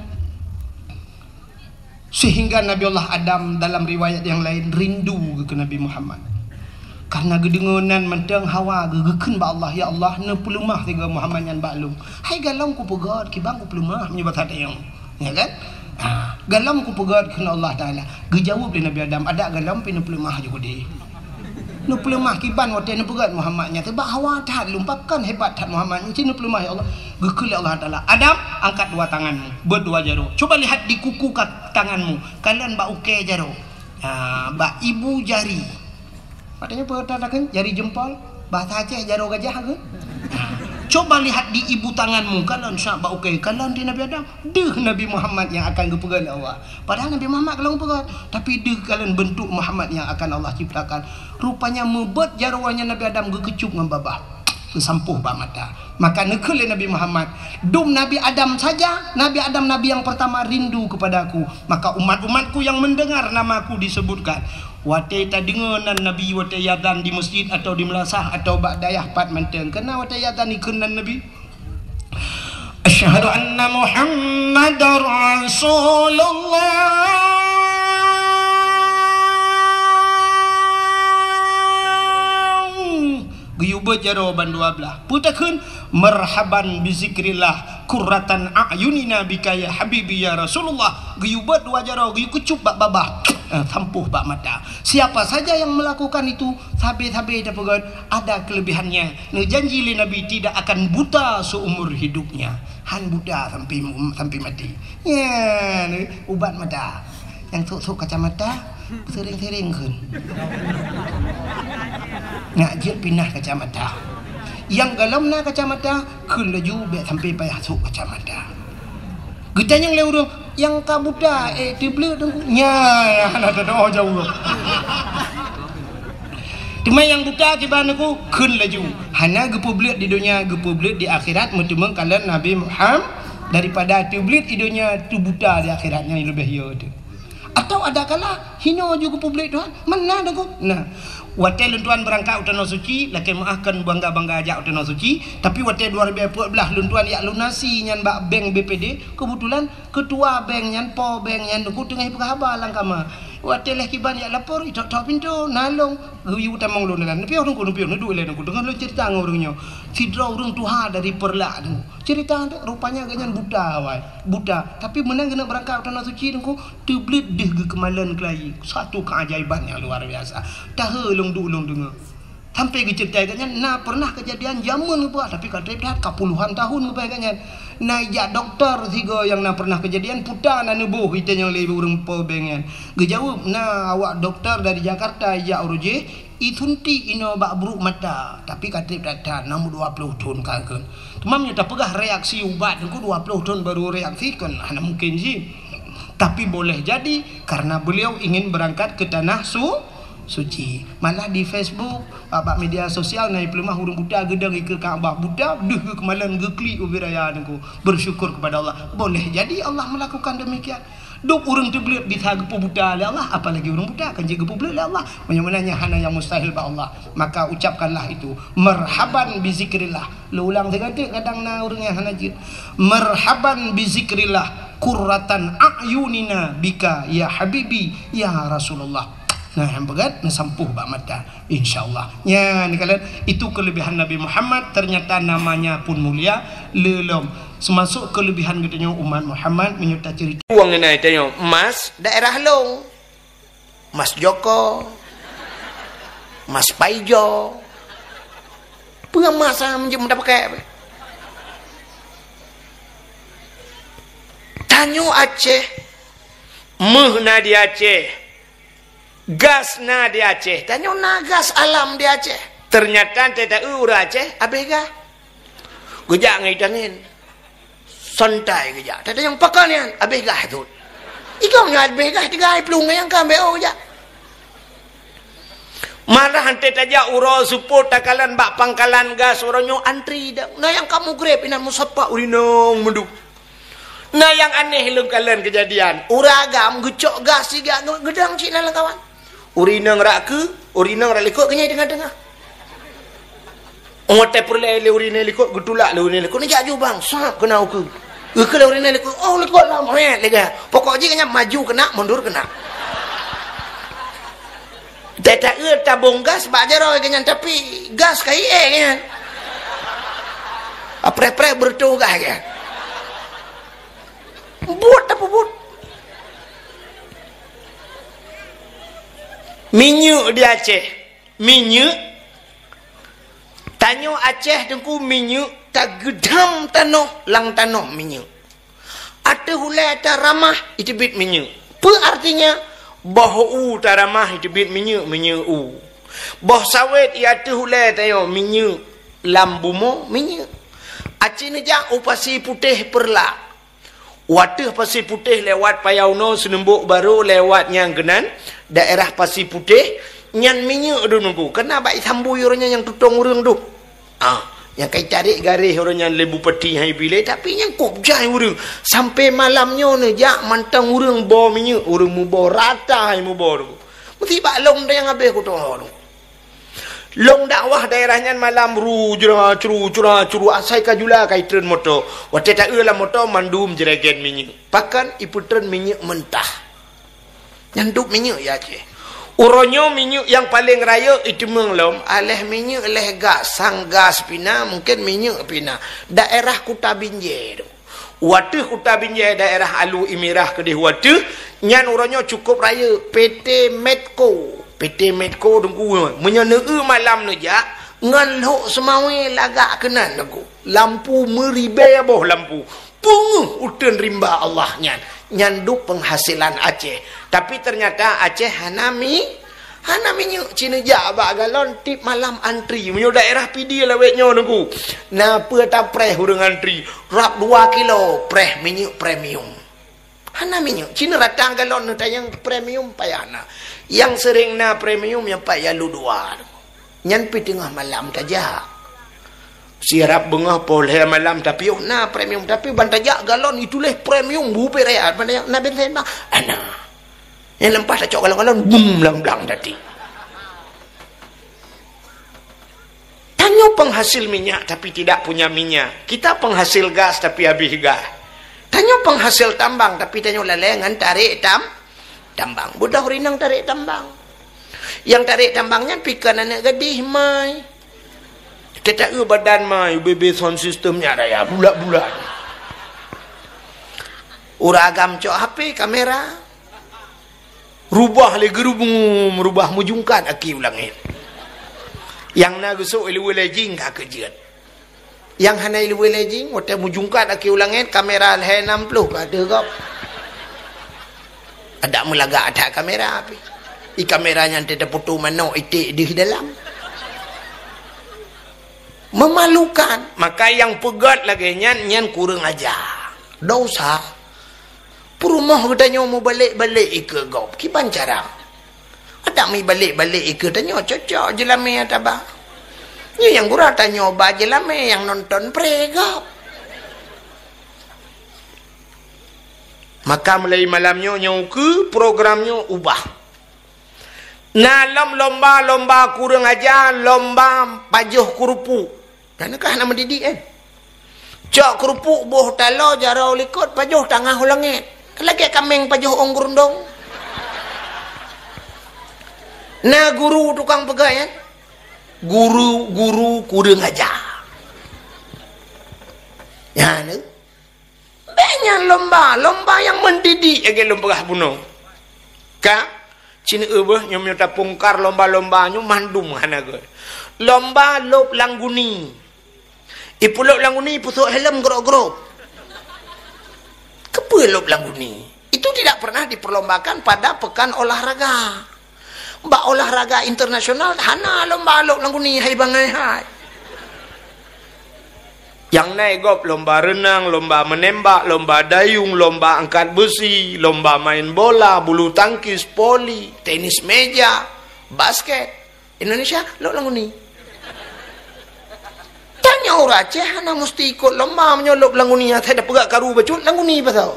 Sehingga Nabi Allah Adam dalam riwayat yang lain rindu keu Nabi Muhammad. Karena geudeungoe nan mantong hawa geu-, geukheun bak Allah, "Ya Allah, neupeuleumah sigoe Muhammad nyan bak lôn." Hai galom kupeugöt, kiban kupeuleumoh meunyoe basa tanyoe. Ya kan? Ha, galom kupeugöt kheun Allah Taala. Geujaweueb lé Nabi Adam, "Adak galom pih neupeuleumah ju keudéh. Neupeuleumah kiban watèe neupeugöt Muhammad nyan, sabab hawa that lôn, pakon hebat that Muhammad nyan, ci neupeuleumah ya Allah." Geukheun lé Allah Taala, "Adam, angkat dua tanganmu, beuet dua jaroe. Coba lihat di kuku ka-, tanganmu, kalon bak ukèe jaroe." Ah, bak ibu jari. Maksudnya apa kata takkan? Jari jempol. Bahasa Aceh jaroe gajah ke? Ah. Coba lihat di ibu tanganmu, kalon syak bak ukée, kalon di Nabi Adam. Deuh Nabi Muhammad nyang akan geupeugét lé Allah. Padahal Nabi Muhammad ka lheueh geupeugét, tapi deuh kalon bentuk Muhammad nyang akan Allah ciptakan. Rupanya meubeuet jaroe nyan Nabi Adam geukeucup ngon babah. Geusampôh bak mata. Maka neukheun lé Nabi Muhammad, "Dum Nabi Adam saja, Nabi Adam nabi yang pertama rindu kepada aku. Maka umat-umatku yang mendengar nama aku disebutkan." Watée tadeungoe nan Nabi watée azan di masjid atau di meulasah atau bak dayah pat mantong. Keunan watée azan ikheun nan Nabi, "Asyhadu anna Muhammadar Rasulullah." Geuyue beuet jaroe bandua blaih. Peue takheun? "Marhaban bi zikrillah, qurratan a'yunina bika ya habibi ya Rasulullah." Geuyue beuet dua jaroe, geuyue keucup bak babah. Eh, sampôh bak mata. Siapa saja yang melakukan itu, sabe-sabe tapeugét, ada kelebihannya. Neujanji lé Nabi tidak akan buta seumur hidupnya. Han buta sampai, sampai mati. Nyan, ubat mata. Nyang sôk-sôk kacamata, sering-sering kheun. Nak jeuet pinah kacamata. Nyang golom na kacamata, kheun laju bék sampai payah sôk kacamata. Geutanyong lé ureuëng, "Nyang ka buta, eh, teubleuet Teungku?" Nyan, hana teudoh jaweueb. Teuma nyang buta kiban Teungku, kheun laju. Hana geupeubleuet di donya, geupeubleuet di akhirat, meuteumé kalon Nabi Muhammad daripada teubleuet di donya, teubuta di akhirat, nyan leubeh yo teuh. Atau ada kala hino ju geupeubleuet Tuhan, mana Teungku? Nah, watée lôn tuan beurangkat u Tanoh Suci, lakée meuáh kon bangga-bangga jak u Tanoh Suci, tapi watée dua ribu empat belas lôn tuan jak lunasi nyan bak bank B P D, keubeutulan keutua bank nyan, po bank nyan Teungku teungoh peugah haba lam kama. Watée lheueh kiban jak lapor, itok-tok pintoe, na lôn, geuyue tamong lôn nyan. Neupiôh Teungku, neupiôh, neuduek ilée Teungku, teungoh lôn cerita ngon ureuëng nyoe. Sidroe ureuëng tuha dari Peureulak Teungku. Cerita tu rupanya gobnyan buta awai, buta. Tapi meunan geuneuk beurangkat u Tanoh Suci Teungku, teubleuet deuh geukeumalon keulayi. Satu keajaiban nyang luar biasa. Tahe lôn duek lôn deungoe. Sampai geuceurita gobnyan na pernah keujadian jameun geupeugah, tapi ka treb that ka puluhan tahun geupeugah gobnyan. Na ijak dokto sigoe nyang na pernah keujadian, puta na neuboh itanyong lé ureuëng po bank nyan. Geujaweueb, na awak dokto dari Jakarta ijak uroe jih, isuntik inoe bak brok mata, tapi ka treb that-that, na dua ploh thon ka kheun. Teuma meunyoe tapeugah reaksi ubat Teungku dua ploh thon baru reaksi, kon hana mungkin jih. Tapi boleh jadi karena beliau ingin berangkat ke tanah su-, suci. Malah di Facebook, bak media sosial na peuleumah ureuëng buta geudong ikeue Ka'bah buta, deuh geukeumalon geuklik ubit raya Teungku. Bersyukur kepada Allah. Boleh jadi Allah melakukan demikian. Dum ureuëng teubleuet bisa geupeubuta lé Allah, apalagi ureuëng buta kan jeuet geupeubleuet lé Allah. Meunyoe meunan nyan hana nyang mustahil bak Allah, maka ucapkanlah itu, "Marhaban bi zikrillah." Lôn ulang sigoe teuk, kadang na ureuëng nyang hana jeuet. "Marhaban bi zikrillah, qurratan a'yunina bika ya habibi ya Rasulullah." Nah, nyang peugét neusampôh bak mata. Insya Allah. Nyan, kalian, itu kelebihan Nabi Muhammad, ternyata namanya pun mulia, lé lom. Seumasok kelebihan geutanyoe umat Muhammad, meunyoe taceurita. Wong inan tanyoe, emas daerah lôn. Emas Joko. Emas Paijo. Peue emas nyang meujeuet meudapeukek? Tanyoe Aceh, méuh na di Aceh. Gas na di Aceh. Tanyoe na gas alam di Aceh. Ternyata teuh ta-eu ureuëng Aceh, abéh gas. Geujak ngon itangen. Santai geujak. Teuh tanyong pakon nyan, abéh gas tut. Ikong nyoe abéh gas, tiga ai plueng nyang ka ambek oh geujak. Malah teuh tajak uroe seupôt takalon bak pangkalan gas uroe nyoe antri dak. Na nyang ka mugreb inan meusapat urinong meuduek. Na nyang aneh lôn kalon keujadian. Ureuëng agam geucok gas siga ngon geudang cit na lam kawan. Ureuëng inong rak keue, ureuëng inong rak likot keunyai teungoh-teungoh. Oh, watée peureulée lé ureuëng inong likot, geutulak lé ureuëng inong likot, neujak jubang, sab keunan ukeue. Ukeue lé ureuëng inong likot, oh, likot lam, rét, lega. Pokok jih keunan maju keunan, mundur keunan. Teuh ta-eu tabong gas bak jaroe keunan, tapi gas ka ié keunan. Apreh-preh beureutoh gas keunan. Buet tapeubuet. Minyeuk di Aceh. Minyeuk. Tanyoe Aceh Teungku minyeuk tageudam tanoh, lam tanoh minyeuk. Ateueh ulée ata ramah, iteubiet minyeuk. Peue artinya? Boh u taramah teubiet minyeuk, minyeuk u. Boh sawét i ateueh ulée tanyoe minyeuk, lam bumoe minyeuk. Aci neujak u Pasi Putéh Peureulak. U ateueh Pasi Putéh lewat Payaunoe, Seuneumbok Barô lewat nyang keunan, daerah Pasi Putéh, nyan minyeuk dum nunggu. Keunan bak i sambui uroe nyan nyang tutong ureuëng dum. Ah, nyang ka itarek garéh uroe nyan lé bupati hai bilée, tapi nyang kôb jai ureuëng. Sampoe malam nyoe neujak mantong ureuëng boh minyeuk, ureuëng muboh rata hai muboh tu. Meusti bak lôn nyang habéh kutoe tu. Lôn dakwah daerah nyan malam ru jra cru cra cru asai ka jula ka itreun moto. Watée taeu lam moto mandum jregen minyeuk. Pakon ipeutreun minyeuk meutah. Nyan dum minyeuk ya Aceh. Uroe nyoe minyeuk nyang paleng rayeuk iteumeung lom, aléh minyeuk, léh gas, sang gas pina, mungken minyeuk pina. Daerah Kuta Binjai tu. Wateueh Kuta Binjai daerah Alu Imirah keudeh wateueh, nyan uroe nyoe cukôp rayeuk, P T Medco. P T Medco teungku, meunyoe neueu malam neujak, ngon lhok seumawé lagak keunan teungku. Lampu meuribée boh lampu. Peungeuh uteuen rimba Allah nyan. Nyan dum peunghasilan Aceh. Tapi teunyata Aceh hana mi-, hana minyeuk, ci neujak bak galon tiep malam antri. Meunyoe daerah Pidie lawét nyoe teungku, na peue tapreh ureuëng antri, rab dua kilo preh minyeuk premium. Hana minyeuk, ci neurata galon neutanyong premium payah na. Nyang seuréng na premium nyang pat ya lu dua. Nyan pi teungoh malam tajak. Sirab beungoh poh lhée malam tapi oh na premium, tapi ban tajak galon ituléh premium bubé raya ban tajak na bensin bah. Ana. Nyang leumpah tacok galon-galon bum blang-blang tadi. Tanyoe penghasil minyak tapi tidak punya minyak. Kita penghasil gas tapi habis gas. Tanyoe penghasil tambang tapi tanyoe lalée ngon tarek tam-, tambang. Bodoh rinong tarek tambang. Nyang tarek tambang nyan pi kon aneuk gadih mai. Teuta eu badan mai, bebe sound system nyan raya bulat-bulat. Ureuëng agam cok H P kamera. Rubah lé geurubum, rubah meujungkat aki u langét. Nyang na geusok iluwe lejing ka keujeuet. Nyang hana iluwe lejing, watée meujungkat aki u langét, kamera lhée nam ploh ka deuh gob. Adak meulagak that kamera pi. I kamera nyan teuta photo manok iték deuh dalam. Memalukan. Maka nyang peugét lagée nyan, nyan kureueng aja. Dosa. Peurumoh geutanyoe mubalek-balek ikeue gob, kiban cara? Adak mibalek-balek ikeue tanyoe cocok jeulamé taba. Nyoe nyang gura tanyoe ba jeulamé nyang nonton pré gob. Maka mulai malam nyoe, nyoe keu program nyoe ubah. Na lom lomba-lomba kureueng aja, lomba pajoh keurupuk. Nyan ka hana meudidik, eh. Cok keurupuk boh taloe jaroe likot pajoh tangah u langét. Lagée kaméng pajoh ôn geurundong. Na guru tukang peugah, eh. Guru-guru kureueng aja. Nyan, eh. Bék nyan lomba, lomba nyang mendidik lagée lôn peugah bunoe. Ka, cit nyoe beuh nyoe meunyoe tapungkar lomba-lomba nyoe mandum hana gét. Lomba lôb lam guni. Ipeulôb lam guni, ipeusôk helm grôb-grôb. Keupeue lôb lam guni? Itu tidak pernah diperlombakan pada pekan olahraga. Bak olahraga internasional hana lomba lôb lam guni hai bangai hai. Nyang na gob lomba reunang, lomba meunembak, lomba dayung, lomba angkat beusi, lomba main bola, bulu tangkis, voli, tenis meja, basket. Indonesia lôb lam guni. Tanyoe ureuëng Aceh hana musti ikot lomba meunyoe lôb lam guni, asai tapeugah karu bacut lam guni pasal.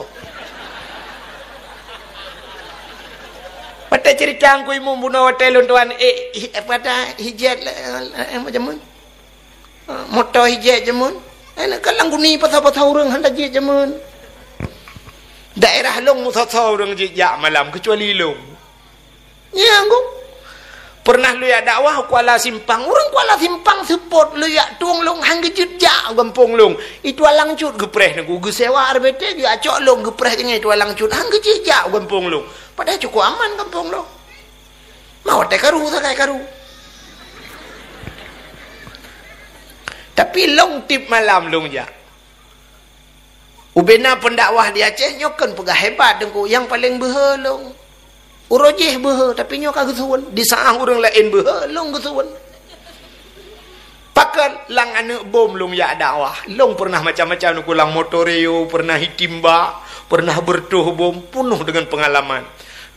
Watée cerita Teungku Imum bunoe watée lôn tuan, eh, hi-, apa dah, hijat, eh, eh, macam mana? Ha, moto hijat jameun. Eh, nak ka lam guni pasal-pasal ureuëng hana jeuet jameun. Daerah lôn meusoe-soe ureuëng jijak malam, kecuali lôn. Nyang ku. Pernah lôn jak dakwah Kuala Simpang. Ureuëng Kuala Simpang seupôt lôn jak tueng lôn han geujeuet jak gampông lôn. Itu alang cut geupreh neuk geusewa R B T, geujak cok lôn geupreh keu nyan itu alang cut. Han geujeuet jak gampông lôn. Padahai cukup aman gampông lôn. Ma watée karu sagai karu. Tapi lôn tiep malam lôn jak. Ubena pendakwah di Aceh nyoe kon peugah hebat Teungku, nyang paleng beuhe lôn. Uroe jih beuhe, tapi nyoe ka geusueuen. Di saat ureuëng laén beuhe, lôn geusueuen. Pakon lam aneuëk bom lôn jak dakwah. Lôn pernah macam-macam, nyoe lam motor Rio, pernah itimba, pernah beureutoh bom, peunoh deungon peungalaman.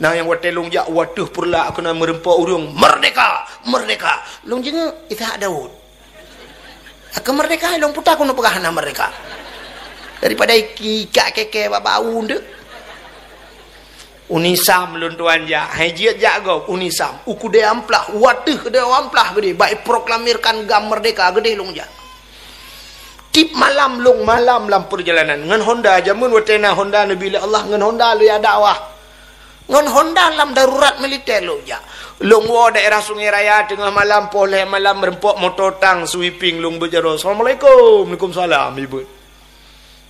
Na nyang watée lôn jak u ateueh peureulak keunan meureumpok ureuëng, "Merdeka! Merdeka!" Lôn jingeuek, "Ishak Daud." Keu merdeka, lôn puta keuneuk peugah hana merdeka. Daripada iki, ikak keke bak bau deuh. Unisam lôn tuan jak, hai jeuet jak gob, Unisam. U keudée amplah, u ateueh keudée amplah geudeh, bak iproklamirkan GAM merdeka geudeh lôn jak. Tiep malam lôn malam lam peurjalanan. Ngon Honda, jameun watée na Honda neubi lé Allah, ngon Honda lôn jak dakwah. Ngon Honda lam darurat militer lôn jak. Lôn woe daerah Sungai Raya teungoh malam, poh lhée malam, meureumpok moto tang sweeping, lôn beujaroe, "Assalamualaikum." "Waalaikumsalam," ibeuet.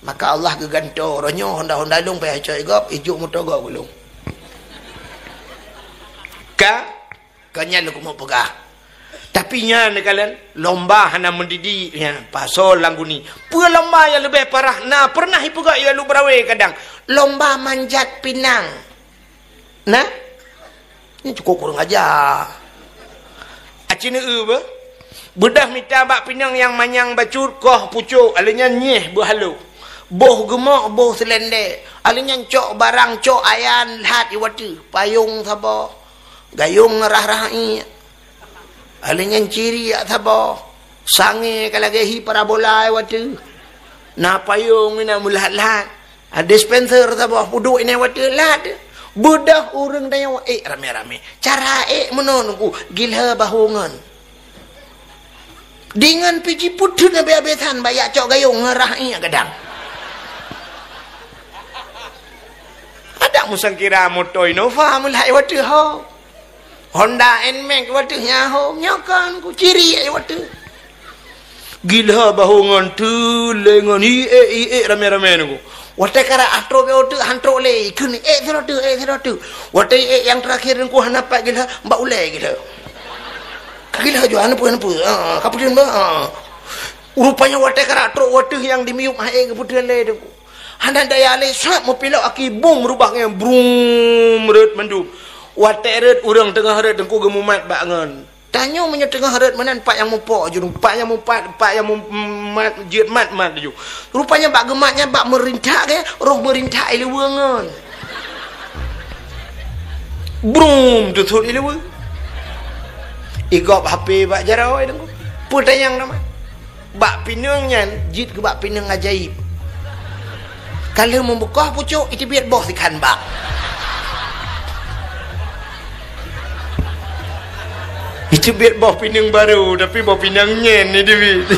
Maka Allah geugantoe, roh nyoe Honda-Honda lôn payah cok gob, ijok moto gob keu lôn. Ka, ka nyan lôn keumeung peugah. Tapi nyan neukalon, lomba hana mendidik nyan, pasol lam guni. Peue lomba nyang leubeh parah, na pernah ipeugah i Alue Beurawe kadang. Lomba manjat pinang. Nah, nyoe cukôp kurang aja. Aci neueu beuh. Beudôh mita bak pinang nyang manyang bacut, koh pucôk, alheuh nyan nyieh beuhalo. Boh geumok, boh seulendek. Alheuh nyan cok barang, cok ayan, lhat i wateueh. Payong saboh. Gayong rah-rah iék. Alheuh nyan ciriak saboh. Sangé ka lagée hi parabola i wateueh. Na payong ina meulhat-lhat. Ha, dispenser saboh peuduek ina wateueh lhat. Beudôh ureuëng tanyoe ék ramé-ramé. Cara ék meunoe nungku, gilha bahu ngon. Deungon pih jipeuteun habéh-habéh that bak jak cok gayong ngon rah iék gadang. Adak meusangkira moto Innova meulhai wateueh ho. Honda Nmax wateueh nyan ho, nyoe kan ku ciri ai wateueh. Gilha bahu ngon teuh lé ngon iék-iék ramé-ramé nungku. Watée karap atrok bak wateueh han trok lé, ikheun ék sidroe teuk, ék sidroe teuk. Watée ék nyang teurakhir nungku hana pat gilha, bak ulée gilha. Ka gilha jua, hana peue, hana peue. Ha, ka peuteun ba. Ha. Rupanya watée karap trok wateueh nyang dimiyueb hai ék geupeuteun lé nungku. Hana daya lé, sat meupilok aki bum rubah ngon brum rot mandum. Watée rot ureuëng teungoh rot teungku geumumat bak ngon. Tanyoe meunyoe teungoh rot meunan pat nyang mupok ju, pat nyang mupat, pat nyang mumat jeuet mat-mat ju. Rupanya bak geumat nyan bak meurintak ke, roh meurintak i luweue ngon. Brum teusut i luweue. Igop H P bak jaroe teungku. Peutanyong nama. Bak pineung nyan jeuet keu bak pineung ajaéb. Ka lheueh meubuka pucôk, iteubiet boh sikhan bak. Iteubiet boh pineung barô, tapi boh pineung nyan iteubiet.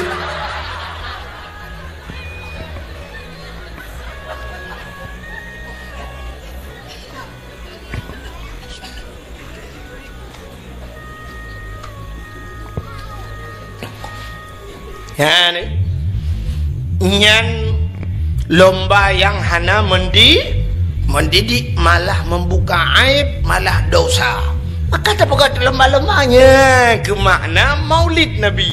Nyan, nyan lomba nyang hana mendi-, mendidik, malah membuka aib, malah dosa. Maka tapeugah lomba-lomba nyan keu makna Maulid Nabi.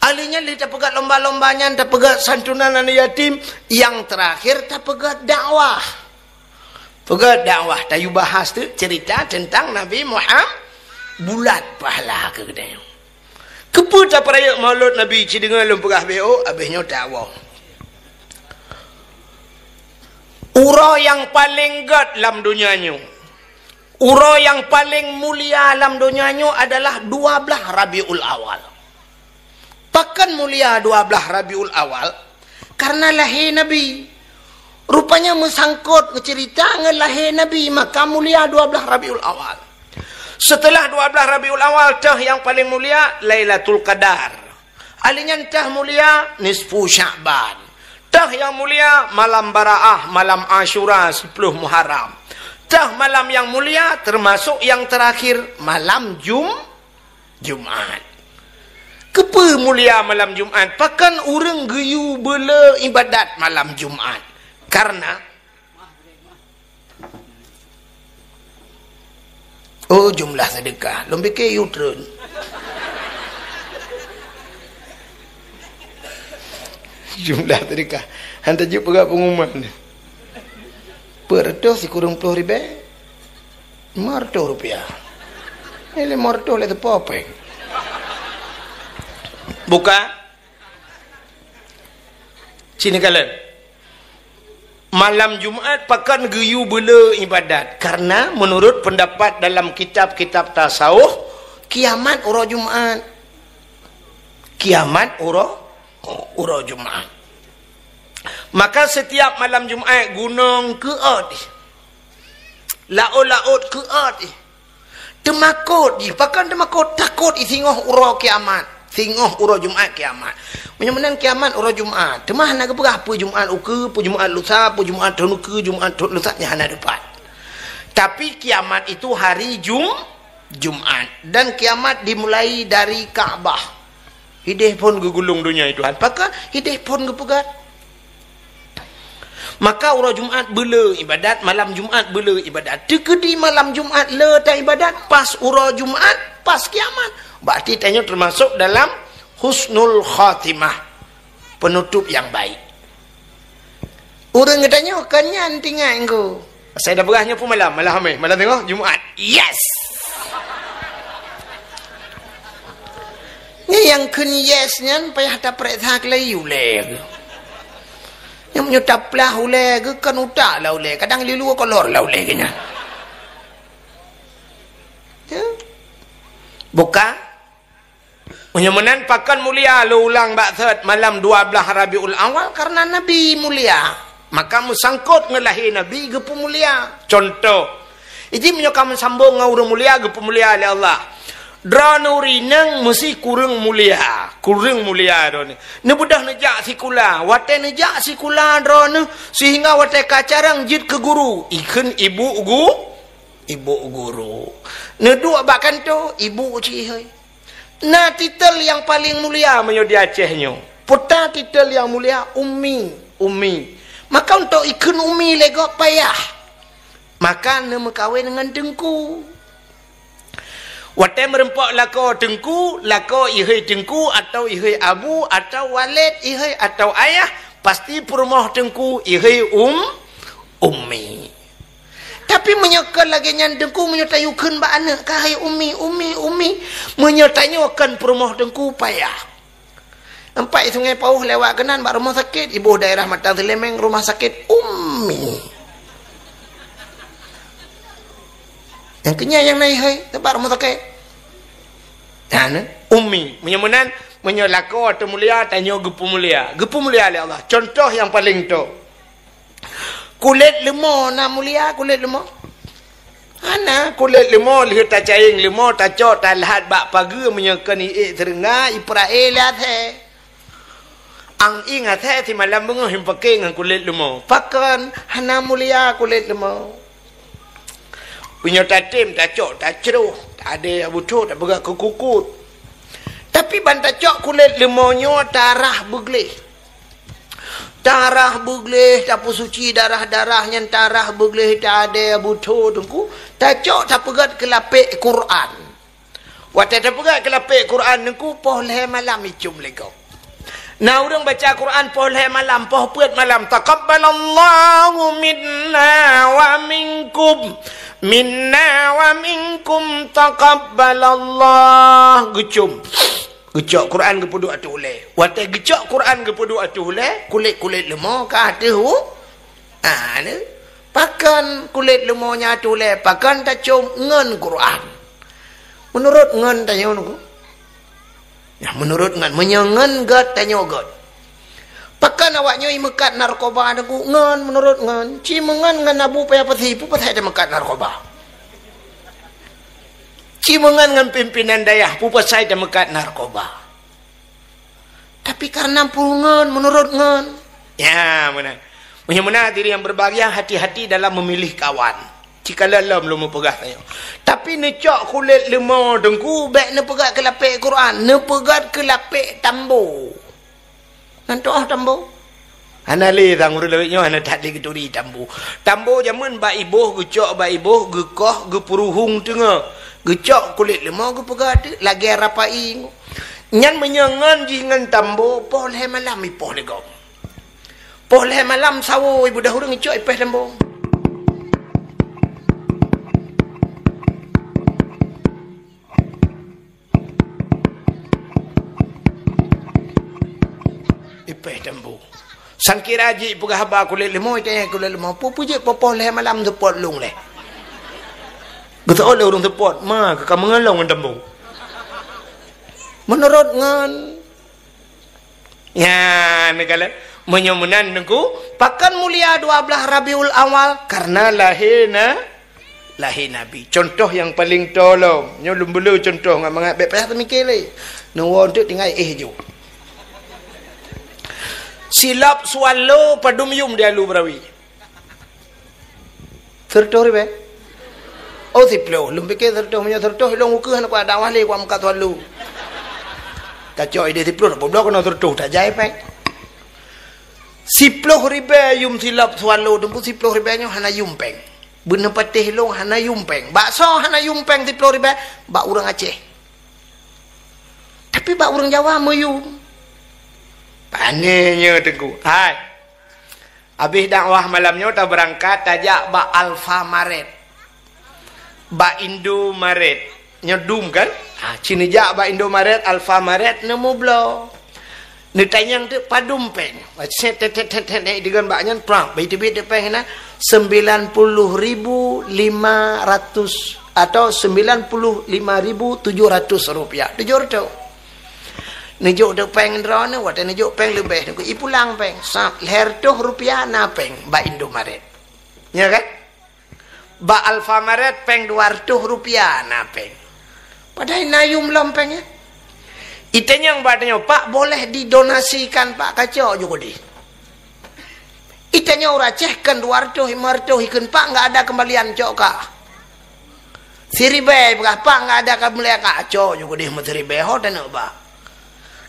Ahli nyan lé tapeugah lomba-lomba nyan, tapeugah santunan aneuk yatim, nyang terakhir tapeugah dakwah. Peugah dakwah, tayue bahas tu cerita tentang Nabi Muhammad, bulat pahala keu geutanyoe. Keupeue tapeurayeuk Maulud Nabi, ci deungoe lôn peugah B O, abéh nyoe tawoe. Uroe nyang paleng gét lam donya nyoe, uroe nyang paleng mulia lam donya nyoe adalah dua blaih Rabiul Awal. Pakon mulia dua blaih Rabiul Awal? Karena lahé Nabi. Rupanya meusangkot, meuceurita ngon lahé Nabi, maka mulia dua blaih Rabiul Awal. Seuteulah dua blaih Rabiul Awal, teuh nyang paleng mulia Lailatul Qadar. Ahli nyan teuh mulia nisfu Sya'ban. Teuh nyang mulia malam Baraah, malam Asyura, siploh Muharram. Teuh malam nyang mulia, teumasok nyang teurakhir, malam Jum-, Jumat. Keupeue mulia malam Jumat? Pakon ureuëng geuyue beule ibadat malam Jumat? Karena, oh, jumlah sedekah. Lôn pike yue treun. Jumlah sedekah. Han tajeuet peugah pengumuman. Peuet reutôh sikureueng ploh ribée. Lima ratus rupiah. Ini lima ratus lé teupeu péng. Buka. Sini kalian. Malam Jumat pakon geuyue beule ibadat. Karena menurut pendapat dalam kitab-kitab tasawuf, kiamat uroe Jumat. Kiamat uroe, uroe Jumat. Maka setiap malam Jumat gunong keuot. Laôt-laôt keuot. Teumakot jih, pakon teumakot? Takot jih singoh uroe kiamat. Singoh uroe Jumat kiamat. Meunyoe meunan kiamat uroe Jumat, teuma hana geupeugah peue Jumat ukeue, peue Jumat lusa, peue Jumat thon ukeue, Jumat thon lusa, nyan hana teupat. Tapi kiamat itu hari Jum-, Jumat. Dan kiamat dimulai dari Ka'bah. Hideh phon geugulong donya, Tuhan. Pakon hideh phon geupeugah? Maka uroe Jumat beule ibadat, malam Jumat beule ibadat. Teukeudi malam Jumat le ta ibadat, pas uroe Jumat, pas kiamat. Berarti tanyoe termasuk dalam husnul khatimah, penutup yang baik. Ureueng geutanyoe kon nyan tinggai engko. Asai dah beurah nyoe pun malam, malam Hamis, malam teungoh Jumat. Yes! Nyan nyang kheun yes nyan payah tapareksa keulayi ulée geuh. Nyang meunyoe taplah ulée geuh, kon utak lah ulée, kadang lilue kolor lah ulée geuh nyan. Ya. Buka. Meunyoe meunan pakon mulia lôn ulang bak sot malam dua belas Rabiul Awal, karena Nabi mulia. Maka meusangkot ngon lahé Nabi geupeumulia. Contoh, iji meunyoe ka meusambong ngon ureueng mulia geupeumulia lé Allah. Droeneuh ureueng inong meusi kureueng mulia, kureueng mulia droeneuh. Neubeudôh neujak sikula, watée neujak sikula droeneuh sehingga watée ka carông jeuet keu guru, ikheun ibu gu-, ibu guru. Neuduek bak kantô, ibu cit ihôi. Na titel nyang paleng mulia meunyoe di Aceh nyoe. Peue titel nyang mulia? Ummi, ummi. Maka untuk ikheun ummi lé gob payah. Maka neumeukawen ngon teungku. Watée meurumpok lakoe teungku, lakoe ihôi teungku atau ihôi abu atau waled ihôi atau ayah, pasti peurumoh teungku ihôi um, ummi. Tapi meunyoe kon lagée nyan teungku, meunyoe tayue kheun bak aneuëk, "Ka hai ummi, ummi, ummi." Meunyoe tanyoe kon peurumoh teungku, payah. Nampak i Sungai Pauh lewat keunan bak rumoh sakét, iboh daerah Matang Seuleumeng, rumah sakét ummi. Nyang keunyan nyang na ihôi, teumpat rumoh sakét. Nyan, ummi. Meunyoe meunan, meunyoe lakoe teu mulia, tanyoe geupeumulia. Geupeumulia lé Allah. Contoh nyang paleng tho. Kulét leumo na mulia kulét leumo? Hana, kulét leumo lheueh tacayeng leumo, tacok, talhat bak pageue, meunyoe kon iék seureungga, ipeurae lé asée. Ang ieng asée simalam beungoh ipaké ngon kulét leumo. Pakon hana mulia kulét leumo? Meunyoe tatem, tacok, tacroh, tadée butho, tapeugah keu kukut. Tapi ban tacok kulét leumo nyoe tarah beugleh. Tarah beugleh, tapeusuci darah-darah nyan tarah beugleh, tadée butho teungku, tacok tapeugét keu lapék Quran. Watée tapeugét keu lapék Quran teungku, poh lhée malam icom lé gob. Na ureuëng baca Quran poh lhée malam, poh peuet malam, "Taqabbalallahu minna wa minkum, minna wa minkum taqabbalallah." Geucom. Geucok Quran geupeuduek ateueh ulée. Watée geucok Quran geupeuduek ateueh ulée, kulét-kulét leumo ka ateueh u-, ah, ni. Pakon kulét leumo nyan ateueh ulée, pakon tacom ngon Quran? Meunurot ngon tanyoe nyoe. Nah, meunurot ngon, meunyoe ngon gét tanyoe gét. Pakon awak nyoe imeukat narkoba teungku? Ngon, meunurot ngon. Ci meungon ngon Abu Paya Pasi, peue pasai tameukat narkoba? Ci meungon ngon pimpinan dayah, peue pasai tameukat narkoba? Tapi karena peue ngon, meunurot ngon. Ya, meunan. Meunyoe meunan hadirin yang berbahagia, hati-hati dalam memilih kawan. Cikalon lom lôn meupeugah tanyoe. Tapi neucok kulét leumo teungku, bék neupeugét keu lapék Quran, neupeugét keu lapék tambo. Nan tuoh tambo. Hana lé sang ureuëng lawét nyoe hana that lé geuturi tambo. Tambo jameun bak iboh, geucok bak iboh, geukoh, geupeuruhong teungoh. Geucok kulét leumo geupeugah teuk lagée rapai. Nyan meunyoe ngon jih ngon tambo, poh lhée malam ipoh lé gob. Poh lhée malam sawo ibeudôh ureuëng icok ipéh tambo. Peh tambu. Sangkira jih peugah haba kulét leumo, itanyong kulét leumo. Peue-peue jeuet poh-poh lhèe malam seupôt lôn lé. Geuseuôt lé ureueng seupôt, ma ka meungeulong ngon tambu. Meunurot ngon, nyan, neukalon. Meunyoe meunan Teungku, pakon mulia dua blaih Rabiul Awal? Karena lahé na-, lahé Nabi. Contoh nyang paleng tolom. Nyoe lôn beu le contoh ngon mangat bèk payah teumiké lé. Neuwoe teuk tinggai éh ju. Silop swallow padum yum di Alue Beurawi? Sireutôh ribèe? Oh, siplôh. Lôn piké sireutôh, meunyoe sireutôh, ilôn ukeue hana kuat dakwah lé, kuat meukat swallow. Tacok idéh siplôh, dak peubloe keunoe sireutôh, tajai péng. Siplôh ribèe yum silop swallow, Teungku, siplôh ribèe nyoe hana yum péng. Beuneupatéh lôn hana yum péng. Bak soe hana yum péng siplôh ribèe? Bak ureueng Aceh. Tapi bak ureueng Jawa meuyum. Pané nyoe Teungku. Hai. Abéh dakwah malam nyoe tabeurangkat tajak bak Alfamaret. Bak Indomaret. Nyoe dum kan? Ha, ci neujak bak Indomaret, Alfamaret, neumubloe. Neutanyong teuk padum péng. Set, tet, tet, tet, tet, tet, digon bak nyan, prang. Bai teubiet teuk péng na, sembilan puluh ribu lima ratus atau sembilan puluh lima ribu tujuh ratus rupiah. Tujoh reutôh. Neujok teuk péng droeneuh, watèe neujok péng leubeh, neuku ipulang péng. Sab, lhèe reutôh rupiah na péng bak Indomaret. Nya kan? Bak Alfamaret péng dua reutôh rupiah na péng. Padahai na yum lom péng nyan. Itanyong bak tanyoe, "Pak, boleh didonasikan, Pak, kacok ju keudéh?" Itanyong ureueng Aceh, "Kön dua reutôh, lima reutôh ikön, Pak, enggak ada kembalian, cok kah." Siribèe peugah, "Pak, enggak ada kembalian, kacok ju keudéh meusiribèe, ho taneuk bak."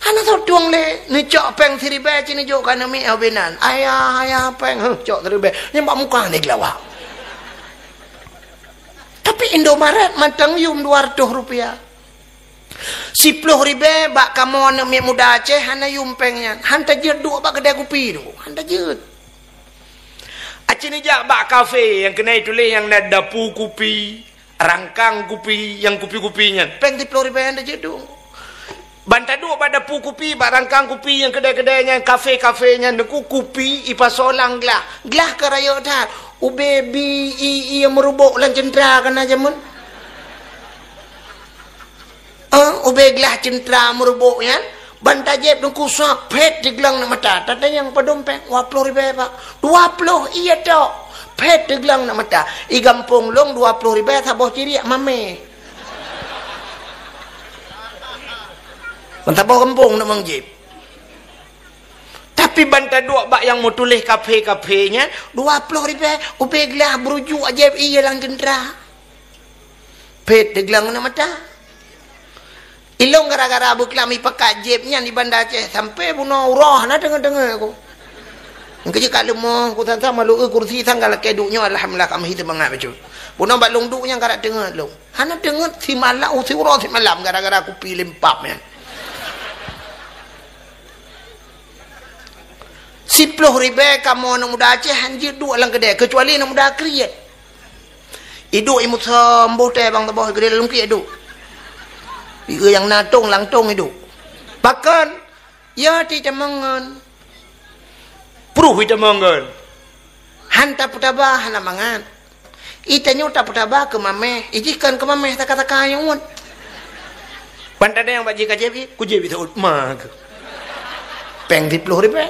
Hana soe tueng lé, neucok péng siribèe ci neujok keu aneuk miet ho binan. "Ayah, ayah, péng." "Huh, cok siribèe." Nyan bak muka neugeulawak. Tapi Indomaret mantong yum dua reutôh rupiah. Siplôh ribèe bak kamoe aneuk miet muda Aceh hana yum péng nyan. Han tajeuet duek bak keudè kupi tu. Han tajeuet. Aci neujak bak kafe nyang keunan tuléh nyang na dapu kupi. Rangkang kupi, nyang kupi-kupi nyan, péng siplôh ribèe nyan tajeuet duek. Ban taduek bak dapu kupi, bak rangkang kupi nyang keudè-keudè nyan, kafe-kafe nyan, Teungku, kupi ipasoe lam glah. Glah ka rayeuk that. Ubé bi, i, i nyang meurubok lam ceuntra ka na jameun. Eh, ubé glah ceuntra meurubok nyan, ban tajieb Teungku, sab, phét teugleng aneuk mata. Tatanyong padum péng, dua ploh ribèe, Pak. Dua ploh, iya tok. Phét teugleng aneuk mata. I gampông lôn dua ploh ribèe saboh ciriek mamèh. Ban saboh gampông neuk meujieb. Tapi ban taduek bak nyang meutuléh kafe-kafe nyan, dua ploh ribèe, ubé glah beurujuk jieb ié lam ceuntra. Phét teugleng aneuk mata. Ilôn gara-gara beuklam ipakat jieb nyan di Banda Aceh, sampoe bunoe uroe hana deungoe-deungoe ku. Nyang keujeuet ka leumoh ku, sang-sang malu kursi, sang ka lakèe duek nyoe, alhamdulillah, ka meuhi seumangat bacut. Bunoe bak lôn duek nyan ka rab teungeut lôn. Hana teungeut simalam, siuroe simalam gara-gara kupi limpab nyan. Siploh ribèe kamoe aneuk muda Aceh hanjeuet duek lam keudè, keucuali aneuk muda kriet. Iduek i musöm boh teh bang saboh, keudè lam lungkiek iduek. Ié nyang na tong lam tong iduek. Pakon? Ya, itamong ngon. Pruh itamong ngon. Han tapeutaba hana mangat. Itanyoe tapeutaba keu mamèh, ijih kon keu mamèh saka-saka nyang ngon. Ban tadeng bak jih ka jieb, kujieb iseut ma keuh. Péng siploh ribèe.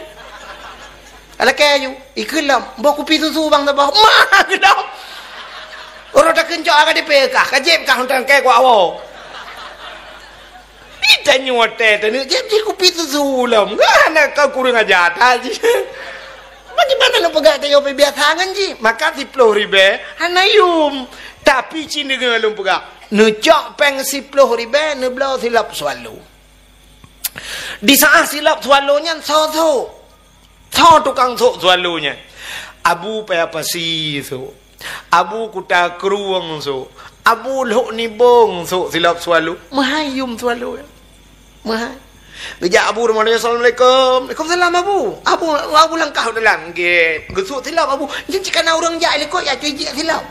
Alakèe ju, ikheun lom, boh kupi susu bang saboh. Ma keuh lom. Uroe takheun cok ka dipé kah, ka jieb kah, untang kèe kuak woe. Itanyoe watèe taneuk jieb jih kupi susu lom. Hana ka kureueng aja that jih. Bagaimana lôn peugah tanyoe biasa ngon jih? Maka siploh ribèe hana yum. Tapi ci deungoe lôn peugah, neucok péng siploh ribèe, neubloe silop swallow. Di saat silop swallow nyan sosok. Soe tukang sôk swallow nyan? Abu Paya Pasi sôk. Abu Kuta Krueng sôk. Abu Lhok Nibong sôk silop swallow. Meuhai yum swallow nyan. Meuhai. Geujak Abu rumoh nyan, "Assalamualaikum." "Waalaikumsalam, Abu." Abu, Abu langkah u dalam. Gét. Geusôk silop Abu. Nyan cit ka na ureueng jak i likot, ya, tijik silop.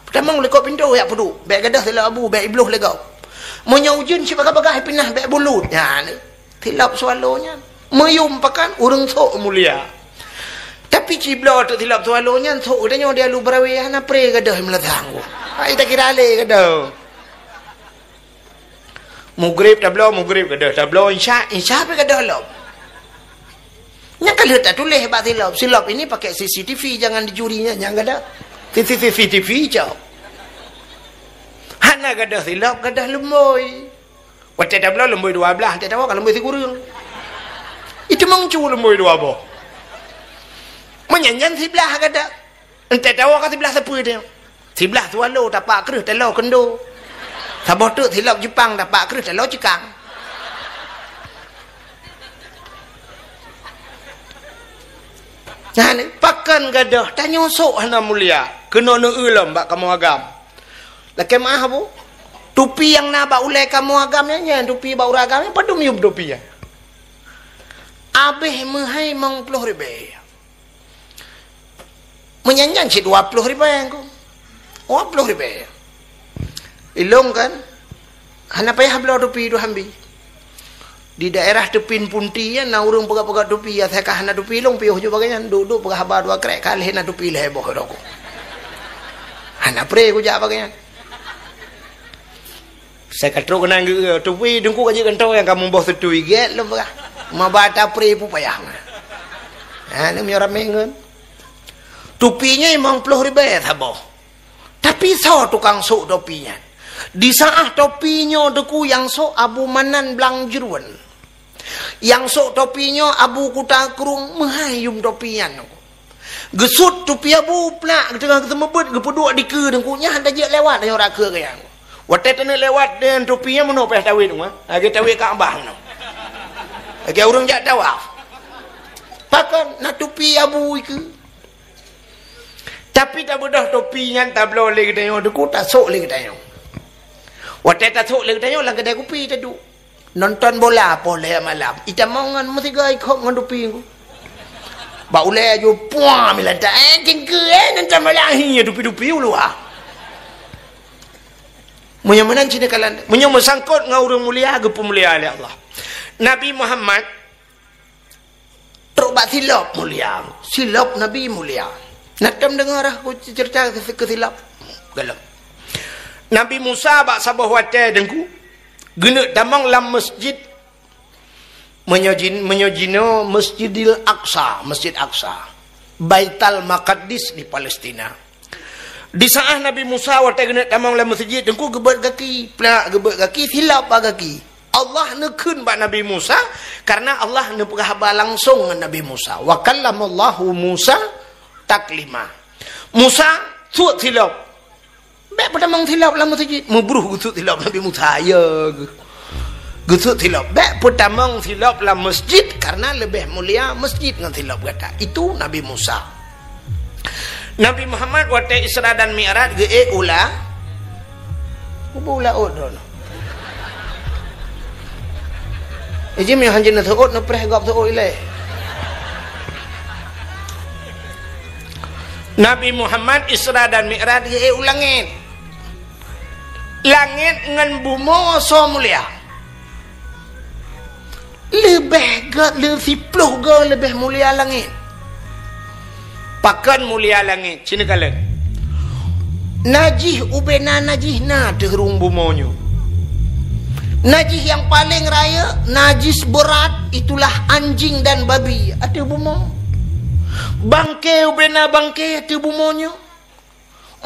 Peutamong likot pintoe, ya, peuduek. Bèk gadôh silop Abu, bèk ibloh lé gob. Meunyoe ujeuen cit bagah-bagah ipinah, bèk bulut. Nyan. Silop swallow nyan. Meuyum pakan ureuëng sôk mulia. Tapi cibloe teuk silop swallow nyan sôk geutanyoe di alu beurawe hana pre gadôh meulatang. Hai takira lé gadôh. Mugrib tabloe, mugrib gadôh, tabloe insya, insya pih gadôh lom. Nyang ka lheueh tatuléh bak silop, silop ini pakai C C T V, jangan dicuri nyan, nyang gadôh. C C T V cok. Hana gadôh silop, gadôh lumbôi. Watée tabloe lumbôi dua blaih, watée tawoe ka lumbôi sikureueng. Itu meucu lumbôi dua boh. Meunyan nyan siblaih gadôh. Entée tawoe ka siblaih sapeue teuh. Siblaih swallow tapak kreueh taloe keundo. Saboh teuk silop Jepang tapak kreueh taloe cikang. Nah, ni, pakon gadôh, tanyoe sôk hana mulia. Keunoe neueu lom bak kamoe agam. Lakée meu'ah, Bu. Tupi nyang na bak ulée kamoe agam nyan, nyan tupi bak ureuëng agam nyan, padum yum tupi nyan. Abéh meuhai limong ploh ribée. Meunyan nyan cit dua ploh ribée ku. Dua ploh ribée. Ilong kan, hana payah bloe tupi tu hambi. Di daerah Teupin Punti nyan na ureuëng peugah-peugah tupi, ya, saya ka hana tupi ilong piôh ju bagai nyan. Duek-duek peugah haba dua krek, ka lheueh na tupi lhée boh droe ku. Hana pre kujak bagai nyan. Saya ka trok keunan geu-, tupi Teungku ka jeuet kantô nyang ka muboh seutui gét lom peugah. Maba tapri pupayah. Ha, ni meunyoe ramé ngon. Tupi nyoe limong ploh ribée saboh. Tapi soe tukang sôk tupi nyan? Di saat tupi nyoe Teungku nyang sôk Abu Manan Blang Jeuruen. Nyang sôk tupi nyoe Abu Kuta Krueng meuhai yum tupi nyan. Geusut tupi Abu plak, geuteungoh geuseumeubeuet, geupeuduek dikeue Teungku nyan, hana jeuet lewat, nyoe rakeu geuh nyan. Watée taneuk lewat deungon tupi nyan meunoe payah tawét nyoe, lagée tawét Ka'bah nyoe. Lagée ureuëng jak tawaf. Pakon na tupi Abu ikeue. Tapi tabeudôh tupi nyan tabloe lé geutanyoe Teungku, tasôk lé geutanyoe. Watée tasôk lé geutanyoe lam keudai kupi taduek. Nonton bola poh lhée malam. Itamong ngon meusigoe ikhop ngon tupi ku. Bak ulée aju puang milan ta, eh, cingkeue, eh, nonton bola, hi, tupi-tupi uluwa. Meunyoe meunan cit neukalon, meunyoe meusangkot ngon ureuëng mulia, geupeumulia lé Allah. Nabi Muhammad trok bak silop mulia. Silop Nabi mulia. Na tom deungoe rah ku cerita keu, keu silop? Galom. Nabi Musa bak saboh watée Teungku, geuneuk tamong lam masjid. Meunyoe jin-, meunyoe jinoe Masjidil Aqsa, Masjid Aqsa. Baital Maqdis di Palestina. Di saat Nabi Musa watée geuneuk tamong lam masjid, Teungku geubeuet gaki, plak geubeuet gaki, silop bak gaki. Allah neukheun bak Nabi Musa, karena Allah neupeugah haba langsong ngon Nabi Musa. Wa kallamallahu Musa taklima. Musa, sut silop. Bék peutamong silop lam masjid. Meubruh geusut silop Nabi Musa, ya geuh. Geusut silop. Bék peutamong silop lam masjid, karena leubeh mulia masjid ngon silop gata. Itu Nabi Musa. Nabi Muhammad watée Isra dan Mi'raj geuék u la-, kubu laôt droe. Iji meuhanjeuet neuseuôt, neupreh gob seuôt ilée. Nabi Muhammad Isra dan Mi'raj geuék u langét. Langét ngon bumoe soe mulia? Leubeh gét, leu-, siploh goe leubeh mulia langét. Pakon mulia langét? Cit neukalon. Najih ubena najih na ateueh rhueng bumoe nyoe. Najih nyang paleng rayeuk, najis beurat, itulah anjing dan babi ateueh bumoe. Bangke ubena bangke ateueh bumoe nyoe.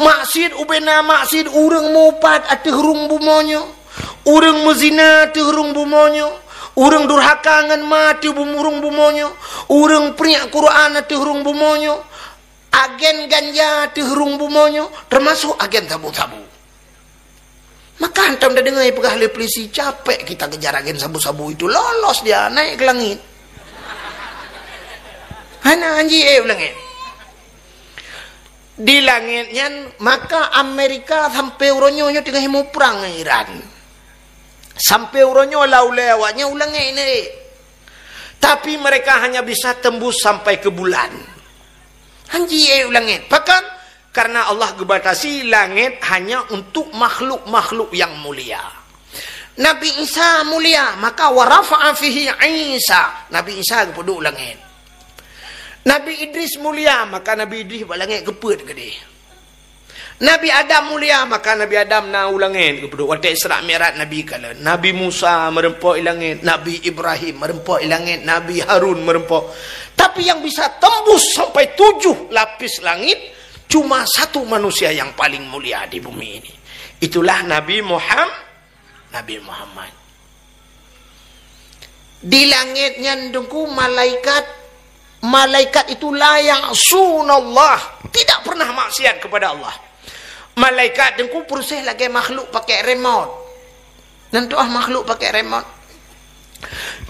Maksiet ubena maksiet ureuëng meuupat ateueh rhueng bumoe nyoe. Ureuëng meuzina ateueh rhueng bumoe nyoe. Ureuëng durhaka ngon ma ateueh bum-, rhueng bumoe nyoe. Ureuëng priek Quran ateueh rhueng bumoe nyoe. Agen ganja ateueh rhueng bumoe nyoe, teumasok agen sabu-sabu. Maka hantom tadeungoe peugah lé polisi, "Capek kita kejar agen sabu-sabu itu, lolos dia, naik ke langit." Hana anji, eh, u langét. Di langét nyan, maka Amerika sampai uroe nyoe, nyoe teungoh muprang ngon Iran. Sampai uroe nyoe lam ulée awak nyan u langét nyan, eh. Tapi mereka hanya bisa tembus sampai ke bulan. Hanji, eh, u langét. Pakon? Karena Allah geubatasi langét hanya untuk makhluk-makhluk yang mulia. Nabi Isa mulia, maka wa rafa'a fihi Isa. Nabi Isa geupeuduek u langét. Nabi Idris mulia, maka Nabi Idris bak langét geupeuet keudeh. Nabi Adam mulia, maka Nabi Adam na u langét geupeuduek. Watée Isra Mi'raj Nabi kalon. Nabi Musa meureumpok i langét, Nabi Ibrahim meureumpok i langét, Nabi Harun meureumpok. Tapi yang bisa tembus sampai tujuh lapis langit, cuma satu manusia yang paling mulia di bumi ini. Itulah Nabi Muham-, Nabi Muhammad. Di langét nyan Teungku malaikat, malaikat itu la ya'sunallah, tidak pernah maksiat kepada Allah. Malaikat Teungku peureséh lagée makhluk pakai remote. Nan tuah makhluk pakai remote.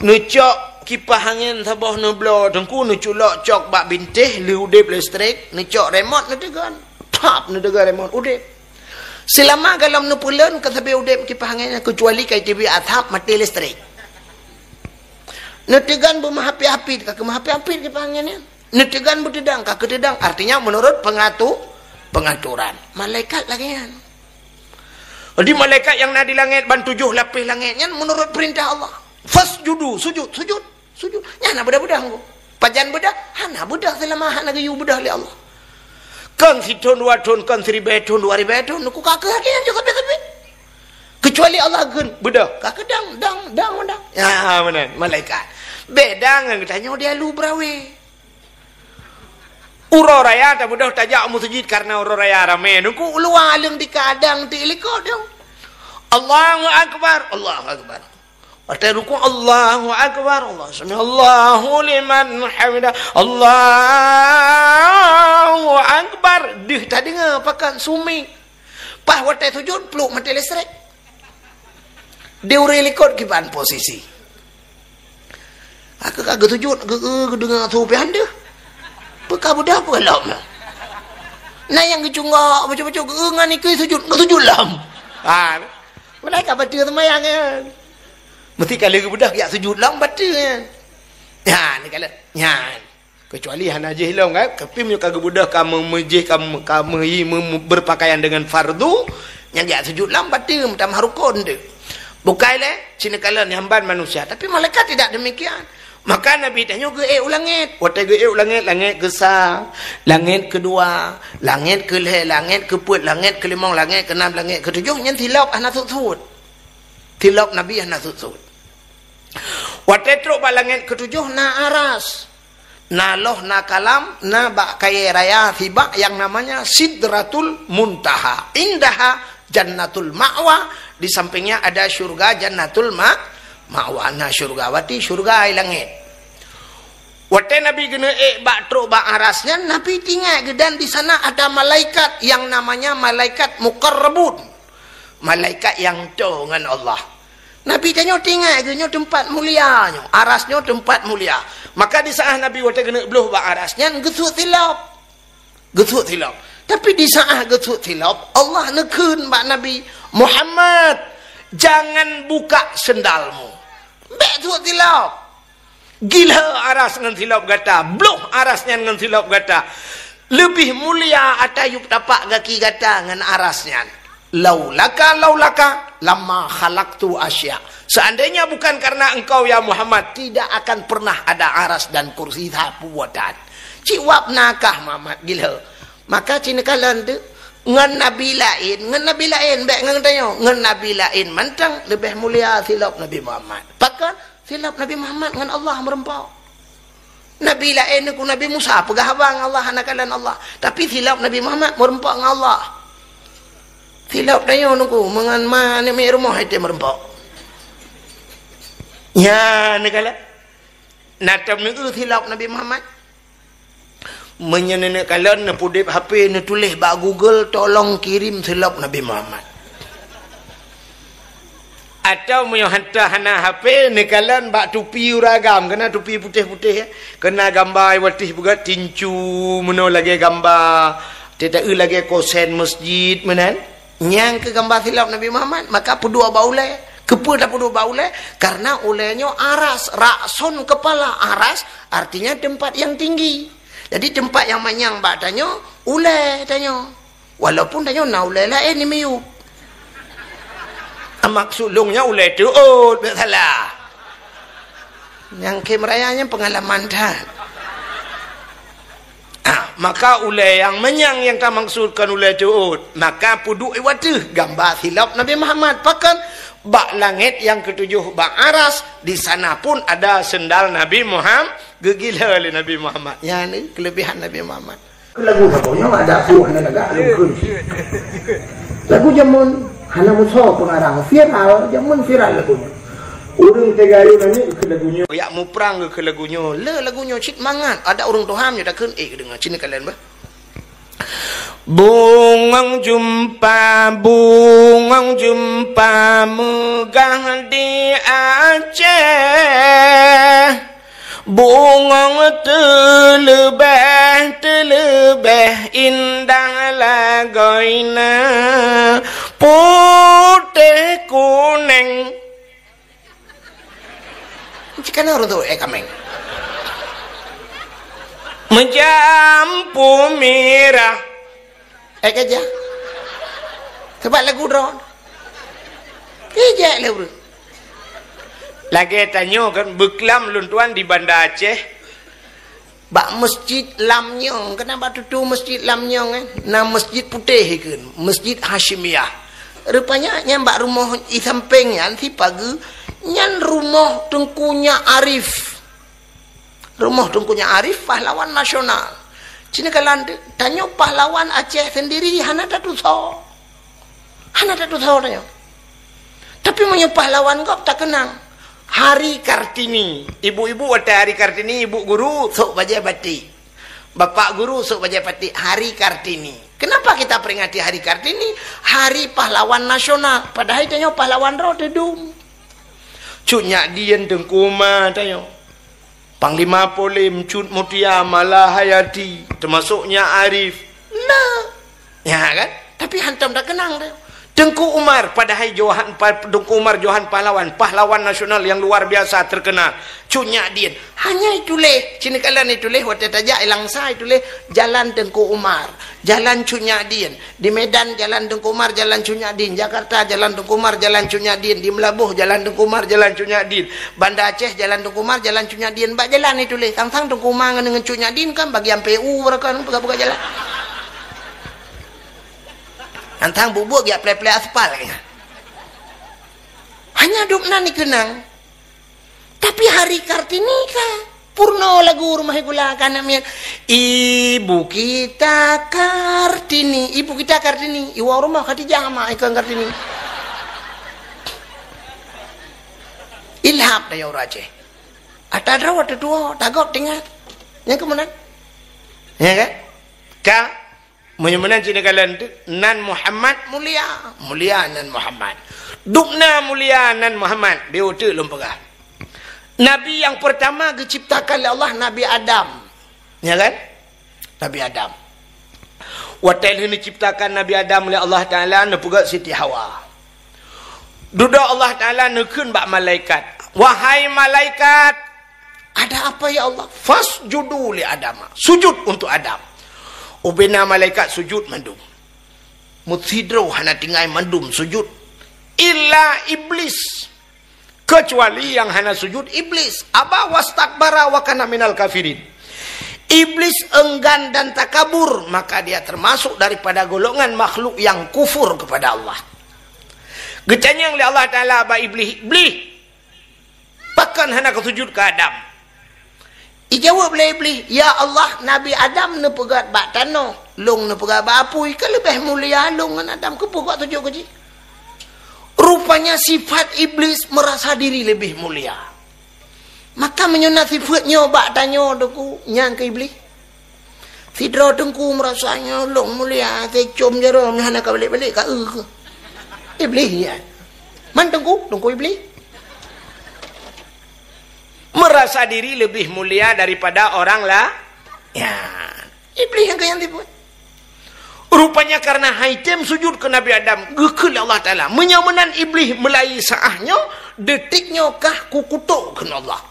Neucok kipah angén saboh neubloe Teungku, neuculok cok bak bintéh, lheueh udeb listrik, neucok remote neuteugon. Tap, neuteugon remote, udeb. Seulama golom neupeuleuen ka sabe udeb kipah angén nyan, keucuali ka iteubiet asap maté listrik. Neuteugon beumeuhapit-hapit, ka keumeuhapit-hapit kipah angén nyan. Neuteugon beuteudang, ka keuteudang. Artinya menurut pengatu-, pengaturan. Malaikat lagée nyan. Jadi malaikat nyang na di langét ban tujoh lapéh langét nyan menurut peurintah Allah. Fasjudu, sujud, sujud. Sujud. Nyan hana beudah-beudah Teungku. Pajan beudah? Hana beudah seulama hana geuyue beudah lé Allah. Kon sithon dua thon, kon siribée thon, dua ribée thon, Teungku ka keuh lagée nyan jeuet sabe-sabe. Keucuali Allah geukheun beudah, ka keuh dang, dang, dang, dang. Ya, meunan, malaikat. Beda ngon geutanyoe di alu beurawe. Uroe raya tabeudoh tajak u meuseujid kareuna uroe raya ramé. Teungku u luwa aleueng di kadang ti likot dong. Allahu Akbar, Allahu Akbar. Watée rukuk, Allahu Akbar, Allah, sami'allahu liman hamidah, Allahu Akbar. Deuh tadeungoe pakat sumi. Paih watée sujud, pluk maté listrik. Di ureuëng likot kiban posisi. Aku ka geusujud, geu-, geu-, geudeungoe su pih han deuh. Peu ka beudah peu lom. Na nyang geucunggok, bacut-bacut, geu-, ngon ikui sujud, geusujud lom. Ha, malaikat bateue seumayang nyan. Meusti ka lheueh geubeudah geujak sujud lom bateue nyan. Nyan, kalon. Nyan. Keucuali hana jih lom kan, tapi meunyoe ka geubeudah ka meumeujih, ka me-, ka meuhi me-, me-, berpakaian dengan fardu, nyan geujak sujud lom bateue meutamah rukon tu. Bukai lé, cit neukalon nyang ban manusia, tapi malaikat tidak demikian. Maka Nabi tanyoe geuék u langét. Watée geuék u langét, langét keusa, langét keudua, langét keulhée, langét keupeuet, langét keulimong, langét keunam, langét keutujoh, nyan silop hana sut-sut. Silop Nabi hana sut-sut. Watée trok bak langét keutujoh na aras, na loh, na kalam, na bak kayée raya sibak yang namanya Sidratul Muntaha. Indaha Jannatul Ma'wa, di sampingnya ada syurga Jannatul Ma-, Ma'wa. Na syurga, berarti syurga di langét. Watée Nabi geuneuék bak trok bak aras nyan, Nabi teuingat geuh dan di sana ada malaikat yang namanya malaikat muqarrabun. Malaikat nyang toe ngon Allah. Nabi tanyoe teuingat geuh nyoe teumpat mulia nyoe, aras nyoe teumpat mulia. Maka di saat Nabi watée geuneuk bloh bak aras nyan geusut silop. Geusut silop. Tapi di saat geusut silop, Allah neukheun bak Nabi, "Muhammad, jangan buka sendalmu." Bék sut silop. Gila aras ngon silop gata, bloh aras nyan ngon silop gata. Leubeh mulia ata yup tapak gaki gata ngon aras nyan. Laulaka, laulaka, lama khalaqtu asya. Seandainya bukan karena engkau, ya Muhammad, tidak akan pernah ada aras dan kursi sapeue dan. Cit wab nakah Muhammad gila. Maka cit neukalon tu, ngon nabi laén, ngon nabi laén, bék ngon tanyoe, ngon nabi laén mantong leubeh mulia silop Nabi Muhammad. Pakon? Silop Nabi Muhammad ngon Allah meureumpok. Nabi laén ku Nabi Musa peugah haba ngon Allah hana kalon Allah. Tapi silop Nabi Muhammad meureumpok ngon Allah. Silop tanyoe nungku meungon ma aneuk miet rumoh itu meureumpok. Nyan neukalon. Na tom neu silop Nabi Muhammad. Meunyoe neuneuk kalon, neupudeb H P, neutuléh bak Google, "Tolong kirim silop Nabi Muhammad." Atau meunyoe hantom hana H P, neukalon bak tupi ureueng agam, keunan tupi putéh-putéh, eh. Keunan gamba watèe peugah tincu, meunoe lagèe gamba, teuta-eu lagèe kosen masjid, meunan. Nyang keu gamba silop Nabi Muhammad, maka peuduek bak ulèe. Keupeue tapeuduek bak ulèe? Karena ulèe nyoe aras, ra'sun kepala, aras artinya tempat yang tinggi. Jadi tempat yang manyang bak tanyoe, ulèe tanyoe. Walaupun tanyoe na ulèe laén di miyueb. Maksud lôn nyan ulèe teuôt, bèk salah. Nyang khem raya nyan peungalaman that. Ah, maka ulèe nyang manyang nyang tamaksudkan ulèe teuôt, maka peuduek i ateueh gamba silop Nabi Muhammad. Pakon? Bak langèt nyang ketujoh bak aras, di sana pun ada sendal Nabi Muhammad, geugila lé Nabi Muhammad. Nyan keulebihan Nabi Muhammad. Lagu saboh nyoe ada pun hana lagak lôn kheun. Lagu jameun hana musoh pengarang, viral, jameun viral lagu nyoe. Ureueng teuga ayô nani keu lagu nyoe. Yak muprang keu lagu nyoe. Le lagu nyoe cit mangat. Ada ureueng tuha nyoe takheun, eh, deungoe cit kalian bah. Bungong jeumpa, bungong jeumpa meugah di Aceh. Bungong teuleubeh, teuleubeh indah lagoina, putéh kuneng. Cit kana ureueng tu, eh, kaméng. Meujampu mirah. Eh, keujak. Sabab lagu droe. Keujak lé ureueng. Lagèe tanyoe kan, beuklam lôn tuan di Banda Aceh. Bak Masjid Lam Nyong, keunan bak tutoe Masjid Lam Nyong, eh? Na masjid putéh ikheun, Masjid Hasyimiyah. Rupanya nyan bak rumoh i sampéng nyan, si pageue, nyan rumoh Teungku Nyak Arif. Rumoh Teungku Nyak Arif, pahlawan nasional. Cit nyoe kalon, tanyoe pahlawan Aceh sendiri hana tatusoe. Hana tatusoe tanyoe. Tapi meunyoe pahlawan gob takeunang, Hari Kartini. Ibu-ibu watèe Hari Kartini, ibu guru sôk bajèe batik. Bapak guru sôk bajèe batik, Hari Kartini. Kenapa kita peringati Hari Kartini? Hari pahlawan nasional. Padahai tanyoe pahlawan droe teudum. Cut Nyak Dien, Teungku Umar tanyoe. Panglima Polem, Cut Mutia, Malahayati, teumasok Nyak Arif. Nah. Ya kan? Tapi hantom takeunang teuh. Teungku Umar, padahai Johan, pa-, Teungku Umar Johan Pahlawan, pahlawan nasional yang luar biasa terkenal. Cut Nyak Dien. Hanya ituléh, cit nyoe kalon ituléh, watèe tajak i Langsa ituléh, Jalan Teungku Umar, Jalan Cut Nyak Dien. Di Medan, Jalan Teungku Umar, Jalan Cut Nyak Dien. Jakarta, Jalan Teungku Umar, Jalan Cut Nyak Dien. Di Meulaboh, Jalan Teungku Umar, Jalan Cut Nyak Dien. Banda Aceh, Jalan Teungku Umar, Jalan Cut Nyak Dien. Bak jalan ituléh. Sang-sang Teungku Umar ngon, ngon Cut Nyak Dien kan bagian P U, mereka kan peugah-peugah jalan. Sang-sang buet-buet geujak plè-plè aspal, kan? Hanya dum nan dikeunang. Tapi Hari Kartini ka purno lagu rumoh gula ka aneuk miet. Ibu kita Kartini, ibu kita Kartini. Iwoe rumoh Khadijah mak ikon Kartini. Ilham daya ureueng Aceh. Ata droe teutuwo, tagob tingat. Nyang keumeunang. Ya kan? Ka Meunyoe meunan cit neukalon teuk, nan Muhammad mulia, mulia nan Muhammad. Dubna mulia nan Muhammad, beu teuk lôn peugah. Nabi nyang peurtama geuciptakan lé Allah, Nabi Adam. Ya kan? Nabi Adam. Watèe lheueh neuciptakan Nabi Adam lé Allah Taala, neupeugah Siti Hawa. Dudoe Allah Taala neukheun bak malaikat, "Wahai malaikat, ada apa ya Allah?" "Fasjudu li Adama." Sujud untuk Adam. Ubena malaikat sujud mandum. Meusidroe hana tinggai mandum sujud. Illa Iblis. Kecuali nyang hana sujud Iblis. Aba wastakbara wa kana minal kafirin. Iblis enggan dan takabur, maka dia termasuk daripada golongan makhluk yang kufur kepada Allah. Geutanyong lé Allah Taala bak Iblih, "Iblih, pakon hana kasujud keu Adam?" Ijaweueb lé Iblih, "Ya Allah, Nabi Adam neupeugöt bak tanoh, lôn neupeugöt bak apui, keu leubeh mulia lôn ngon Adam, keupeue gok sujud keu jih?" Rupanya sifat Iblis merasa diri lebih mulia. Maka meunyoe na sifeuet nyoe bak tanyoe Teungku, nyan keu Iblih. Sidroe Teungku meurasa nyoe lôn mulia, teucom jaroe nyoe hana ka balek-balek ka eu keuh. Iblih nyan. Man Teungku, Teungku Iblih. Merasa diri lebih mulia daripada orang la-, ya. Iblih nyang keu nyan sifeuet. Rupanya karena han item sujud keu Nabi Adam, geukheun lé Allah Taala, "Meunyoe meunan Iblih meulayeue saát nyoe, detik nyoe kah kukutok," kheun Allah.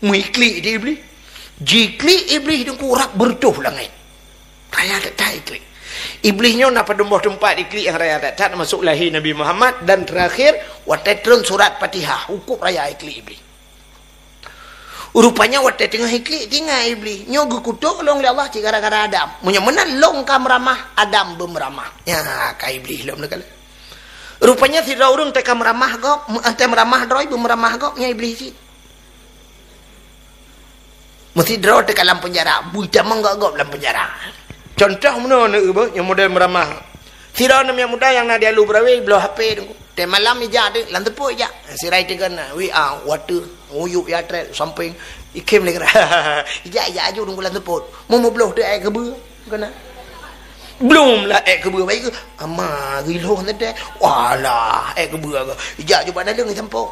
Meuklik di Iblih. Jiklik Iblih Teungku rab beureutoh langét. Raya that-that iklik. Iblih nyoe na padum boh teumpat iklik nyang raya that-that, masôk lahé Nabi Muhammad dan terakhir watée tron surat Fatihah, hukôb raya iklik Iblih. Rupanya watée teungoh iklik tinggai Iblih. Nyoe geukutok lôn lé Allah cit gara-gara Adam. Meunyoe meunan lôn ka meuramah, Adam beumeuramah. Nya ka Iblih lom neukala. Rupanya sidroe ureuëng teuka meuramah gob, teuka meuramah droe beumeuramah gob, nya Iblih cit. Meusidroe teuka lam penjara, bui tamong gob-gob lam penjara. Contoh meunoe neueu beuh nyang model meuramah. Sidroe aneuk muda nyang na di Alue Beurawe bloe H P teungku. Teuh malam ijak deuek lam teupot ijak. Sirai teugan W A, water, uyuek ya trek samping. Ikem lé geura. Ijak ijak aju teungku lam teupot. Mu meubloh teuh air keubeu. Kena. Belum lah air keubeu baik ke? Ama gilhoh tadi. Walah, air keubeu ke. Ijak jubak dalam ke sampok.